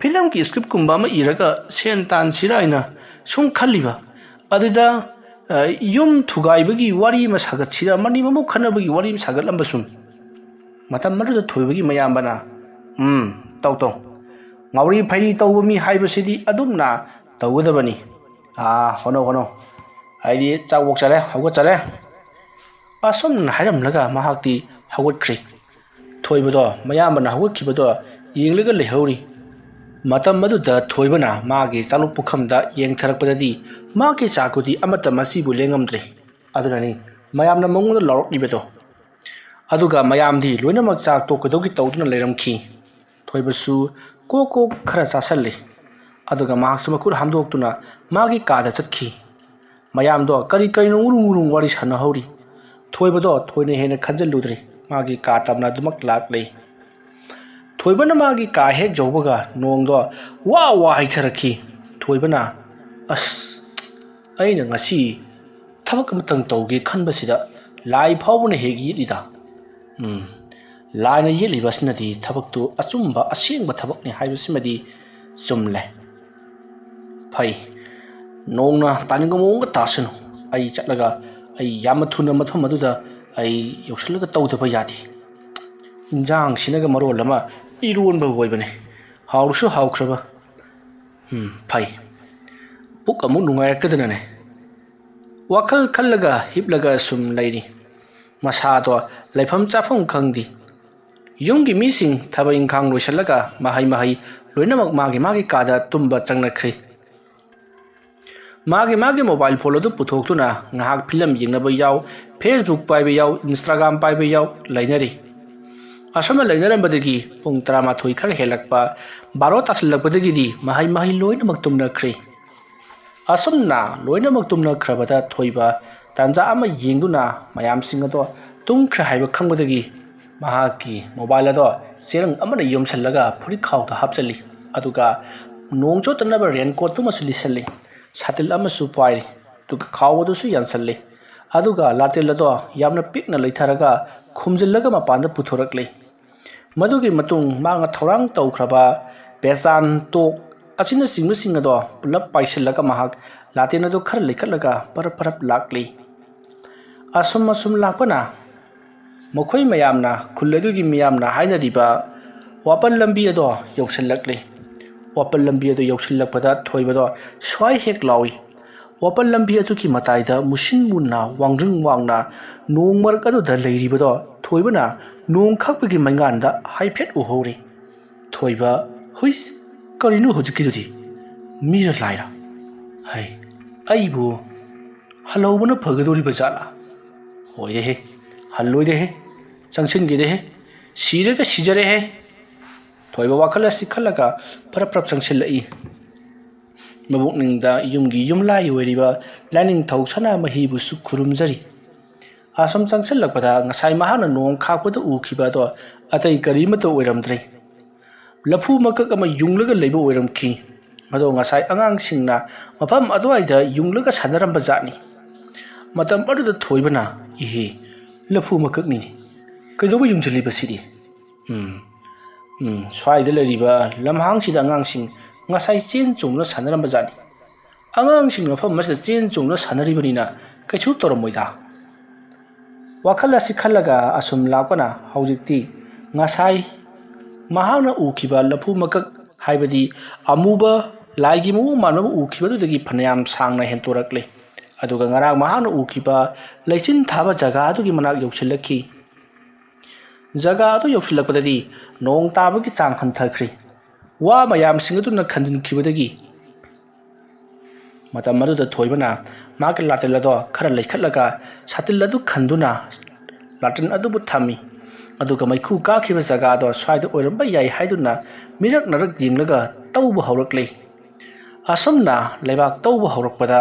ꯐꯤꯂꯝꯒꯤ script ꯀꯨꯝꯕ ꯑꯃ ꯏꯔꯒ ꯁꯦꯟ ꯇꯥꯟꯁꯤꯔꯥ ꯍꯥꯏꯅ ꯁꯨꯝ ꯈꯜꯂꯤꯕ꯫ ꯑꯗꯨꯗ, ꯑ, ꯌꯨꯝ ꯊꯨꯒꯥꯏꯕꯒꯤ ꯋꯥꯔꯤ ꯑꯃ ꯁꯥꯒꯠꯁꯤꯔꯥ, ꯃꯅꯤ ꯃꯃꯧ ꯈꯠꯅꯕꯒꯤ ꯋꯥꯔꯤ ꯑꯃ ꯁꯥꯒꯠꯂꯝꯕ ꯁꯨꯝ꯫" ꯃꯇꯝ ꯑꯗꯨꯗ ꯊꯣꯏꯕꯒꯤ ꯃꯌꯥꯝꯕꯅ, "ꯎꯝ, ꯇꯧ ꯇꯧ꯫ ꯉꯥꯎꯔꯤ ꯐꯩꯔꯤ ꯇꯧꯕ ꯃꯤ ꯍꯥꯏꯕꯁꯤꯗꯤ ꯑꯗꯨꯝꯅ ꯇꯧꯒꯗꯕꯅꯤ꯫ ꯑꯥ, ꯍꯣꯠꯅꯧ ꯍꯣꯠꯅꯧ꯫ ꯑꯩꯗꯤ ꯆꯥꯛ ꯋꯣꯛ ꯆꯥꯔꯦ, ꯍꯧꯒꯠꯆꯔꯦ꯫" ꯑꯁꯨꯝꯅ ꯍꯥꯏꯔꯝꯂꯒ ꯃꯍꯥꯛꯇꯤ ꯍꯧꯒꯠꯈ꯭ꯔꯦ꯫ ꯊꯣꯏꯕꯗꯣ ꯃꯌꯥꯝꯕꯅ ꯍꯧꯒꯠꯈꯤꯕꯗꯣ ꯌꯦꯡꯂꯒ ꯂꯩꯍꯧꯔꯤ꯫ ꯃꯇꯝ ꯑꯗꯨꯗ ꯊꯣꯏꯕꯅ ꯃꯥꯒꯤ ꯆꯥꯂꯨꯛ ꯄꯨꯈꯝꯗ ꯌꯦꯡꯊꯔꯛꯄꯗꯗꯤ ꯃꯥꯒꯤ ꯆꯥꯛꯀꯨꯗꯤ ꯑꯃꯠꯇ ꯃꯆꯤꯕꯨ ꯂꯦꯡꯉꯝꯗ꯭ꯔꯦ꯫ ꯑꯗꯨꯅꯅꯤ ꯃꯌꯥꯝꯅ ꯃꯉꯣꯟꯗ ꯂꯥꯎꯔꯛꯂꯤꯕꯗꯣ꯫ ꯑꯗꯨꯒ ꯃꯌꯥꯝꯗꯤ ꯂꯣꯏꯅꯃꯛ ꯆꯥꯛ ꯇꯣꯛꯀꯗꯧꯒꯤ ꯇꯧꯗꯨꯅ ꯂꯩꯔꯝꯈꯤ꯫ ꯊꯣꯏꯕꯁꯨ ꯀꯣꯛ ꯀꯣꯛ ꯈꯔ ꯆꯥꯁꯜꯂꯤ꯫ ꯑꯗꯨꯒ ꯃꯍꯥꯛꯁꯨ ꯃꯈꯨꯠ ꯍꯥꯝꯗꯣꯛꯇꯨꯅ ꯃꯥꯒꯤ ꯀꯥꯗ ꯆꯠꯈꯤ꯫ ꯃꯌꯥꯝꯗꯣ ꯀꯔꯤ ꯀꯔꯤꯅꯣ ꯎꯔꯨꯡ ꯎꯔꯨꯡ ꯋꯥꯔꯤ ꯁꯥꯟꯅꯍꯧꯔꯤ꯫ ꯊꯣꯏꯕꯗꯣ ꯊꯣꯏꯅ ꯍꯦꯟꯅ ꯈꯟꯖꯤꯜꯂꯨꯗ꯭ꯔꯦ꯫ ꯃꯥꯒꯤ ꯀꯥ ꯇꯝꯅ ꯑꯗꯨꯃꯛ ꯂꯥꯛꯂꯦ꯫ ꯊꯣꯏꯕꯅ ꯃꯥꯒꯤ ꯀꯥ ꯍꯦꯛ ꯌꯧꯕꯒ ꯅꯣꯡꯗꯣ ꯋꯥ ꯋꯥ ꯍꯩꯊꯔꯛꯈꯤ꯫ ꯊꯣꯏꯕꯅ, "ꯑꯁ, ꯑꯩꯅ ꯉꯁꯤ ꯊꯕꯛ ꯑꯃꯇꯪ ꯇꯧꯒꯦ ꯈꯟꯕꯁꯤꯗ ꯂꯥꯏ ꯐꯥꯎꯕꯅ ꯍꯦꯛ ꯌꯦꯠꯂꯤꯗ꯫" ꯎꯝ, ꯂꯥꯏꯅ ꯌꯦꯠꯂꯤꯕ ꯑꯁꯤꯅꯗꯤ ꯊꯕꯛꯇꯨ ꯑꯆꯨꯝꯕ ꯑꯁꯦꯡꯕ ꯊꯕꯛꯅꯤ ꯍꯥꯏꯕꯁꯤꯃꯗꯤ ꯆꯨꯝꯂꯦ꯫ ꯐꯩ, ꯅꯣꯡꯅ ꯇꯥꯅꯤꯡꯕ ꯃꯑꯣꯡꯒ ꯇꯥꯁꯅꯨ꯫ ꯑꯩ ꯆꯠꯂꯒ ꯑꯩ ꯌꯥꯝꯅ ꯊꯨꯅ ꯃꯐꯝ ꯑꯗꯨꯗ ꯑꯩ ꯌꯧꯁꯤꯜꯂꯒ ꯇꯧꯗꯕ ꯌꯥꯗꯦ꯫ ꯏꯟꯖꯥꯡꯁꯤꯅꯒ ꯃꯔꯣꯜ ꯑꯃ ꯏꯔꯣꯟꯕ ꯑꯣꯏꯕꯅꯦ, ꯍꯥꯎꯔꯁꯨ ꯍꯥꯎꯈ꯭ꯔꯕ꯫ ꯎꯝ, ꯐꯩ꯫ ꯄꯨꯛ ꯑꯃꯨꯛ ꯅꯨꯡꯉꯥꯏꯔꯛꯀꯗꯅꯅꯦ꯫ ꯋꯥꯈꯜ ꯈꯜꯂꯒ ꯍꯤꯞꯂꯒ ꯁꯨꯝ ꯂꯩꯔꯤ꯫ ꯃꯁꯥꯗꯣ ꯂꯩꯐꯝ ꯆꯥꯐꯝ ꯈꯪꯗꯦ꯫ ꯌꯨꯝꯒꯤ ꯃꯤꯁꯤꯡ ꯊꯕꯛ ꯏꯪꯈꯥꯡ ꯂꯣꯏꯁꯤꯜꯂꯒ ꯃꯍꯩ ꯃꯍꯩ ꯂꯣꯏꯅꯃꯛ ꯃꯥꯒꯤ ꯃꯥꯒꯤ ꯀꯥꯗ ꯇꯨꯝꯕ ꯆꯪꯅꯈ꯭ꯔꯦ꯫ ꯃꯥꯒꯤ ꯃꯥꯒꯤ ꯃꯣꯕꯥꯏꯜ ꯐꯣꯟ ꯑꯗꯨ ꯄꯨꯊꯣꯛꯇꯨꯅ ꯉꯥꯏꯍꯥꯛ ꯐꯤꯂꯝ ꯌꯦꯡꯅꯕ ꯌꯥꯎ, ꯐꯦꯁꯕꯨꯛ ꯄꯥꯏꯕ ꯌꯥꯎ, ꯏꯟꯁꯇꯥꯒ꯭ꯔꯥꯝ ꯄꯥꯏꯕ ꯌꯥꯎ ꯂꯩꯅꯔꯤ꯫ ꯑꯁꯨꯝꯅ ꯂꯩꯅꯔꯝꯕꯗꯒꯤ ꯄꯨꯡ ꯇꯔꯥꯃꯥꯊꯣꯏ ꯈꯔ ꯍꯦꯜꯂꯛꯄ, ꯕꯥꯔꯣ ꯇꯥꯁꯤꯜꯂꯛꯄꯗꯒꯤꯗꯤ ꯃꯍꯩ ꯃꯍꯩ ꯂꯣꯏꯅꯃꯛ ꯇꯨꯝꯅꯈ꯭ꯔꯦ꯫ ꯑꯁꯨꯝꯅ ꯂꯣꯏꯅꯃꯛ ꯇꯨꯝꯅꯈ꯭ꯔꯕꯗ ꯊꯣꯏꯕ ꯇꯥꯟꯖꯥ ꯑꯃ ꯌꯦꯡꯗꯨꯅ ꯃꯌꯥꯝꯁꯤꯡ ꯑꯗꯣ ꯇꯨꯝꯈ꯭ꯔꯦ ꯍꯥꯏꯕ ꯈꯪꯕꯗꯒꯤ ꯃꯍꯥꯛꯀꯤ ꯃꯣꯕꯥꯏꯜ ꯑꯗꯣ ꯆꯦꯔꯪ ꯑꯃꯅ ꯌꯣꯝꯁꯤꯜꯂꯒ ꯐꯨꯔꯤꯠ ꯈꯥꯎꯗ ꯍꯥꯞꯆꯜꯂꯤ꯫ ꯑꯗꯨꯒ ꯅꯣꯡ ꯆꯣꯠꯇꯅꯕ ꯔꯦꯟꯀꯣꯠꯇꯨꯃꯁꯨ ꯂꯤꯠꯁꯜꯂꯤ꯫ ꯁꯥꯇꯤꯜ ꯑꯃꯁꯨ ꯄꯥꯏꯔꯤ꯫ ꯑꯗꯨꯒ ꯈꯥꯎ ꯑꯗꯨꯁꯨ ꯌꯥꯟꯁꯜꯂꯤ꯫ ꯑꯗꯨꯒ ꯂꯥꯇꯦꯜ ꯑꯗꯣ ꯌꯥꯝꯅ ꯄꯤꯛꯅ ꯂꯩꯊꯔꯒ ꯈꯨꯝꯖꯤꯜꯂꯒ ꯃꯄꯥꯟꯗ ꯄꯨꯊꯣꯔꯛꯂꯤ꯫ ꯃꯗꯨꯒꯤ ꯃꯇꯨꯡ ꯃꯥꯅ ꯊꯧꯔꯥꯡ ꯇꯧꯈ꯭ꯔꯕ ꯕꯦꯖꯥꯟ, ꯇꯣꯛ ꯑꯁꯤꯅꯆꯤꯡꯕꯁꯤꯡ ꯑꯗꯣ ꯄꯨꯂꯞ ꯄꯥꯏꯁꯤꯜꯂꯒ ꯃꯍꯥꯛ ꯂꯥꯇꯦꯟ ꯑꯗꯨ ꯈꯔ ꯂꯩꯈꯠꯂꯒ ꯄꯔꯞ ꯄꯔꯞ ꯂꯥꯛꯂꯤ꯫ ꯑꯁꯨꯝ ꯑꯁꯨꯝ ꯂꯥꯛꯄꯅ ꯃꯈꯣꯏ ꯃꯌꯥꯝꯅ, ꯈꯨꯜ ꯑꯗꯨꯒꯤ ꯃꯤꯌꯥꯝꯅ ꯍꯥꯏꯅꯔꯤꯕ ꯋꯥꯄꯜ ꯂꯝꯕꯤ ꯑꯗꯣ ꯌꯧꯁꯤꯜꯂꯛꯂꯤ꯫ ꯋꯥꯄꯜ ꯂꯝꯕꯤ ꯑꯗꯨ ꯌꯧꯁꯤꯜꯂꯛꯄꯗ ꯊꯣꯏꯕꯗꯣ ꯁ꯭ꯋꯥꯏ ꯍꯦꯛ ꯂꯥꯎꯏ꯫ ꯋꯥꯄꯜ ꯂꯝꯕꯤ ꯑꯗꯨꯒꯤ ꯃꯇꯥꯏꯗ ꯃꯨꯁꯤꯟ ꯃꯨꯟꯅ ꯋꯥꯡꯖꯤꯡ ꯋꯥꯡꯅ ꯅꯣꯡ ꯃꯔꯛ ꯑꯗꯨꯗ ꯂꯩꯔꯤꯕꯗꯣ ꯊꯣꯏꯕꯅ ꯅꯣꯡ ꯈꯥꯛꯄꯒꯤ ꯃꯩꯉꯥꯟꯗ ꯍꯥꯏꯐꯦꯠ ꯎꯍꯧꯔꯤ꯫ ꯊꯣꯏꯕ, "ꯍꯨꯏꯁ, ꯀꯔꯤꯅꯣ ꯍꯧꯖꯤꯛꯀꯤꯗꯨꯗꯤ? ꯃꯤꯔ ꯂꯥꯏꯔ? ꯍꯩ, ꯑꯩꯕꯨ ꯍꯜꯍꯧꯕꯅ ꯐꯒꯗꯧꯔꯤꯕ ꯖꯥꯠꯂꯥ? ꯍꯣꯏꯔꯦꯍꯦ, ꯍꯜꯂꯣꯏꯔꯦꯍꯦ, ꯆꯪꯁꯤꯟꯒꯦꯗꯦꯍꯦ, ꯁꯤꯔꯒ ꯁꯤꯖꯔꯦꯍꯦ"꯫ ꯊꯣꯏꯕ ꯋꯥꯈꯜ ꯑꯁꯤ ꯈꯜꯂꯒ ꯐꯔꯞ ꯐꯔꯞ ꯆꯪꯁꯤꯜꯂꯛꯏ꯫ ꯃꯕꯨꯛꯅꯤꯡꯗ ꯌꯨꯝꯒꯤ ꯌꯨꯝꯂꯥꯏ ꯑꯣꯏꯔꯤꯕ ꯂꯥꯏꯅꯤꯡꯊꯧ ꯁꯅꯥꯃꯍꯤꯕꯨꯁꯨ ꯈꯨꯔꯨꯝꯖꯔꯤ꯫ ꯑꯁꯨꯝ ꯆꯪꯁꯤꯜꯂꯛꯄꯗ ꯉꯁꯥꯏ ꯃꯍꯥꯛꯅ ꯅꯣꯡ ꯈꯥꯛꯄꯗ ꯎꯈꯤꯕ ꯑꯗꯣ ꯑꯇꯩ ꯀꯔꯤꯃꯠꯇ ꯑꯣꯏꯔꯝꯗ꯭ꯔꯦ꯫ ꯂꯐꯨ ꯃꯀꯛ ꯑꯃ ꯌꯨꯡꯂꯒ ꯂꯩꯕ ꯑꯣꯏꯔꯝꯈꯤ꯫ ꯃꯗꯣ ꯉꯁꯥꯏ ꯑꯉꯥꯡꯁꯤꯡꯅ ꯃꯐꯝ ꯑꯗꯨꯋꯥꯏꯗ ꯌꯨꯡꯂꯒ ꯁꯥꯟꯅꯔꯝꯕ ꯖꯥꯠꯅꯤ꯫ ꯃꯇꯝ ꯑꯗꯨꯗ ꯊꯣꯏꯕꯅ, "ꯏꯍꯦ, ꯂꯐꯨ ꯃꯀꯛꯅꯤꯅꯦ꯫ ꯀꯩꯗꯧꯕ ꯌꯨꯡꯁꯤꯜꯂꯤꯕ ꯁꯤꯗꯤ? ꯎꯝ, ꯎꯝ, ꯁ꯭ꯋꯥꯏꯗ ꯂꯩꯔꯤꯕ ꯂꯝꯍꯥꯡꯁꯤꯗ ꯑꯉꯥꯡꯁꯤꯡ ꯉꯁꯥꯏ ꯆꯦꯟ ꯆꯣꯡꯗꯨꯅ ꯁꯥꯟꯅꯔꯝꯕ ꯖꯥꯠꯅꯤ꯫ ꯑꯉꯥꯡꯁꯤꯡ ꯃꯐꯝ ꯑꯁꯤꯗ ꯆꯦꯟ ꯆꯣꯡꯗꯨꯅ ꯁꯥꯟꯅꯔꯤꯕꯅꯤꯅ ꯀꯩꯁꯨ ꯇꯧꯔꯝꯃꯣꯏꯗ"꯫ ꯋꯥꯈꯜ ꯑꯁꯤ ꯈꯜꯂꯒ ꯑꯁꯨꯝ ꯂꯥꯛꯄꯅ ꯍꯧꯖꯤꯛꯇꯤ ꯉꯁꯥꯏ ꯃꯍꯥꯛꯅ ꯎꯈꯤꯕ ꯂꯐꯨ ꯃꯀꯛ, ꯍꯥꯏꯕꯗꯤ ꯑꯃꯨꯕ ꯂꯥꯏꯒꯤ ꯃꯑꯣꯡ ꯃꯥꯟꯕ ꯑꯃ ꯎꯈꯤꯕꯗꯨꯗꯒꯤ ꯐꯅꯌꯥꯝ ꯁꯥꯡꯅ ꯍꯦꯟꯇꯣꯔꯛꯂꯦ꯫ ꯑꯗꯨꯒ ꯉꯔꯥꯡ ꯃꯍꯥꯛꯅ ꯎꯈꯤꯕ ꯂꯩꯆꯤꯟ ꯊꯥꯕ ꯖꯒꯥ ꯑꯗꯨꯒꯤ ꯃꯅꯥꯛ ꯌꯧꯁꯤꯜꯂꯛꯈꯤ꯫ ꯖꯒꯥ ꯑꯗꯨ ꯌꯧꯁꯤꯜꯂꯛꯄꯗꯗꯤ ꯅꯣꯡ ꯇꯥꯕꯒꯤ ꯆꯥꯡ ꯍꯟꯊꯈ꯭ꯔꯦ꯫ ꯋꯥ ꯃꯌꯥꯝꯁꯤꯡ ꯑꯗꯨꯅ ꯈꯟꯖꯤꯟꯈꯤꯕꯗꯒꯤ ꯃꯇꯝ ꯑꯗꯨꯗ ꯊꯣꯏꯕꯅ ꯃꯍꯥꯛꯀꯤ ꯂꯥꯇꯦꯜ ꯑꯗꯣ ꯈꯔ ꯂꯩꯈꯠꯂꯒ ꯁꯥꯇꯤꯜ ꯑꯗꯨ ꯈꯟꯗꯨꯅ ꯂꯥꯇꯦꯜ ꯑꯗꯨꯕꯨ ꯊꯝꯃꯤ꯫ ꯑꯗꯨꯒ ꯃꯩꯈꯨ ꯀꯥꯈꯤꯕ ꯖꯒꯥꯗꯣ ꯁ꯭ꯋꯥꯏꯗ ꯑꯣꯏꯔꯝꯕ ꯌꯥꯏ ꯍꯥꯏꯗꯨꯅ ꯃꯤꯔꯛ ꯅꯔꯛ ꯌꯦꯡꯂꯒ ꯇꯧꯕ ꯍꯧꯔꯛꯂꯦ꯫ ꯑꯁꯨꯝꯅ ꯂꯩꯕꯥꯛ ꯇꯧꯕ ꯍꯧꯔꯛꯄꯗ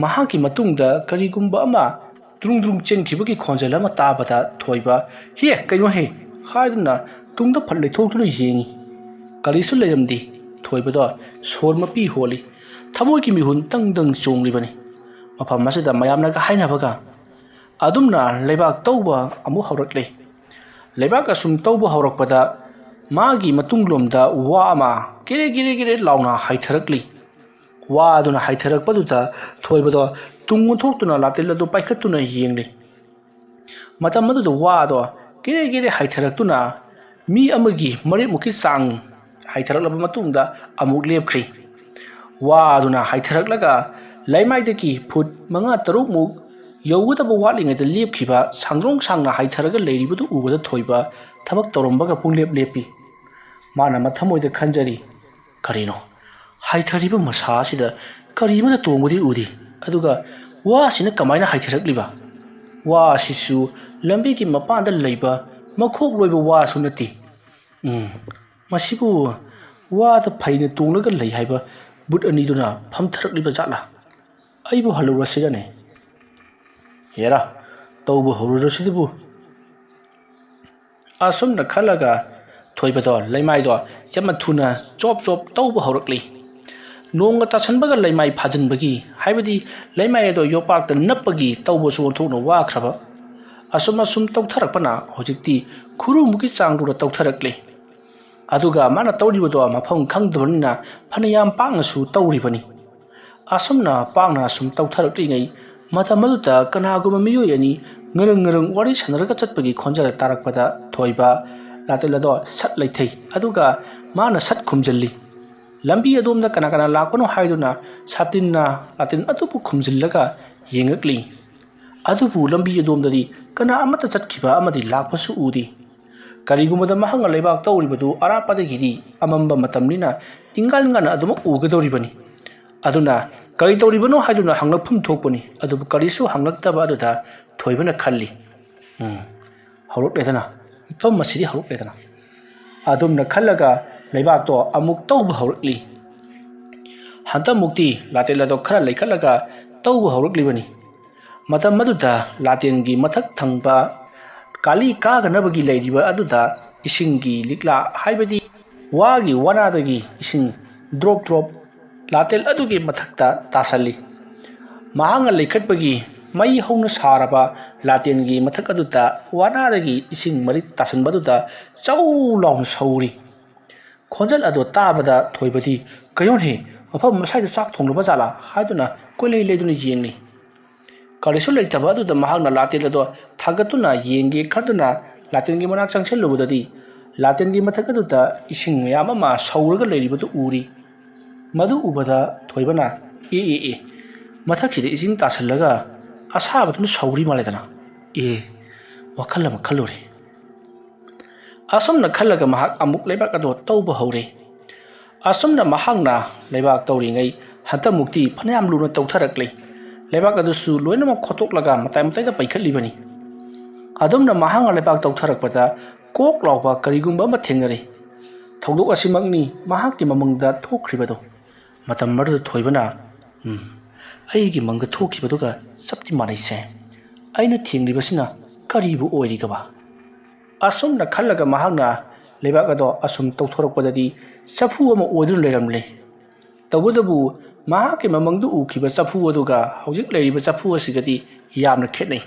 ꯃꯍꯥꯛꯀꯤ ꯃꯇꯨꯡꯗ ꯀꯔꯤꯒꯨꯝꯕ ꯑꯃ ꯗ꯭ꯔꯨꯡ ꯗ꯭ꯔꯨꯡ ꯆꯦꯟꯈꯤꯕꯒꯤ ꯈꯣꯟꯖꯦꯜ ꯑꯃ ꯇꯥꯕꯗ ꯊꯣꯏꯕ, "ꯍꯦ, ꯀꯩꯅꯣꯍꯦ?" ꯍꯥꯏꯗꯨꯅ ꯇꯨꯡꯗ ꯐꯠ ꯂꯩꯊꯣꯛꯇꯨꯅ ꯌꯦꯡꯉꯤ꯫ ꯀꯔꯤꯁꯨ ꯂꯩꯔꯝꯗꯦ꯫ ꯊꯣꯏꯕꯗꯣ ꯁꯣꯔ ꯃꯄꯤ ꯍꯣꯜꯂꯤ꯫ ꯊꯃꯣꯏꯒꯤ ꯃꯤꯍꯨꯟ ꯇꯪ ꯇꯪ ꯆꯣꯡꯂꯤꯕꯅꯤ꯫ ꯃꯐꯝ ꯑꯁꯤꯗ ꯃꯌꯥꯝꯅꯒ ꯍꯥꯏꯅꯕꯒ ꯑꯗꯨꯝꯅ ꯂꯩꯕꯥꯛ ꯇꯧꯕ ꯑꯃꯨꯛ ꯍꯧꯔꯛꯂꯦ꯫ ꯂꯩꯕꯥꯛ ꯑꯁꯨꯝ ꯇꯧꯕ ꯍꯧꯔꯛꯄꯗ ꯃꯥꯒꯤ ꯃꯇꯨꯡꯂꯣꯝꯗ ꯋꯥ ꯑꯃ ꯀꯦꯔꯦ ꯀꯦꯔꯦ ꯀꯦꯔꯦ ꯂꯥꯎꯅ ꯍꯥꯏꯊꯔꯛꯂꯤ꯫ ꯋꯥ ꯑꯗꯨꯅ ꯍꯥꯏꯊꯔꯛꯄꯗꯨꯗ ꯊꯣꯏꯕꯗꯣ ꯇꯨꯡ ꯑꯣꯟꯊꯣꯛꯇꯨꯅ ꯂꯥꯇꯦꯜ ꯑꯗꯨ ꯄꯥꯏꯈꯠꯇꯨꯅ ꯌꯦꯡꯂꯤ꯫ ꯃꯇꯝ ꯑꯗꯨꯗ ꯋꯥ ꯑꯗꯣ ꯀꯦꯔꯦ ꯀꯦꯔꯦ ꯍꯥꯏꯊꯔꯛꯇꯨꯅ ꯃꯤ ꯑꯃꯒꯤ ꯃꯔꯤꯃꯨꯛꯀꯤ ꯆꯥꯡ ꯍꯥꯏꯊꯔꯛꯂꯕ ꯃꯇꯨꯡꯗ ꯑꯃꯨꯛ ꯂꯦꯞꯈ꯭ꯔꯤ꯫ ꯋꯥ ꯑꯗꯨꯅ ꯍꯥꯏꯊꯔꯛꯂꯒ ꯂꯩꯃꯥꯏꯗꯒꯤ ꯐꯨꯠ ꯃꯉꯥ ꯇꯔꯨꯛꯃꯨꯛ ꯌꯧꯒꯗꯕ ꯋꯥꯠꯂꯤꯉꯩꯗ ꯂꯦꯞꯈꯤꯕ ꯁꯥꯡꯗ꯭ꯔꯣꯡ ꯁꯥꯡꯅ ꯍꯥꯏꯊꯔꯒ ꯂꯩꯔꯤꯕꯗꯨ ꯎꯕꯗ ꯊꯣꯏꯕ ꯊꯕꯛ ꯇꯧꯔꯝꯕꯒ ꯄꯨꯡꯂꯦꯞ ꯂꯦꯞꯄꯤ꯫ ꯃꯥꯅ ꯃꯊꯃꯣꯏꯗ ꯈꯟꯖꯔꯤ, "ꯀꯔꯤꯅꯣ? ꯍꯥꯏꯊꯔꯤꯕ ꯃꯁꯥ ꯑꯁꯤꯗ ꯀꯔꯤ ꯑꯃꯠꯇ ꯇꯣꯡꯕꯗꯤ ꯎꯗꯦ꯫ ꯑꯗꯨꯒ ꯋꯥꯁꯤꯅ ꯀꯃꯥꯏꯅ ꯍꯥꯏꯊꯔꯛꯂꯤꯕ? ꯋꯥ ꯑꯁꯤꯁꯨ ꯂꯝꯕꯤꯒꯤ ꯃꯄꯥꯟꯗ ꯂꯩꯕ ꯃꯈꯣꯛ ꯂꯣꯏꯕ ꯋꯥꯁꯨ ꯅꯠꯇꯦ꯫ ꯎꯝ, ꯃꯁꯤꯕꯨ ꯋꯥꯗ ꯐꯩꯅ ꯇꯣꯡꯂꯒ ꯂꯩ ꯍꯥꯏꯕ ꯕꯨꯠ ꯑꯅꯤꯗꯨꯅ ꯐꯝꯊꯔꯛꯂꯤꯕ ꯖꯥꯠꯂꯥ? ꯑꯩꯕꯨ ꯍꯜꯂꯨꯔꯁꯤꯔꯅꯦ? ꯍꯦꯔꯥ, ꯇꯧꯕ ꯍꯧꯔꯨꯔꯁꯤꯗꯕꯨ꯫" ꯑꯁꯨꯝꯅ ꯈꯜꯂꯒ ꯊꯣꯏꯕꯗꯣ ꯂꯩꯃꯥꯏꯗꯣ ꯌꯥꯝꯅ ꯊꯨꯅ ꯆꯣꯞ ꯆꯣꯞ ꯇꯧꯕ ꯍꯧꯔꯛꯂꯤ꯫ ꯅꯣꯡꯒ ꯇꯥꯁꯟꯕꯒ ꯂꯩꯃꯥꯏ ꯐꯥꯖꯤꯟꯕꯒꯤ, ꯍꯥꯏꯕꯗꯤ ꯂꯩꯃꯥꯏ ꯑꯗꯣ ꯌꯣꯄꯥꯛꯇ ꯅꯞꯄꯒꯤ ꯇꯧꯕꯁꯨ ꯑꯣꯟꯊꯣꯛꯅ ꯋꯥꯈ꯭ꯔꯕ꯫ ꯑꯁꯨꯝ ꯑꯁꯨꯝ ꯇꯧꯊꯔꯛꯄꯅ ꯍꯧꯖꯤꯛꯇꯤ ꯈꯨꯔꯨꯃꯨꯛꯀꯤ ꯆꯥꯡꯗꯨꯗ ꯇꯧꯊꯔꯛꯂꯤ꯫ ꯑꯗꯨꯒ ꯃꯥꯅ ꯇꯧꯔꯤꯕꯗꯣ ꯃꯐꯝ ꯈꯪꯗꯕꯅꯤꯅ ꯐꯅꯌꯥꯝ ꯄꯥꯛꯅꯁꯨ ꯇꯧꯔꯤꯕꯅꯤ꯫ ꯑꯁꯨꯝꯅ ꯄꯥꯛꯅ ꯑꯁꯨꯝ ꯇꯧꯊꯔꯛꯂꯤꯉꯩ ꯃꯇꯝ ꯑꯗꯨꯗ ꯀꯅꯥꯒꯨꯝꯕ ꯃꯤꯑꯣꯏ ꯑꯅꯤ ꯉꯔꯪ ꯉꯔꯪ ꯋꯥꯔꯤ ꯁꯥꯟꯅꯔꯒ ꯆꯠꯄꯒꯤ ꯈꯣꯟꯖꯦꯜ ꯇꯥꯔꯛꯄꯗ ꯊꯣꯏꯕ ꯂꯥꯇꯦꯜ ꯑꯗꯣ ꯁꯠ ꯂꯩꯊꯩ, ꯑꯗꯨꯒ ꯃꯥꯅ ꯁꯠ ꯈꯨꯝꯖꯤꯜꯂꯤ꯫ ꯂꯝꯕꯤ ꯑꯗꯣꯝꯗ ꯀꯅꯥ ꯀꯅꯥ ꯂꯥꯛꯄꯅꯣ ꯍꯥꯏꯗꯨꯅ ꯁꯥꯇꯤꯟꯅ ꯂꯥꯇꯦꯟ ꯑꯗꯨꯕꯨ ꯈꯨꯝꯖꯤꯜꯂꯒ ꯌꯦꯡꯉꯛꯂꯤ꯫ ꯑꯗꯨꯕꯨ ꯂꯝꯕꯤ ꯑꯗꯣꯝꯗꯗꯤ ꯀꯅꯥ ꯑꯃꯠꯇ ꯆꯠꯈꯤꯕ ꯑꯃꯗꯤ ꯂꯥꯛꯄꯁꯨ ꯎꯗꯦ꯫ ꯀꯔꯤꯒꯨꯝꯕꯗ ꯃꯍꯥꯛꯅ ꯂꯩꯕꯥꯛ ꯇꯧꯔꯤꯕꯗꯨ ꯑꯔꯥꯞꯄꯗꯒꯤꯗꯤ ꯑꯃꯝꯕ ꯃꯇꯝꯅꯤꯅ ꯏꯪꯒꯥꯟ ꯉꯥꯟꯅ ꯑꯗꯨꯃꯛ ꯎꯒꯗꯧꯔꯤꯕꯅꯤ꯫ ꯑꯗꯨꯅ ꯀꯔꯤ ꯇꯧꯔꯤꯕꯅꯣ ꯍꯥꯏꯗꯨꯅ ꯍꯪꯂꯛꯐꯝ ꯊꯣꯛꯄꯅꯤ꯫ ꯑꯗꯨꯕꯨ ꯀꯔꯤꯁꯨ ꯍꯪꯂꯛꯇꯕ ꯑꯗꯨꯗ ꯊꯣꯏꯕꯅ ꯈꯜꯂꯤ, "ꯎꯝ, ꯍꯧꯔꯛꯂꯦꯗꯅ, ꯃꯐꯝ ꯑꯁꯤꯗꯤ ꯍꯧꯔꯛꯂꯦꯗꯅ" ꯑꯗꯨꯝꯅ ꯈꯜꯂꯒ ꯂꯩꯕꯥꯛꯇꯣ ꯑꯃꯨꯛ ꯇꯧꯕ ꯍꯧꯔꯛꯂꯤ꯫ ꯍꯟꯗꯛꯃꯨꯛꯇꯤ ꯂꯥꯇꯦꯟ ꯑꯗꯣ ꯈꯔ ꯂꯩꯈꯠꯂꯒ ꯇꯧꯕ ꯍꯧꯔꯛꯂꯤꯕꯅꯤ꯫ ꯃꯇꯝ ꯑꯗꯨꯗ ꯂꯥꯇꯦꯟꯒꯤ ꯃꯊꯛ ꯊꯪꯕ ꯀꯥꯂꯤ ꯀꯥꯒꯅꯕꯒꯤ ꯂꯩꯔꯤꯕ ꯑꯗꯨꯗ ꯏꯁꯤꯡꯒꯤ ꯂꯤꯛꯂꯥ, ꯍꯥꯏꯕꯗꯤ ꯋꯥꯒꯤ ꯋꯥꯅꯥꯗꯒꯤ ꯏꯁꯤꯡ ꯗ꯭ꯔꯣꯞ ꯗ꯭ꯔꯣꯞ ꯂꯥꯇꯦꯟ ꯑꯗꯨꯒꯤ ꯃꯊꯛꯇ ꯇꯥꯁꯜꯂꯤ꯫ ꯃꯍꯥꯛꯅ ꯂꯩꯈꯠꯄꯒꯤ ꯃꯩ ꯍꯧꯅ ꯁꯥꯔꯕ ꯂꯥꯇꯦꯟꯒꯤ ꯃꯊꯛ ꯑꯗꯨꯗ ꯋꯥꯅꯥꯗꯒꯤ ꯏꯁꯤꯡ ꯃꯔꯤꯛ ꯇꯥꯁꯟꯕꯗꯨꯗ ꯆꯧ ꯂꯥꯎꯅ ꯁꯧꯔꯤ꯫ ꯈꯣꯟꯖꯦꯜ ꯑꯗꯨ ꯇꯥꯕꯗ ꯊꯣꯏꯕꯗꯤ, "ꯀꯩꯅꯣꯅꯦ, ꯃꯐꯝ ꯑꯁ꯭ꯋꯥꯏꯗ ꯆꯥꯛ ꯊꯣꯡꯂꯕ ꯖꯥꯠꯂꯥ?" ꯍꯥꯏꯗꯨꯅ ꯀꯣꯏꯂꯩ ꯂꯩꯗꯨꯅ ꯌꯦꯡꯂꯤ꯫ ꯀꯔꯤꯁꯨ ꯂꯩꯇꯕ ꯑꯗꯨꯗ ꯃꯍꯥꯛꯅ ꯂꯥꯇꯦꯟ ꯑꯗꯨ ꯊꯥꯡꯒꯠꯇꯨꯅ ꯌꯦꯡꯒꯦ ꯈꯟꯗꯨꯅ ꯂꯥꯇꯦꯟꯒꯤ ꯃꯅꯥꯛ ꯆꯪꯁꯤꯜꯂꯨꯕꯗꯗꯤ, ꯂꯥꯇꯦꯟꯒꯤ ꯃꯊꯛ ꯑꯗꯨꯗ ꯏꯁꯤꯡ ꯃꯌꯥꯝ ꯑꯃ ꯁꯧꯔꯒ ꯂꯩꯔꯤꯕꯗꯨ ꯎꯔꯤ꯫ ꯃꯗꯨ ꯎꯕꯗ ꯊꯣꯏꯕꯅ, "ꯑꯦ, ꯑꯦ, ꯑꯦ, ꯃꯊꯛꯁꯤꯗ ꯏꯁꯤꯡ ꯇꯥꯁꯤꯜꯂꯒ ꯑꯁꯥꯕꯗꯨꯅ ꯁꯧꯔꯤ ꯃꯥꯜꯂꯦꯗꯅ꯫ ꯑꯦ, ꯋꯥꯈꯜ ꯑꯃ ꯈꯜꯂꯨꯔꯦ"꯫ ꯑꯁꯨꯝꯅ ꯈꯜꯂꯒ ꯃꯍꯥꯛ ꯑꯃꯨꯛ ꯂꯩꯕꯥꯛ ꯑꯗꯨ ꯇꯧꯕ ꯍꯧꯔꯦ꯫ ꯑꯁꯨꯝꯅ ꯃꯍꯥꯛꯅ ꯂꯩꯕꯥꯛ ꯇꯧꯔꯤꯉꯩ ꯍꯟꯗꯛꯃꯨꯛꯇꯤ ꯐꯅꯌꯥꯝ ꯂꯨꯅ ꯇꯧꯊꯔꯛꯂꯦ꯫ ꯂꯩꯕꯥꯛ ꯑꯗꯨꯁꯨ ꯂꯣꯏꯅꯃꯛ ꯈꯣꯠꯇꯣꯛꯂꯒ ꯃꯇꯥꯏ ꯃꯇꯥꯏꯗ ꯄꯩꯈꯠꯂꯤꯕꯅꯤ꯫ ꯑꯗꯨꯝꯅ ꯃꯍꯥꯛꯅ ꯂꯩꯕꯥꯛ ꯇꯧꯊꯔꯛꯄꯗ ꯀꯣꯛ ꯂꯥꯎꯕ ꯀꯔꯤꯒꯨꯝꯕ ꯑꯃ ꯊꯦꯡꯅꯔꯦ꯫ ꯊꯧꯗꯣꯛ ꯑꯁꯤꯃꯛꯅꯤ ꯃꯍꯥꯛꯀꯤ ꯃꯃꯪꯗ ꯊꯣꯛꯈ꯭ꯔꯤꯕꯗꯨ꯫ ꯃꯇꯝ ꯑꯗꯨꯗ ꯊꯣꯏꯕꯅ, "ꯎꯝ, ꯑꯩꯒꯤ ꯃꯪꯗ ꯊꯣꯛꯈꯤꯕꯗꯨꯒ ꯆꯞꯇꯤ ꯃꯥꯟꯅꯩꯁꯦ꯫ ꯑꯩꯅ ꯊꯦꯡꯂꯤꯕꯁꯤꯅ ꯀꯔꯤꯕꯨ ꯑꯣꯏꯔꯤꯒꯕ?" ꯑꯁꯨꯝꯅ ꯈꯜꯂꯒ ꯃꯍꯥꯛꯅ ꯂꯩꯕꯥꯛ ꯑꯗꯣ ꯑꯁꯨꯝ ꯇꯧꯊꯣꯔꯛꯄꯗꯗꯤ ꯆꯐꯨ ꯑꯃ ꯑꯣꯏꯗꯨꯅ ꯂꯩꯔꯝꯂꯦ꯫ ꯇꯧꯕꯇꯕꯨ ꯃꯍꯥꯛꯀꯤ ꯃꯃꯪꯗ ꯎꯈꯤꯕ ꯆꯐꯨ ꯑꯗꯨꯒ ꯍꯧꯖꯤꯛ ꯂꯩꯔꯤꯕ ꯆꯐꯨ ꯑꯁꯤꯒꯗꯤ ꯌꯥꯝꯅ ꯈꯦꯠꯅꯩ꯫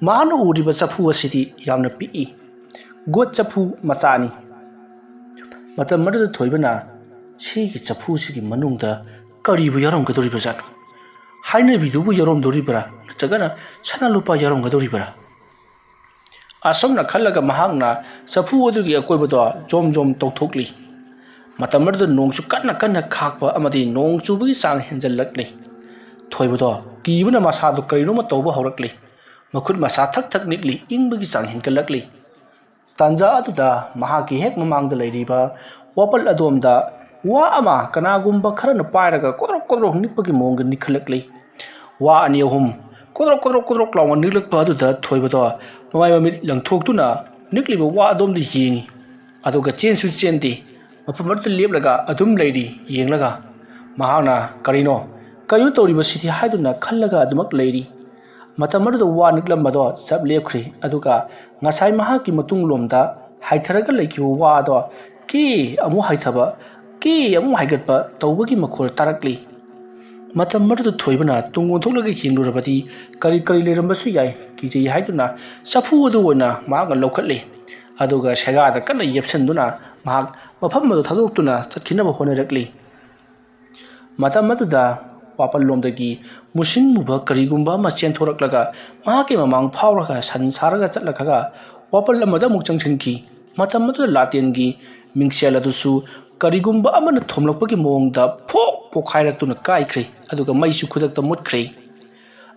ꯃꯍꯥꯛꯅ ꯎꯔꯤꯕ ꯆꯐꯨ ꯑꯁꯤꯗꯤ ꯌꯥꯝꯅ ꯄꯤꯛꯏ꯫ ꯒꯣꯠ ꯆꯐꯨ ꯃꯆꯥꯅꯤ꯫ ꯃꯇꯝ ꯑꯗꯨꯗ ꯊꯣꯏꯕꯅ, "ꯁꯤꯒꯤ ꯆꯐꯨꯁꯤꯒꯤ ꯃꯅꯨꯡꯗ ꯀꯔꯤꯕꯨ ꯌꯥꯎꯔꯝꯒꯗꯧꯔꯤꯕꯖꯥꯠꯅꯣ? ꯍꯥꯏꯅꯕꯤꯗꯨꯕꯨ ꯌꯥꯎꯔꯝꯗꯧꯔꯤꯕ꯭ꯔꯥ? ꯅꯠꯇ꯭ꯔꯒꯅ ꯁꯅꯥ ꯂꯨꯄꯥ ꯌꯥꯎꯔꯝꯒꯗꯧꯔꯤꯕ꯭ꯔꯥ?" ꯑꯁꯨꯝꯅ ꯈꯜꯂꯒ ꯃꯍꯥꯛꯅ ꯆꯐꯨ ꯑꯗꯨꯒꯤ ꯑꯀꯣꯏꯕꯗꯣ ꯖꯣꯝ ꯖꯣꯝ ꯇꯧꯊꯣꯛꯂꯤ꯫ ꯃꯇꯝ ꯑꯗꯨꯗ ꯅꯣꯡꯁꯨ ꯀꯟꯅ ꯀꯟꯅ ꯈꯥꯛꯄ ꯑꯃꯗꯤ ꯅꯣꯡ ꯆꯨꯕꯒꯤ ꯆꯥꯡ ꯍꯦꯟꯖꯜꯂꯛꯂꯤ꯫ ꯊꯣꯏꯕꯗꯣ ꯀꯤꯕꯅ ꯃꯁꯥꯗꯨ ꯀꯔꯤꯅꯣꯃ ꯇꯧꯕ ꯍꯧꯔꯛꯂꯤ꯫ ꯃꯈꯨꯠ ꯃꯁꯥ ꯊꯛ ꯊꯛ ꯅꯤꯛꯂꯤ, ꯏꯪꯕꯒꯤ ꯆꯥꯡ ꯍꯦꯟꯒꯠꯂꯛꯂꯤ꯫ ꯇꯥꯟꯖꯥ ꯑꯗꯨꯗ ꯃꯍꯥꯛꯀꯤ ꯍꯦꯛ ꯃꯃꯥꯡꯗ ꯂꯩꯔꯤꯕ ꯋꯥꯄꯜ ꯑꯗꯣꯝꯗ ꯋꯥ ꯑꯃ ꯀꯅꯥꯒꯨꯝꯕ ꯈꯔꯅ ꯄꯥꯏꯔꯒ ꯀꯣꯗ꯭ꯔꯣꯛ ꯀꯣꯗ꯭ꯔꯣꯛ ꯅꯤꯛꯄꯒꯤ ꯃꯑꯣꯡꯗ ꯅꯤꯛꯈꯠꯂꯛꯂꯤ꯫ ꯋꯥ ꯑꯅꯤ ꯑꯍꯨꯝ ꯀꯣꯗ꯭ꯔꯣꯛ ꯀꯣꯗ꯭ꯔꯣꯛ ꯀꯣꯗ꯭ꯔꯣꯛ ꯂꯥꯎꯅ ꯅꯤꯛꯂꯛꯄ ꯑꯗꯨꯗ ꯊꯣꯏꯕꯗꯣ ꯃꯃꯥꯏ ꯃꯃꯤꯠ ꯂꯪꯊꯣꯛꯇꯨꯅ ꯅꯤꯛꯂꯤꯕ ꯋꯥ ꯑꯗꯣꯝꯗ ꯌꯦꯡꯏ꯫ ꯑꯗꯨꯒ ꯆꯦꯟꯁꯨ ꯆꯦꯟꯗꯦ꯫ ꯃꯐꯝ ꯑꯗꯨꯗ ꯂꯦꯞꯂꯒ ꯑꯗꯨꯝ ꯂꯩꯔꯤ꯫ ꯌꯦꯡꯂꯒ ꯃꯍꯥꯛꯅ "ꯀꯔꯤꯅꯣ, ꯀꯔꯤꯅꯣ ꯇꯧꯔꯤꯕꯁꯤꯗꯤ?" ꯍꯥꯏꯗꯨꯅ ꯈꯜꯂꯒ ꯑꯗꯨꯃꯛ ꯂꯩꯔꯤ꯫ ꯃꯇꯝ ꯑꯗꯨꯗ ꯋꯥ ꯅꯤꯛꯂꯝꯕꯗꯣ ꯆꯞ ꯂꯦꯞꯈ꯭ꯔꯦ꯫ ꯑꯗꯨꯒ ꯉꯁꯥꯏ ꯃꯍꯥꯛꯀꯤ ꯃꯇꯨꯡꯂꯣꯝꯗ ꯍꯥꯏꯊꯔꯒ ꯂꯩꯈꯤꯕ ꯋꯥ ꯑꯗꯣ ꯀꯤ ꯑꯃꯨꯛ ꯍꯥꯏꯊꯕ, ꯀꯤ ꯑꯃꯨꯛ ꯍꯥꯏꯒꯠꯄ ꯇꯧꯕꯒꯤ ꯃꯈꯣꯜ ꯇꯥꯔꯛꯂꯤ꯫ ꯃꯇꯝ ꯑꯗꯨꯗ ꯊꯣꯏꯕꯅ ꯇꯨꯡ ꯑꯣꯟꯊꯣꯛꯂꯒ ꯌꯦꯡꯂꯨꯔꯕꯗꯤ ꯀꯔꯤ ꯀꯔꯤ ꯂꯩꯔꯝꯕꯁꯨ ꯌꯥꯏ, ꯀꯤꯖꯩ ꯍꯥꯏꯗꯨꯅ ꯆꯐꯨ ꯑꯗꯨ ꯑꯣꯏꯅ ꯃꯍꯥꯛꯅ ꯂꯧꯈꯠꯂꯤ꯫ ꯑꯗꯨꯒ ꯁꯦꯒꯥꯗ ꯀꯟꯅ ꯌꯦꯞꯁꯤꯟꯗꯨꯅ ꯃꯍꯥꯛ ꯃꯐꯝ ꯑꯗꯨ ꯊꯥꯗꯣꯛꯇꯨꯅ ꯆꯠꯈꯤꯅꯕ ꯍꯣꯠꯅꯔꯛꯂꯤ꯫ ꯃꯇꯝ ꯑꯗꯨꯗ ꯋꯥꯄꯜꯂꯣꯝꯗꯒꯤ ꯃꯨꯁꯤꯟ ꯃꯨꯕ ꯀꯔꯤꯒꯨꯝꯕ ꯑꯃ ꯆꯦꯟꯊꯣꯔꯛꯂꯒ ꯃꯍꯥꯛꯀꯤ ꯃꯃꯥꯡ ꯐꯥꯎꯔꯒ ꯁꯟ ꯁꯥꯔꯒ ꯆꯠꯂꯛꯂꯒ ꯋꯥꯄꯜ ꯑꯃꯗ ꯑꯃꯨꯛ ꯆꯪꯁꯤꯟꯈꯤ꯫ ꯃꯇꯝ ꯑꯗꯨꯗ ꯂꯥꯇꯦꯟꯒꯤ ꯃꯤꯡꯁꯦꯜ ꯑꯗꯨꯁꯨ ꯀꯔꯤꯒꯨꯝꯕ ꯑꯃꯅ ꯊꯣꯝꯂꯛꯄꯒꯤ ꯃꯑꯣꯡꯗ ꯐꯣꯛ ꯄꯣꯛꯈꯥꯏꯔꯛꯇꯨꯅ ꯀꯥꯏꯈ꯭ꯔꯦ, ꯑꯗꯨꯒ ꯃꯩꯁꯨ ꯈꯨꯗꯛꯇ ꯃꯨꯠꯈ꯭ꯔꯦ꯫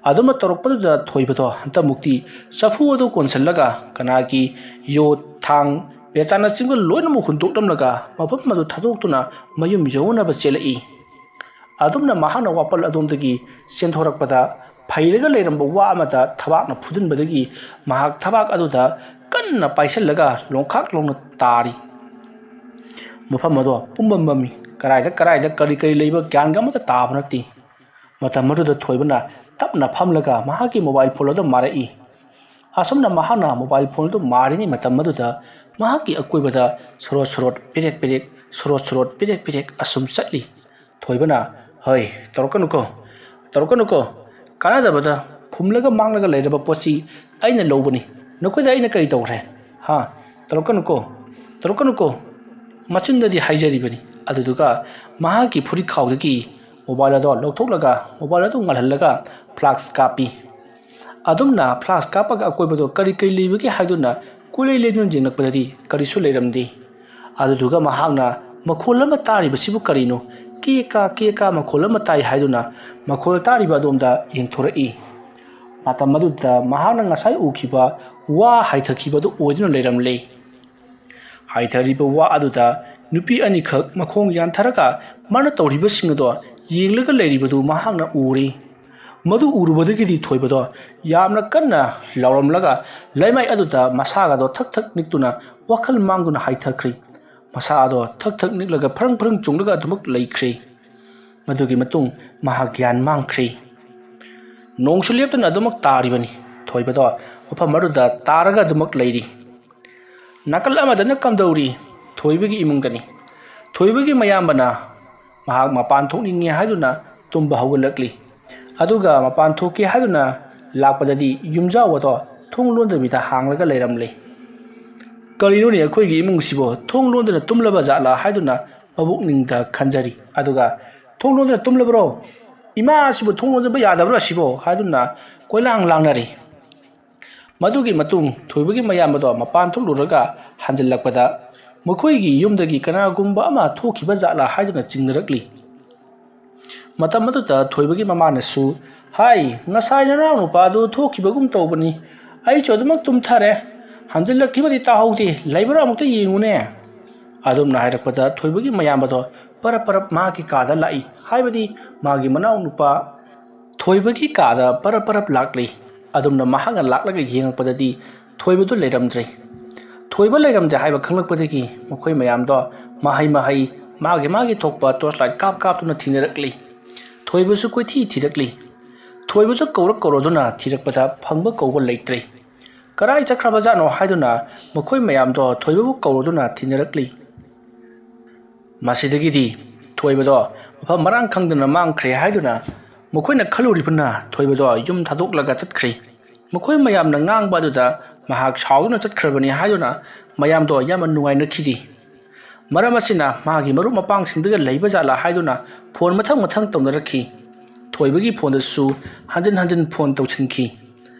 ꯑꯗꯨꯝꯅ ꯇꯧꯔꯛꯄꯗꯨꯗ ꯊꯣꯏꯕꯗꯣ ꯍꯟꯇꯃꯨꯛꯇꯤ ꯆꯐꯨ ꯑꯗꯨ ꯀꯣꯟꯁꯤꯜꯂꯒ ꯀꯅꯥꯒꯤ ꯌꯣꯠ, ꯊꯥꯡ, ꯕꯦꯆꯥꯅꯆꯤꯡꯕ ꯂꯣꯏꯅꯃꯛ ꯍꯨꯟꯗꯣꯛꯂꯝꯂꯒ ꯃꯐꯝ ꯑꯗꯨ ꯊꯥꯗꯣꯛꯇꯨꯅ ꯃꯌꯨꯝ ꯌꯧꯅꯕ ꯆꯦꯜꯂꯛꯏ꯫ ꯑꯗꯨꯝꯅ ꯃꯍꯥꯛꯅ ꯋꯥꯄꯜ ꯑꯗꯣꯝꯗꯒꯤ ꯆꯦꯟꯊꯣꯔꯛꯄꯗ ꯐꯩꯔꯒ ꯂꯩꯔꯝꯕ ꯋꯥ ꯑꯃꯗ ꯊꯕꯥꯛꯅ ꯐꯨꯖꯤꯟꯕꯗꯒꯤ ꯃꯍꯥꯛ ꯊꯕꯥꯛ ꯑꯗꯨꯗ ꯀꯟꯅ ꯄꯥꯏꯁꯤꯜꯂꯒ ꯂꯣꯡꯈꯥꯛ ꯂꯣꯡꯅ ꯇꯥꯔꯤ꯫ ꯃꯐꯝ ꯑꯗꯣ ꯄꯨꯝꯕ ꯃꯝꯃꯤ꯫ ꯀꯔꯥꯏꯗ ꯀꯔꯥꯏꯗ ꯀꯔꯤ ꯀꯔꯤ ꯂꯩꯕ ꯒ꯭ꯌꯥꯟꯒ ꯑꯃꯠꯇ ꯇꯥꯕ ꯅꯠꯇꯦ꯫ ꯃꯇꯝ ꯑꯗꯨꯗ ꯊꯣꯏꯕꯅ ꯇꯞꯅ ꯐꯝꯂꯒ ꯃꯍꯥꯛꯀꯤ ꯃꯣꯕꯥꯏꯜ ꯐꯣꯟ ꯑꯗꯨ ꯃꯥꯔꯛꯏ꯫ ꯑꯁꯨꯝꯅ ꯃꯍꯥꯛꯅ ꯃꯣꯕꯥꯏꯜ ꯐꯣꯟ ꯑꯗꯨ ꯃꯥꯔꯤꯉꯩ ꯃꯇꯝ ꯑꯗꯨꯗ ꯃꯍꯥꯛꯀꯤ ꯑꯀꯣꯏꯕꯗ ꯁꯣꯔꯣꯠ ꯁꯣꯔꯣꯠ, ꯄꯦꯔꯦꯛ ꯄꯦꯔꯦꯛ, ꯁꯣꯔꯣꯠ ꯁꯣꯔꯣꯠ, ꯄꯦꯔꯦꯛ ꯄꯦꯔꯦꯛ ꯑꯁꯨꯝ ꯆꯠꯂꯤ꯫ ꯊꯣꯏꯕꯅ, "ꯍꯣꯏ, ꯇꯧꯔꯛꯀꯅꯨꯀꯣ, ꯇꯧꯔꯛꯀꯅꯨꯀꯣ꯫ ꯀꯥꯟꯅꯗꯕꯗ ꯐꯨꯝꯂꯒ ꯃꯥꯡꯂꯒ ꯂꯩꯔꯕ ꯄꯣꯠꯁꯤ ꯑꯩꯅ ꯂꯧꯕꯅꯤ꯫ ꯅꯈꯣꯏꯗ ꯑꯩꯅ ꯀꯔꯤ ꯇꯧꯈ꯭ꯔꯦ? ꯍꯥ? ꯇꯧꯔꯛꯀꯅꯨꯀꯣ, ꯇꯧꯔꯛꯀꯅꯨꯀꯣ꯫" ꯃꯆꯤꯟꯗꯗꯤ ꯍꯥꯏꯖꯔꯤꯕꯅꯤ꯫ ꯑꯗꯨꯗꯨꯒ ꯃꯍꯥꯛꯀꯤ ꯐꯨꯔꯤꯠꯈꯥꯎꯗꯒꯤ ꯃꯣꯕꯥꯏꯜ ꯑꯗꯣ ꯂꯧꯊꯣꯛꯂꯒ ꯃꯣꯕꯥꯏꯜ ꯑꯗꯨ ꯉꯥꯜꯍꯜꯂꯒ ꯐ꯭ꯂꯥꯁ ꯀꯥꯞꯄꯤ꯫ ꯑꯗꯨꯝꯅ ꯐ꯭ꯂꯥꯁ ꯀꯥꯞꯄꯒ ꯑꯀꯣꯏꯕꯗꯣ ꯀꯔꯤ ꯀꯔꯤ ꯂꯩꯕꯒꯦ ꯍꯥꯏꯗꯨꯅ ꯀꯣꯏꯂꯩ ꯂꯩꯗꯨꯅ ꯌꯦꯡꯂꯛꯄꯗꯗꯤ ꯀꯔꯤꯁꯨ ꯂꯩꯔꯝꯗꯦ꯫ ꯑꯗꯨꯗꯨꯒ ꯃꯍꯥꯛꯅ "ꯃꯈꯣꯜ ꯑꯃ ꯇꯥꯔꯤꯕꯁꯤꯕꯨ ꯀꯔꯤꯅꯣ? ꯀꯦ ꯀꯥ, ꯀꯦ ꯀꯥ ꯃꯈꯣꯜ ꯑꯃ ꯇꯥꯏ" ꯍꯥꯏꯗꯨꯅ ꯃꯈꯣꯜ ꯇꯥꯔꯤꯕ ꯑꯗꯣꯝꯗ ꯌꯦꯡꯊꯣꯔꯛꯏ꯫ ꯃꯇꯝ ꯑꯗꯨꯗ ꯃꯍꯥꯛꯅ ꯉꯁꯥꯏ ꯎꯈꯤꯕ ꯋꯥ ꯍꯥꯏꯊꯈꯤꯕꯗꯨ ꯑꯣꯏꯗꯨꯅ ꯂꯩꯔꯝꯂꯦ꯫ ꯍꯥꯏꯊꯔꯤꯕ ꯋꯥ ꯑꯗꯨꯗ ꯅꯨꯄꯤ ꯑꯅꯤꯈꯛ ꯃꯈꯣꯡ ꯌꯥꯟꯊꯔꯒ ꯃꯥꯅ ꯇꯧꯔꯤꯕꯁꯤꯡ ꯑꯗꯣ ꯌꯦꯡꯂꯒ ꯂꯩꯔꯤꯕꯗꯨ ꯃꯍꯥꯛꯅ ꯎꯔꯤ꯫ ꯃꯗꯨ ꯎꯔꯨꯕꯗꯒꯤꯗꯤ ꯊꯣꯏꯕꯗꯣ ꯌꯥꯝꯅ ꯀꯟꯅ ꯂꯥꯎꯔꯝꯂꯒ ꯂꯩꯃꯥꯏ ꯑꯗꯨꯗ ꯃꯁꯥꯒꯗꯣ ꯊꯛ ꯊꯛ ꯅꯤꯛꯇꯨꯅ ꯋꯥꯈꯜ ꯃꯥꯡꯗꯨꯅ ꯍꯥꯏꯊꯈ꯭ꯔꯤ꯫ ꯃꯁꯥ ꯑꯗꯣ ꯊꯛ ꯊꯛ ꯅꯤꯛꯂꯒ ꯐ꯭ꯔꯪ ꯐ꯭ꯔꯪ ꯆꯣꯡꯂꯒ ꯑꯗꯨꯃꯛ ꯂꯩꯈ꯭ꯔꯤ꯫ ꯃꯗꯨꯒꯤ ꯃꯇꯨꯡ ꯃꯍꯥꯛ ꯒ꯭ꯌꯥꯟ ꯃꯥꯡꯈ꯭ꯔꯤ꯫ ꯅꯣꯡꯁꯨ ꯂꯦꯞꯇꯅ ꯑꯗꯨꯃꯛ ꯇꯥꯔꯤꯕꯅꯤ꯫ ꯊꯣꯏꯕꯗꯣ ꯃꯐꯝ ꯑꯗꯨꯗ ꯇꯥꯔꯒ ꯑꯗꯨꯃꯛ ꯂꯩꯔꯤ꯫ ꯅꯥꯀꯜ ꯑꯃꯗꯅ ꯀꯝꯗꯧꯔꯤ? ꯊꯣꯏꯕꯒꯤ ꯏꯃꯨꯡꯗꯅꯤ꯫ ꯊꯣꯏꯕꯒꯤ ꯃꯌꯥꯝꯕꯅ ꯃꯍꯥꯛ ꯃꯄꯥꯟ ꯊꯣꯛꯅꯤꯡꯉꯤ ꯍꯥꯏꯗꯨꯅ ꯇꯨꯝꯕ ꯍꯧꯒꯠꯂꯛꯂꯤ꯫ ꯑꯗꯨꯒ ꯃꯄꯥꯟ ꯊꯣꯛꯀꯦ ꯍꯥꯏꯗꯨꯅ ꯂꯥꯛꯄꯗꯗꯤ ꯌꯨꯝꯖꯥꯎ ꯑꯗꯣ ꯊꯣꯡ ꯂꯣꯟꯗꯕꯤꯗ ꯍꯥꯡꯂꯒ ꯂꯩꯔꯝꯂꯦ꯫ "ꯀꯔꯤꯅꯣꯅꯦ, ꯑꯩꯈꯣꯏꯒꯤ ꯏꯃꯨꯡꯁꯤꯕꯨ ꯊꯣꯡ ꯂꯣꯟꯗꯅ ꯇꯨꯝꯂꯕ ꯖꯥꯠꯂꯥ?" ꯍꯥꯏꯗꯨꯅ ꯃꯕꯨꯛꯅꯤꯡꯗ ꯈꯟꯖꯔꯤ꯫ ꯑꯗꯨꯒ "ꯊꯣꯡ ꯂꯣꯟꯗꯨꯅ ꯇꯨꯝꯂꯕ꯭ꯔꯣ? ꯏꯃꯥ ꯑꯁꯤꯕꯨ ꯊꯣꯡ ꯂꯣꯟꯖꯟꯕ ꯌꯥꯗꯕ꯭ꯔꯣ ꯑꯁꯤꯕꯣ?" ꯍꯥꯏꯗꯨꯅ ꯀꯣꯏꯂꯥꯡ ꯂꯥꯡꯅꯔꯤ꯫ ꯃꯗꯨꯒꯤ ꯃꯇꯨꯡ ꯊꯣꯏꯕꯒꯤ ꯃꯌꯥꯝꯕꯗꯣ ꯃꯄꯥꯟ ꯊꯣꯛꯂꯨꯔꯒ ꯍꯟꯖꯤꯜꯂꯛꯄꯗ ꯃꯈꯣꯏꯒꯤ ꯌꯨꯝꯗꯒꯤ ꯀꯅꯥꯒꯨꯝꯕ ꯑꯃ ꯊꯣꯛꯈꯤꯕ ꯖꯥꯠꯂꯥ ꯍꯥꯏꯗꯨꯅ ꯆꯤꯡꯅꯔꯛꯂꯤ꯫ ꯃꯇꯝ ꯑꯗꯨꯗ ꯊꯣꯏꯕꯒꯤ ꯃꯃꯥꯅꯁꯨ, "ꯍꯥꯏ, ꯉꯁꯥꯏ ꯅꯅꯥꯎ ꯅꯨꯄꯥꯗꯨ ꯊꯣꯛꯈꯤꯕꯒꯨꯝ ꯇꯧꯕꯅꯤ꯫ ꯑꯩꯁꯨ ꯑꯗꯨꯃꯛ ꯇꯨꯝꯊꯔꯦ꯫ ꯍꯟꯖꯤꯜꯂꯛꯈꯤꯕꯗꯤ ꯇꯥꯍꯧꯗꯦ꯫ ꯂꯩꯕ꯭ꯔꯥ ꯑꯃꯨꯛꯇ ꯌꯦꯡꯉꯨꯅꯦ?" ꯑꯗꯨꯝꯅ ꯍꯥꯏꯔꯛꯄꯗ ꯊꯣꯏꯕꯒꯤ ꯃꯌꯥꯝꯕꯗꯣ ꯄꯔꯞ ꯄꯔꯞ ꯃꯥꯒꯤ ꯀꯥꯗ ꯂꯥꯛꯏ꯫ ꯍꯥꯏꯕꯗꯤ ꯃꯥꯒꯤ ꯃꯅꯥꯎ ꯅꯨꯄꯥ ꯊꯣꯏꯕꯒꯤ ꯀꯥꯗ ꯄꯔꯞ ꯄꯔꯞ ꯂꯥꯛꯂꯤ꯫ ꯑꯗꯨꯝꯅ ꯃꯍꯥꯛꯅ ꯂꯥꯛꯂꯒ ꯌꯦꯡꯉꯛꯄꯗꯗꯤ ꯊꯣꯏꯕꯗꯨ ꯂꯩꯔꯝꯗ꯭ꯔꯦ꯫ ꯊꯣꯏꯕ ꯂꯩꯔꯝꯗꯦ ꯍꯥꯏꯕ ꯈꯪꯂꯛꯄꯗꯒꯤ ꯃꯈꯣꯏ ꯃꯌꯥꯝꯗꯣ ꯃꯍꯩ ꯃꯍꯩ ꯃꯥꯒꯤ ꯃꯥꯒꯤ ꯊꯣꯛꯄ torch light ꯀꯥꯞ ꯀꯥꯞꯇꯨꯅ ꯊꯤꯅꯔꯛꯂꯤ꯫ ꯊꯣꯏꯕꯁꯨ ꯀꯣꯏꯊꯤ ꯊꯤꯔꯛꯂꯤ꯫ ꯊꯣꯏꯕꯗꯨ ꯀꯧꯔ ꯀꯧꯔꯗꯨꯅ ꯊꯤꯔꯛꯄꯗ ꯐꯪꯕ ꯀꯧꯕ ꯂꯩꯇ꯭ꯔꯦ꯫ ꯀꯔꯥꯏ ꯆꯠꯈ꯭ꯔꯕꯖꯥꯠꯅꯣ ꯍꯥꯏꯗꯨꯅ ꯃꯈꯣꯏ ꯃꯌꯥꯝꯗꯣ ꯊꯣꯏꯕꯕꯨ ꯀꯧꯔꯗꯨꯅ ꯊꯤꯅꯔꯛꯂꯤ꯫ ꯃꯁꯤꯗꯒꯤꯗꯤ ꯊꯣꯏꯕꯗꯣ ꯃꯐꯝ ꯃꯔꯥꯡ ꯈꯪꯗꯅ ꯃꯥꯡꯈ꯭ꯔꯦ ꯍꯥꯏꯗꯨꯅ ꯃꯈꯣꯏꯅ ꯈꯜꯂꯨꯔꯤꯕꯅ ꯊꯣꯏꯕꯗꯣ ꯌꯨꯝ ꯊꯥꯗꯣꯛꯂꯒ ꯆꯠꯈ꯭ꯔꯦ꯫ ꯃꯈꯣꯏ ꯃꯌꯥꯝꯅ ꯉꯥꯡꯕ ꯑꯗꯨꯗ ꯃꯍꯥꯛ ꯁꯥꯎꯗꯨꯅ ꯆꯠꯈ꯭ꯔꯕꯅꯤ ꯍꯥꯏꯗꯨꯅ ꯃꯌꯥꯝꯗꯣ ꯌꯥꯝꯅ ꯅꯨꯡꯉꯥꯏꯅꯈꯤꯗꯦ꯫ ꯃꯔꯝ ꯑꯁꯤꯅ ꯃꯥꯒꯤ ꯃꯔꯨꯞ ꯃꯄꯥꯡꯁꯤꯡꯗꯒ ꯂꯩꯕ ꯖꯥꯠꯂꯥ ꯍꯥꯏꯗꯨꯅ ꯐꯣꯟ ꯃꯊꯪ ꯃꯊꯪ ꯇꯧꯅꯔꯛꯈꯤ꯫ ꯊꯣꯏꯕꯒꯤ ꯐꯣꯟꯗꯁꯨ ꯍꯟꯖꯤꯟ ꯍꯟꯖꯤꯟ ꯐꯣꯟ ꯇꯧꯁꯤꯟꯈꯤ꯫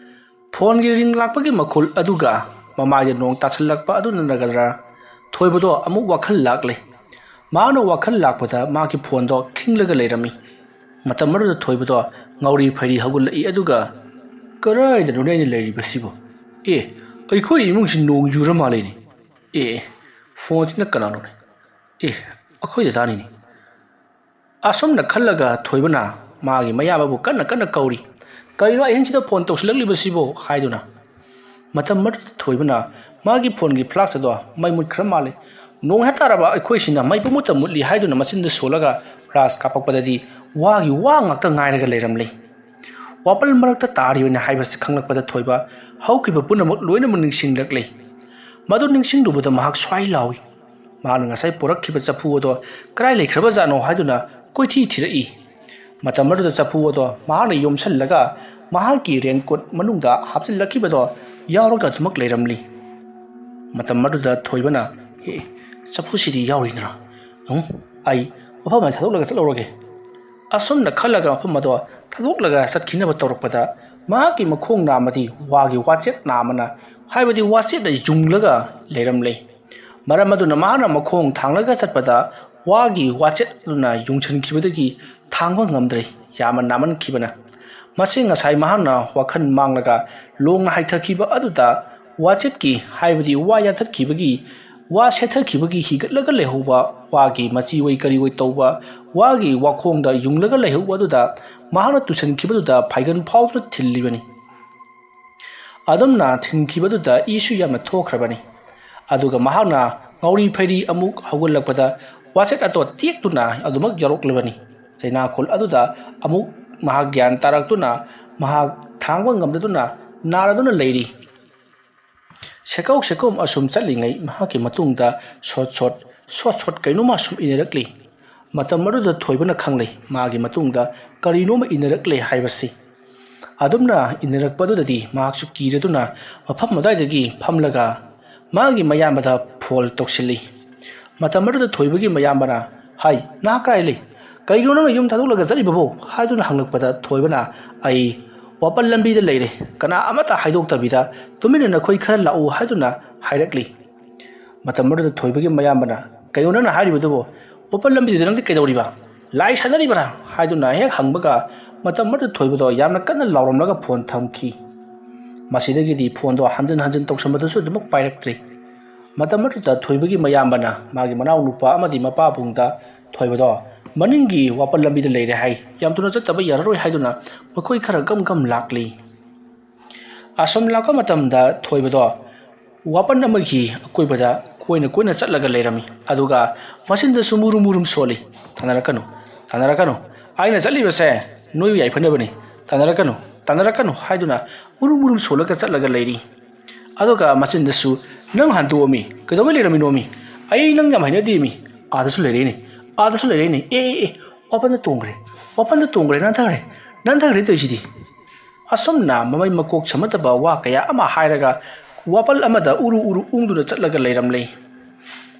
ꯐꯣꯟꯒꯤ ꯔꯤꯡ ꯂꯥꯛꯄꯒꯤ ꯃꯈꯣꯜ ꯑꯗꯨꯒ ꯃꯃꯥꯏꯗ ꯅꯣꯡ ꯇꯥꯁꯤꯜꯂꯛꯄ ꯑꯗꯨꯅꯒꯗ꯭ꯔꯥ, ꯊꯣꯏꯕꯗꯣ ꯑꯃꯨꯛ ꯋꯥꯈꯜ ꯂꯥꯛꯂꯦ꯫ ꯃꯥꯅ ꯋꯥꯈꯜ ꯂꯥꯛꯄꯗ ꯃꯥꯒꯤ ꯐꯣꯟꯗꯣ ꯈꯤꯡꯂꯒ ꯂꯩꯔꯝꯃꯤ꯫ ꯃꯇꯝ ꯑꯗꯨꯗ ꯊꯣꯏꯕꯗꯣ ꯉꯥꯎꯔꯤ ꯐꯩꯔꯤ ꯍꯧꯒꯠꯂꯛꯏ, ꯑꯗꯨꯒ "ꯀꯗꯥꯏꯗꯅꯣꯅꯦ ꯑꯩꯅ ꯂꯩꯔꯤꯕꯁꯤꯕꯨ? ꯑꯦ, ꯑꯩꯈꯣꯏ ꯏꯃꯨꯡꯁꯤ ꯅꯣꯡ ꯌꯨꯔ ꯃꯥꯜꯂꯦꯅꯦ꯫ ꯑꯦ, ꯐꯣꯟꯁꯤꯅ ꯀꯅꯥꯅꯣꯅꯦ? ꯑꯦ, ꯑꯩꯈꯣꯏ ꯗꯗꯥꯅꯤꯅꯦ"꯫ ꯑꯁꯨꯝꯅ ꯈꯜꯂꯒ ꯊꯣꯏꯕꯅ ꯃꯥꯒꯤ ꯃꯌꯥꯝꯕꯕꯨ ꯀꯟꯅ ꯀꯟꯅ ꯀꯧꯔꯤ꯫ "ꯀꯔꯤꯅꯣ ꯑꯍꯤꯡꯁꯤꯗ ꯐꯣꯟ ꯇꯧꯁꯤꯜꯂꯛꯂꯤꯕꯁꯤꯕꯣ?" ꯍꯥꯏꯗꯨꯅ꯫ ꯃꯇꯝ ꯑꯗꯨꯗ ꯊꯣꯏꯕꯅ ꯃꯥꯒꯤ ꯐꯣꯟꯒꯤ ꯐ꯭ꯂꯥꯁ ꯑꯗꯣ ꯃꯩ ꯃꯨꯠꯈ꯭ꯔ ꯃꯥꯜꯂꯦ꯫ "ꯅꯣꯡ ꯍꯦꯛ ꯇꯥꯔꯕ ꯑꯩꯈꯣꯏꯁꯤꯅ ꯃꯩ ꯄꯨꯡꯃꯨꯠꯇ ꯃꯨꯠꯂꯤ" ꯍꯥꯏꯗꯨꯅ ꯃꯆꯤꯟꯗ ꯁꯣꯜꯂꯒ ꯐ꯭ꯂꯥꯁ ꯀꯥꯞꯄꯛꯄꯗꯗꯤ ꯋꯥꯒꯤ ꯋꯥ ꯉꯥꯛꯇ ꯉꯥꯏꯔꯒ ꯂꯩꯔꯝꯂꯦ꯫ ꯋꯥꯄꯜ ꯃꯔꯛꯇ ꯇꯥꯔꯤꯕꯅꯤ ꯍꯥꯏꯕꯁꯤ ꯈꯪꯂꯛꯄꯗ ꯊꯣꯏꯕ ꯍꯧꯈꯤꯕ ꯄꯨꯝꯅꯃꯛ ꯂꯣꯏꯅꯃꯛ ꯅꯤꯡꯁꯤꯡꯂꯛꯂꯦ꯫ ꯃꯗꯨ ꯅꯤꯡꯁꯤꯡꯂꯨꯕꯗ ꯃꯍꯥꯛ ꯁ꯭ꯋꯥꯏ ꯂꯥꯎꯏ꯫ ꯃꯍꯥꯛꯅ ꯉꯁꯥꯏ ꯄꯨꯔꯛꯈꯤꯕ ꯆꯐꯨ ꯑꯗꯣ ꯀꯗꯥꯏ ꯂꯩꯈ꯭ꯔꯕꯖꯥꯠꯅꯣ ꯍꯥꯏꯗꯨꯅ ꯀꯣꯏꯊꯤ ꯊꯤꯔꯛꯏ꯫ ꯃꯇꯝ ꯑꯗꯨꯗ ꯆꯐꯨ ꯑꯗꯣ ꯃꯍꯥꯛꯅ ꯌꯣꯝꯁꯤꯜꯂꯒ ꯃꯍꯥꯛꯀꯤ ꯔꯦꯟꯀꯣꯠ ꯃꯅꯨꯡꯗ ꯍꯥꯞꯆꯤꯜꯂꯛꯈꯤꯕꯗꯣ ꯌꯥꯎꯔꯒ ꯑꯗꯨꯃꯛ ꯂꯩꯔꯝꯂꯤ꯫ ꯃꯇꯝ ꯑꯗꯨꯗ ꯊꯣꯏꯕꯅ, "ꯑꯦ, ꯆꯐꯨꯁꯤꯗꯤ ꯌꯥꯎꯔꯤꯗ꯭ꯔꯥ? ꯎꯝ, ꯑꯩ ꯃꯐꯝ ꯑꯁꯤ ꯊꯥꯗꯣꯛꯂꯒ ꯆꯠꯂꯧꯔꯒꯦ"꯫ ꯑꯁꯨꯝꯅ ꯈꯜꯂꯒ ꯃꯐꯝ ꯑꯗꯣ ꯊꯥꯗꯣꯛꯂꯒ ꯆꯠꯈꯤꯅꯕ ꯇꯧꯔꯛꯄꯗ ꯃꯍꯥꯛꯀꯤ ꯃꯈꯣꯡ ꯅꯥꯝꯃꯗꯤ ꯋꯥꯒꯤ ꯋꯥꯆꯦꯠ ꯅꯥꯝꯃꯅ, ꯍꯥꯏꯕꯗꯤ ꯋꯥꯆꯦꯠꯅ ꯌꯨꯡꯂꯒ ꯂꯩꯔꯝꯂꯦ꯫ ꯃꯔꯝ ꯑꯗꯨꯅ ꯃꯍꯥꯛꯅ ꯃꯈꯣꯡ ꯊꯥꯡꯂꯒ ꯆꯠꯄꯗ ꯋꯥꯒꯤ ꯋꯥꯆꯦꯠ ꯑꯗꯨꯅ ꯌꯨꯡꯁꯤꯟꯈꯤꯕꯗꯒꯤ ꯊꯥꯡꯕ ꯉꯝꯗ꯭ꯔꯦ, ꯌꯥꯝꯅ ꯅꯥꯃꯟꯈꯤꯕꯅ꯫ ꯃꯁꯤ ꯉꯁꯥꯏ ꯃꯍꯥꯛꯅ ꯋꯥꯈꯜ ꯃꯥꯡꯂꯒ ꯂꯣꯡꯅ ꯍꯥꯏꯊꯈꯤꯕ ꯑꯗꯨꯗ ꯋꯥꯆꯦꯠꯀꯤ, ꯍꯥꯏꯕꯗꯤ ꯋꯥ ꯌꯥꯟꯊꯠꯈꯤꯕꯒꯤ, ꯋꯥ ꯁꯦꯠꯊꯈꯤꯕꯒꯤ ꯍꯤꯒꯠꯂꯒ ꯂꯩꯍꯧꯕ ꯋꯥꯒꯤ ꯃꯆꯤ ꯑꯣꯏ ꯀꯔꯤ ꯑꯣꯏ ꯇꯧꯕ ꯋꯥꯒꯤ ꯋꯥꯈꯣꯡꯗ ꯌꯨꯡꯂꯒ ꯂꯩꯍꯧꯕ ꯑꯗꯨꯗ ꯃꯍꯥꯛꯅ ꯇꯨꯁꯤꯟꯈꯤꯕꯗꯨꯗ ꯐꯥꯏꯒꯟ ꯐꯥꯎꯗꯨꯅ ꯊꯤꯜꯂꯤꯕꯅꯤ꯫ ꯑꯗꯨꯝꯅ ꯊꯤꯟꯈꯤꯕꯗꯨꯗ ꯏꯁꯨ ꯌꯥꯝꯅ ꯊꯣꯛꯈ꯭ꯔꯕꯅꯤ꯫ ꯑꯗꯨꯒ ꯃꯍꯥꯛꯅ ꯉꯥꯎꯔꯤ ꯐꯩꯔꯤ ꯑꯃꯨꯛ ꯍꯧꯒꯠꯂꯛꯄꯗ ꯋꯥꯆꯦꯠ ꯑꯇꯣ ꯇꯦꯛꯇꯨꯅ ꯑꯗꯨꯃꯛ ꯌꯥꯎꯔꯛꯂꯕꯅꯤ꯫ ꯆꯩꯅꯥꯈꯣꯜ ꯑꯗꯨꯗ ꯑꯃꯨꯛ ꯃꯍꯥꯛ ꯒ꯭ꯌꯥꯟ ꯇꯥꯔꯛꯇꯨꯅ ꯃꯍꯥꯛ ꯊꯥꯡꯕ ꯉꯝꯗꯗꯨꯅ ꯅꯥꯔꯗꯨꯅ ꯂꯩꯔꯤ꯫ ꯁꯦꯀꯧ ꯁꯦꯀꯧ ꯑꯁꯨꯝ ꯆꯠꯂꯤꯉꯩ ꯃꯍꯥꯛꯀꯤ ꯃꯇꯨꯡꯗ ꯁꯣꯠ ꯁꯣꯠ, ꯁꯣꯠ ꯁꯣꯠ ꯀꯩꯅꯣꯝꯃ ꯁꯨꯝ ꯏꯟꯅꯔꯛꯂꯤ꯫ ꯃꯇꯝ ꯑꯗꯨꯗ ꯊꯣꯏꯕꯅ ꯈꯪꯂꯦ ꯃꯥꯒꯤ ꯃꯇꯨꯡꯗ ꯀꯔꯤꯅꯣꯝꯃ ꯏꯟꯅꯔꯛꯂꯦ ꯍꯥꯏꯕꯁꯤ꯫ ꯑꯗꯨꯝꯅ ꯏꯟꯅꯔꯛꯄ ꯑꯗꯨꯗꯗꯤ ꯃꯍꯥꯛꯁꯨ ꯀꯤꯔꯗꯨꯅ ꯃꯐꯝ ꯑꯗꯨꯋꯥꯏꯗꯒꯤ ꯐꯝꯂꯒ ꯃꯥꯒꯤ ꯃꯌꯥꯝꯕꯗ ꯐꯣꯜ ꯇꯧꯁꯤꯜꯂꯤ꯫ ꯃꯇꯝ ꯑꯗꯨꯗ ꯊꯣꯏꯕꯒꯤ ꯃꯌꯥꯝꯕꯅ, "ꯍꯥꯏ, ꯅꯍꯥꯛ ꯀꯗꯥꯏ ꯂꯩ? ꯀꯔꯤꯒꯤꯅꯣ ꯅꯪꯅ ꯌꯨꯝ ꯊꯥꯗꯣꯛꯂꯒ ꯆꯠꯂꯤꯕꯕꯣ?" ꯍꯥꯏꯗꯨꯅ ꯍꯪꯂꯛꯄꯗ ꯊꯣꯏꯕꯅ, "ꯑꯩ ꯋꯥꯄꯜ ꯂꯝꯕꯤꯗ ꯂꯩꯔꯦ, ꯀꯅꯥ ꯑꯃꯠꯇ ꯍꯥꯏꯗꯣꯛꯇꯕꯤꯗ ꯇꯨꯃꯤꯟꯅ ꯅꯈꯣꯏ ꯈꯔ ꯂꯥꯛꯎ" ꯍꯥꯏꯗꯨꯅ ꯍꯥꯏꯔꯛꯂꯤ꯫ ꯃꯇꯝ ꯑꯗꯨꯗ ꯊꯣꯏꯕꯒꯤ ꯃꯌꯥꯝꯕꯅ, "ꯀꯩꯅꯣ ꯅꯪꯅ ꯍꯥꯏꯔꯤꯕꯗꯨꯕꯨ? ꯋꯥꯄꯜ ꯂꯝꯕꯤꯗꯨꯗ ꯅꯪꯗꯤ ꯀꯩꯗꯧꯔꯤꯕ? ꯂꯥꯏ ꯁꯥꯟꯅꯔꯤꯕ꯭ꯔꯥ?" ꯍꯥꯏꯗꯨꯅ ꯍꯦꯛ ꯍꯪꯕꯒ, ꯃꯇꯝ ꯑꯗꯨ ꯊꯣꯏꯕꯗꯣ ꯌꯥꯝꯅ ꯀꯟꯅ ꯂꯥꯎꯔꯝꯂꯒ ꯐꯣꯟ ꯊꯝꯈꯤ꯫ ꯃꯁꯤꯗꯒꯤꯗꯤ ꯐꯣꯟꯗꯣ ꯍꯟꯖꯤꯟ ꯍꯟꯖꯤꯟ ꯇꯧꯁꯟꯕꯗꯨꯁꯨ ꯑꯗꯨꯃꯛ ꯄꯥꯏꯔꯛꯇ꯭ꯔꯦ꯫ ꯃꯇꯝ ꯑꯗꯨꯗ ꯊꯣꯏꯕꯒꯤ ꯃꯌꯥꯝꯕꯅ ꯃꯥꯒꯤ ꯃꯅꯥꯎ ꯅꯨꯄꯥ ꯑꯃꯗꯤ ꯃꯄꯥꯕꯨꯡꯗ, "ꯊꯣꯏꯕꯗꯣ ꯃꯅꯤꯡꯒꯤ ꯋꯥꯄꯜ ꯂꯝꯕꯤꯗ ꯂꯩꯔꯦ ꯍꯥꯏ, ꯌꯥꯝ ꯊꯨꯅ ꯆꯠꯇꯕ ꯌꯥꯔꯔꯣꯏ" ꯍꯥꯏꯗꯨꯅ ꯃꯈꯣꯏ ꯈꯔ ꯒꯝ ꯒꯝ ꯂꯥꯛꯂꯤ꯫ ꯑꯁꯨꯝ ꯂꯥꯛꯄ ꯃꯇꯝꯗ ꯊꯣꯏꯕꯗꯣ ꯋꯥꯄꯟ ꯑꯃꯒꯤ ꯑꯀꯣꯏꯕꯗ ꯀꯣꯏꯅ ꯀꯣꯏꯅ ꯆꯠꯂꯒ ꯂꯩꯔꯝꯃꯤ꯫ ꯑꯗꯨꯒ ꯃꯆꯤꯟꯗꯁꯨ ꯃꯨꯔꯨꯝ ꯃꯨꯔꯨꯝ ꯁꯣꯜꯂꯤ꯫ "ꯇꯥꯟꯅꯔꯛꯀꯅꯨ, ꯇꯥꯟꯅꯔꯛꯀꯅꯨ, ꯑꯩꯅ ꯆꯠꯂꯤꯕꯁꯦ ꯅꯣꯏ ꯌꯥꯏꯐꯅꯕꯅꯤ, ꯇꯥꯟꯅꯔꯛꯀꯅꯨ, ꯇꯥꯟꯅꯔꯛꯀꯅꯨ" ꯍꯥꯏꯗꯨꯅ ꯃꯨꯔꯨꯝ ꯃꯨꯔꯨꯝ ꯁꯣꯜꯂꯒ ꯆꯠꯂꯒ ꯂꯩꯔꯤ꯫ ꯑꯗꯨꯒ ꯃꯆꯤꯟꯗꯁꯨ, "ꯅꯪ ꯍꯟꯗꯣꯛꯑꯝꯃꯤ, ꯀꯩꯗꯧꯕꯩ ꯂꯩꯔꯝꯃꯤꯅꯣꯃꯤ? ꯑꯩ ꯅꯪ ꯌꯥꯝ ꯍꯩꯅꯗꯦꯃꯤ, ꯑꯥꯗꯁꯨ ꯂꯩꯔꯛꯏꯅꯦ, ꯑꯥꯗꯁꯨ ꯂꯩꯔꯛꯏꯅꯦ, ꯑꯦ ꯑꯦ ꯑꯦ, ꯋꯥꯄꯟꯗ ꯇꯣꯡꯈ꯭ꯔꯦ, ꯋꯥꯄꯟꯗ ꯇꯣꯡꯈ꯭ꯔꯦ, ꯅꯥꯟꯊꯈ꯭ꯔꯦ, ꯅꯥꯟꯊꯈ꯭ꯔꯦ" ꯇꯧꯔꯤꯁꯤꯗꯤ꯫ ꯑꯁꯨꯝꯅ ꯃꯃꯩ ꯃꯀꯣꯛ ꯁꯝꯅꯗꯕ ꯋꯥ ꯀꯌꯥ ꯑꯃ ꯍꯥꯏꯔꯒ ꯋꯥꯄꯜ ꯑꯃꯗ ꯎꯔꯨ ꯎꯔꯨ ꯎꯪꯗꯨꯅ ꯆꯠꯂꯒ ꯂꯩꯔꯝꯂꯦ꯫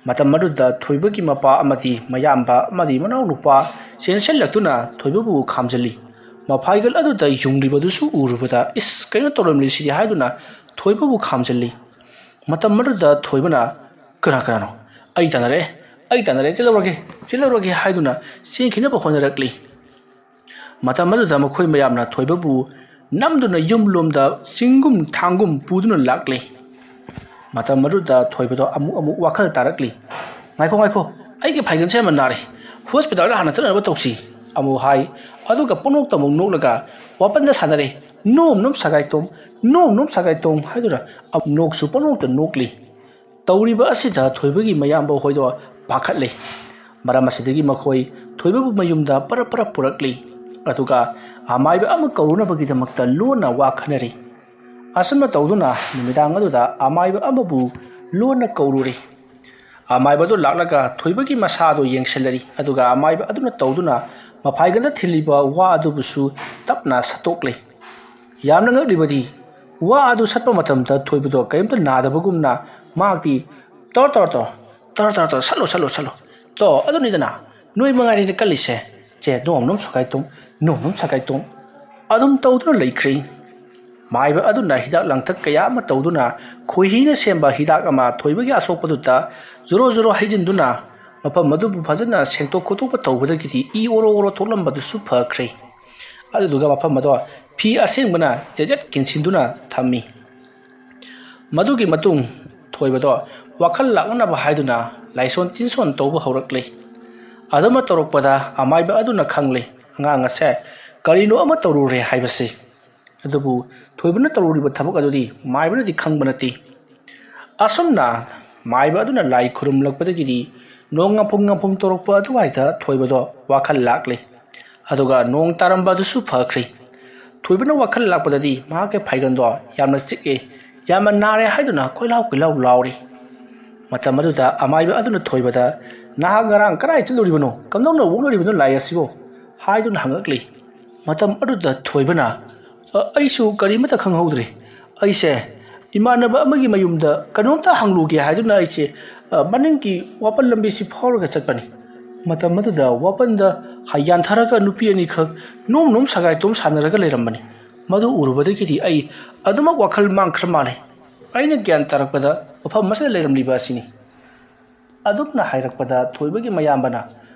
ꯃꯇꯝ ꯑꯗꯨꯗ ꯊꯣꯏꯕꯒꯤ ꯃꯄꯥ ꯑꯃꯗꯤ ꯃꯌꯥꯝꯕ ꯑꯃꯗꯤ ꯃꯅꯥꯎꯅꯨꯄꯥ ꯆꯦꯟꯁꯤꯜꯂꯛꯇꯨꯅ ꯊꯣꯏꯕꯕꯨ ꯈꯥꯝꯖꯤꯜꯂꯤ꯫ ꯃꯐꯥꯏꯒꯜ ꯑꯗꯨꯗ ꯌꯨꯡꯂꯤꯕꯗꯨꯁꯨ ꯎꯔꯨꯕꯗ, "ꯏꯁ, ꯀꯩꯅꯣ ꯇꯧꯔꯝꯂꯤꯁꯤꯗꯤ" ꯍꯥꯏꯗꯨꯅ ꯊꯣꯏꯕꯕꯨ ꯈꯥꯝꯖꯤꯜꯂꯤ꯫ ꯃꯇꯝ ꯑꯗꯨꯗ ꯊꯣꯏꯕꯅ, "ꯀꯅꯥ ꯀꯅꯥꯅꯣ? ꯑꯩ ꯇꯥꯟꯅꯔꯛꯑꯦ, ꯑꯩ ꯇꯥꯟꯅꯔꯛꯑꯦ, ꯆꯦꯜꯍꯧꯔꯒꯦ, ꯆꯦꯜꯍꯧꯔꯒꯦ" ꯍꯥꯏꯗꯨꯅ ꯆꯦꯟꯈꯤꯅꯕ ꯍꯣꯠꯅꯔꯛꯂꯤ꯫ ꯃꯇꯝ ꯑꯗꯨꯗ ꯃꯈꯣꯏ ꯃꯌꯥꯝꯅ ꯊꯣꯏꯕꯕꯨ ꯅꯝꯗꯨꯅ ꯌꯨꯝꯂꯣꯝꯗ ꯆꯤꯡꯒꯨꯝ ꯊꯥꯡꯒꯨꯝ ꯄꯨꯗꯨꯅ ꯂꯥꯛꯂꯤ꯫ ꯃꯇꯝ ꯑꯗꯨꯗ ꯊꯣꯏꯕꯗꯣ ꯑꯃꯨꯛ ꯑꯃꯨꯛ ꯋꯥꯈꯜ ꯇꯥꯔꯛꯂꯤ꯫ "ꯉꯥꯏꯈꯣ, ꯉꯥꯏꯈꯣ, ꯑꯩꯒꯤ ꯐꯥꯏꯒꯟꯁꯦ ꯌꯥꯝꯅ ꯅꯥꯔꯦ, ꯍꯣꯁꯄꯤꯇꯥꯜꯗ ꯍꯥꯟꯅ ꯆꯠꯅꯅꯕ ꯇꯧꯁꯤ" ꯑꯃꯨꯛ ꯍꯥꯏ꯫ ꯑꯗꯨꯒ ꯄꯨꯡꯅꯣꯛꯇ ꯑꯃꯨꯛ ꯅꯣꯛꯂꯒ ꯋꯥꯄꯟꯗ ꯁꯥꯟꯅꯔꯦ꯫ "ꯅꯣꯝ ꯅꯣꯝ ꯁꯒꯥꯏꯇꯣꯝ, ꯅꯣꯝ ꯅꯣꯝ ꯁꯒꯥꯏꯇꯣꯝ" ꯍꯥꯏꯗꯨꯅ ꯑꯃꯨꯛ ꯅꯣꯛꯁꯨ ꯄꯨꯡꯅꯣꯛꯇ ꯅꯣꯛꯂꯤ꯫ ꯇꯧꯔꯤꯕ ꯑꯁꯤꯗ ꯊꯣꯏꯕꯒꯤ ꯃꯌꯥꯝꯕ ꯍꯣꯏꯗꯣ ꯄꯥꯈꯠꯂꯦ꯫ ꯃꯔꯝ ꯑꯁꯤꯗꯒꯤ ꯃꯈꯣꯏ ꯊꯣꯏꯕꯕꯨ ꯃꯌꯨꯝꯗ ꯄꯔꯞ ꯄꯔꯞ ꯄꯨꯔꯛꯂꯤ꯫ ꯑꯗꯨꯒ ꯑꯃꯥꯏꯕ ꯑꯃ ꯀꯧꯔꯨꯅꯕꯒꯤꯗꯃꯛꯇ ꯂꯣꯟꯅ ꯋꯥ ꯈꯟꯅꯔꯤ꯫ ꯑꯁꯨꯝꯅ ꯇꯧꯗꯨꯅ ꯅꯨꯃꯤꯗꯥꯡ ꯑꯗꯨꯗ ꯑꯃꯥꯏꯕ ꯑꯃꯕꯨ ꯂꯣꯟꯅ ꯀꯧꯔꯨꯔꯤ꯫ ꯑꯃꯥꯏꯕꯗꯨ ꯂꯥꯛꯂꯒ ꯊꯣꯏꯕꯒꯤ ꯃꯁꯥꯗꯨ ꯌꯦꯡꯁꯤꯜꯂꯔꯤ꯫ ꯑꯗꯨꯒ ꯑꯃꯥꯏꯕ ꯑꯗꯨꯅ ꯇꯧꯗꯨꯅ ꯃꯐꯥꯏꯒꯟꯗ ꯊꯤꯜꯂꯤꯕ ꯋꯥ ꯑꯗꯨꯕꯨꯁꯨ ꯇꯞꯅ ꯁꯠꯇꯣꯛꯂꯤ꯫ ꯌꯥꯝꯅ ꯉꯛꯂꯤꯕꯗꯤ, ꯋꯥ ꯑꯗꯨ ꯁꯠꯄ ꯃꯇꯝꯗ ꯊꯣꯏꯕꯗꯣ ꯀꯔꯤꯝꯇ ꯅꯥꯗꯕꯒꯨꯝꯅ ꯃꯍꯥꯛꯇꯤ, "ꯇꯧꯔꯣ, ꯇꯧꯔꯣ, ꯇꯧꯔꯣ, ꯇꯧꯔꯣ, ꯇꯧꯔꯣ, ꯇꯧꯔꯣ, ꯁꯠꯂꯣ, ꯁꯠꯂꯣ, ꯁꯠꯂꯣ, ꯇꯣ, ꯑꯗꯨꯅꯤꯗꯅ, ꯅꯣꯏ ꯃꯉꯥꯏꯔꯦꯅꯦ ꯀꯜꯂꯤꯁꯦ, ꯆꯦ, ꯅꯣꯝ ꯅꯣꯝ ꯁꯒꯥꯏ ꯇꯨꯝ, ꯅꯣꯝ ꯅꯣꯝ ꯁꯒꯥꯏ ꯇꯨꯝ" ꯑꯗꯨꯝ ꯇꯧꯗꯨꯅ ꯂꯩꯈ꯭ꯔꯦ꯫ ꯃꯥꯏꯕ ꯑꯗꯨꯅ ꯍꯤꯗꯥꯛ ꯂꯥꯡꯊꯛ ꯀꯌꯥ ꯑꯃ ꯇꯧꯗꯨꯅ ꯈꯣꯏꯍꯤꯅ ꯁꯦꯝꯕ ꯍꯤꯗꯥꯛ ꯑꯃ ꯊꯣꯏꯕꯒꯤ ꯑꯁꯣꯛꯄꯗꯨꯗ ꯖꯣꯔꯣ ꯖꯣꯔꯣ ꯍꯩꯖꯤꯟꯗꯨꯅ ꯃꯐꯝ ꯑꯗꯨꯕꯨ ꯐꯖꯅ ꯁꯦꯡꯇꯣꯛ ꯈꯣꯠꯇꯣꯛꯄ ꯇꯧꯕꯗꯒꯤꯗꯤ ꯏ ꯑꯣꯔꯣ ꯑꯣꯔꯣ ꯊꯣꯛꯂꯝꯕꯗꯨꯁꯨ ꯐꯈ꯭ꯔꯦ꯫ ꯑꯗꯨꯗꯨꯒ ꯃꯐꯝ ꯑꯗꯣ ꯐꯤ ꯑꯁꯦꯡꯕꯅ ꯆꯦꯖꯠ ꯀꯤꯟꯁꯤꯟꯗꯨꯅ ꯊꯝꯃꯤ꯫ ꯃꯗꯨꯒꯤ ꯃꯇꯨꯡ ꯊꯣꯏꯕꯗꯣ ꯋꯥꯈꯜ ꯂꯥꯛꯅꯅꯕ ꯍꯥꯏꯗꯨꯅ ꯂꯥꯏꯁꯣꯟ ꯇꯤꯟꯁꯣꯟ ꯇꯧꯕ ꯍꯧꯔꯛꯂꯦ꯫ ꯑꯗꯨꯃ ꯇꯧꯔꯛꯄꯗ ꯑꯃꯥꯏꯕ ꯑꯗꯨꯅ ꯈꯪꯂꯦ, ꯑꯉꯥꯡ ꯑꯁꯦ ꯀꯔꯤꯅꯣ ꯑꯃ ꯇꯧꯔꯨꯔꯦ ꯍꯥꯏꯕꯁꯤ꯫ ꯑꯗꯨꯕꯨ ꯊꯣꯏꯕꯅ ꯇꯧꯔꯨꯔꯤꯕ ꯊꯕꯛ ꯑꯗꯨꯗꯤ ꯃꯥꯏꯕꯅꯗꯤ ꯈꯪꯕ ꯅꯠꯇꯦ꯫ ꯑꯁꯨꯝꯅ ꯃꯥꯏꯕ ꯑꯗꯨꯅ ꯂꯥꯏ ꯈꯨꯔꯨꯝꯂꯛꯄꯗꯒꯤꯗꯤ ꯅꯣꯡ ꯉꯝꯐꯨꯝ ꯉꯝꯐꯨꯝ ꯇꯧꯔꯛꯄ ꯑꯗꯨꯋꯥꯏꯗ ꯊꯣꯏꯕꯗꯣ ꯋꯥꯈꯜ ꯂꯥꯛꯂꯦ꯫ ꯑꯗꯨꯒ ꯅꯣꯡ ꯇꯥꯔꯝꯕ ꯑꯗꯨꯁꯨ ꯐꯈ꯭ꯔꯦ꯫ ꯊꯣꯏꯕꯅ ꯋꯥꯈꯜ ꯂꯥꯛꯄꯗꯗꯤ ꯃꯍꯥꯛꯀꯤ ꯐꯥꯏꯒꯟꯗꯣ ꯌꯥꯝꯅ ꯆꯤꯛꯑꯦ, ꯌꯥꯝꯅ ꯅꯥꯔꯦ ꯍꯥꯏꯗꯨꯅ ꯀꯣꯏꯂꯥꯎ ꯀꯣꯏꯂꯥꯎ ꯂꯥꯎꯔꯤ꯫ ꯃꯇꯝ ꯑꯗꯨꯗ ꯑꯃꯥꯏꯕ ꯑꯗꯨꯅ ꯊꯣꯏꯕꯗ, "ꯅꯍꯥꯛ ꯉꯔꯥꯡ ꯀꯗꯥꯏ ꯆꯠꯂꯨꯔꯤꯕꯅꯣ? ꯀꯝꯗꯧꯅ ꯑꯣꯛꯅꯔꯤꯕꯅꯣ ꯂꯥꯏ ꯑꯁꯤꯕꯣ?" ꯍꯥꯏꯗꯨꯅ ꯍꯪꯉꯛꯂꯤ꯫ ꯃꯇꯝ ꯑꯗꯨꯗ ꯊꯣꯏꯕꯅ, "ꯑ, ꯑꯩꯁꯨ ꯀꯔꯤꯃꯠꯇ ꯈꯪꯍꯧꯗ꯭ꯔꯦ꯫ ꯑꯩꯁꯦ ꯏꯃꯥꯟꯅꯕ ꯑꯃꯒꯤ ꯃꯌꯨꯝꯗ ꯀꯩꯅꯣꯝꯇ ꯍꯪꯂꯨꯒꯦ ꯍꯥꯏꯗꯨꯅ ꯑꯩꯁꯦ, ꯑ, ꯃꯅꯤꯡꯒꯤ ꯋꯥꯄꯜ ꯂꯝꯕꯤꯁꯤ ꯐꯥꯎꯔꯒ ꯆꯠꯄꯅꯤ꯫ ꯃꯇꯝ ꯑꯗꯨꯗ ꯋꯥꯄꯜꯗ ꯍ-, ꯌꯥꯟꯊꯔꯒ ꯅꯨꯄꯤ ꯑꯅꯤꯈꯛ ꯅꯣꯝ ꯅꯣꯝ ꯁꯒꯥꯏ ꯇꯣꯝ ꯁꯥꯟꯅꯔꯒ ꯂꯩꯔꯝꯕꯅꯤ꯫ ꯃꯗꯨ ꯎꯔꯨꯕꯗꯒꯤꯗꯤ ꯑꯩ ꯑꯗꯨꯃꯛ ꯋꯥꯈꯜ ꯃꯥꯡꯈ꯭ꯔ ꯃꯥꯜꯂꯦ꯫ ꯑꯩꯅ ꯒ꯭ꯌꯥꯟ ꯇꯥꯔꯛꯄꯗ ꯃꯐꯝ ꯑꯁꯤꯗ ꯂꯩꯔꯝꯂꯤꯕ ꯑꯁꯤꯅꯤ꯫" ꯑꯗꯨꯝꯅ ꯍꯥꯏꯔꯛꯄꯗ ꯊꯣꯏꯕꯒꯤ ꯃꯌꯥꯝꯕꯅ,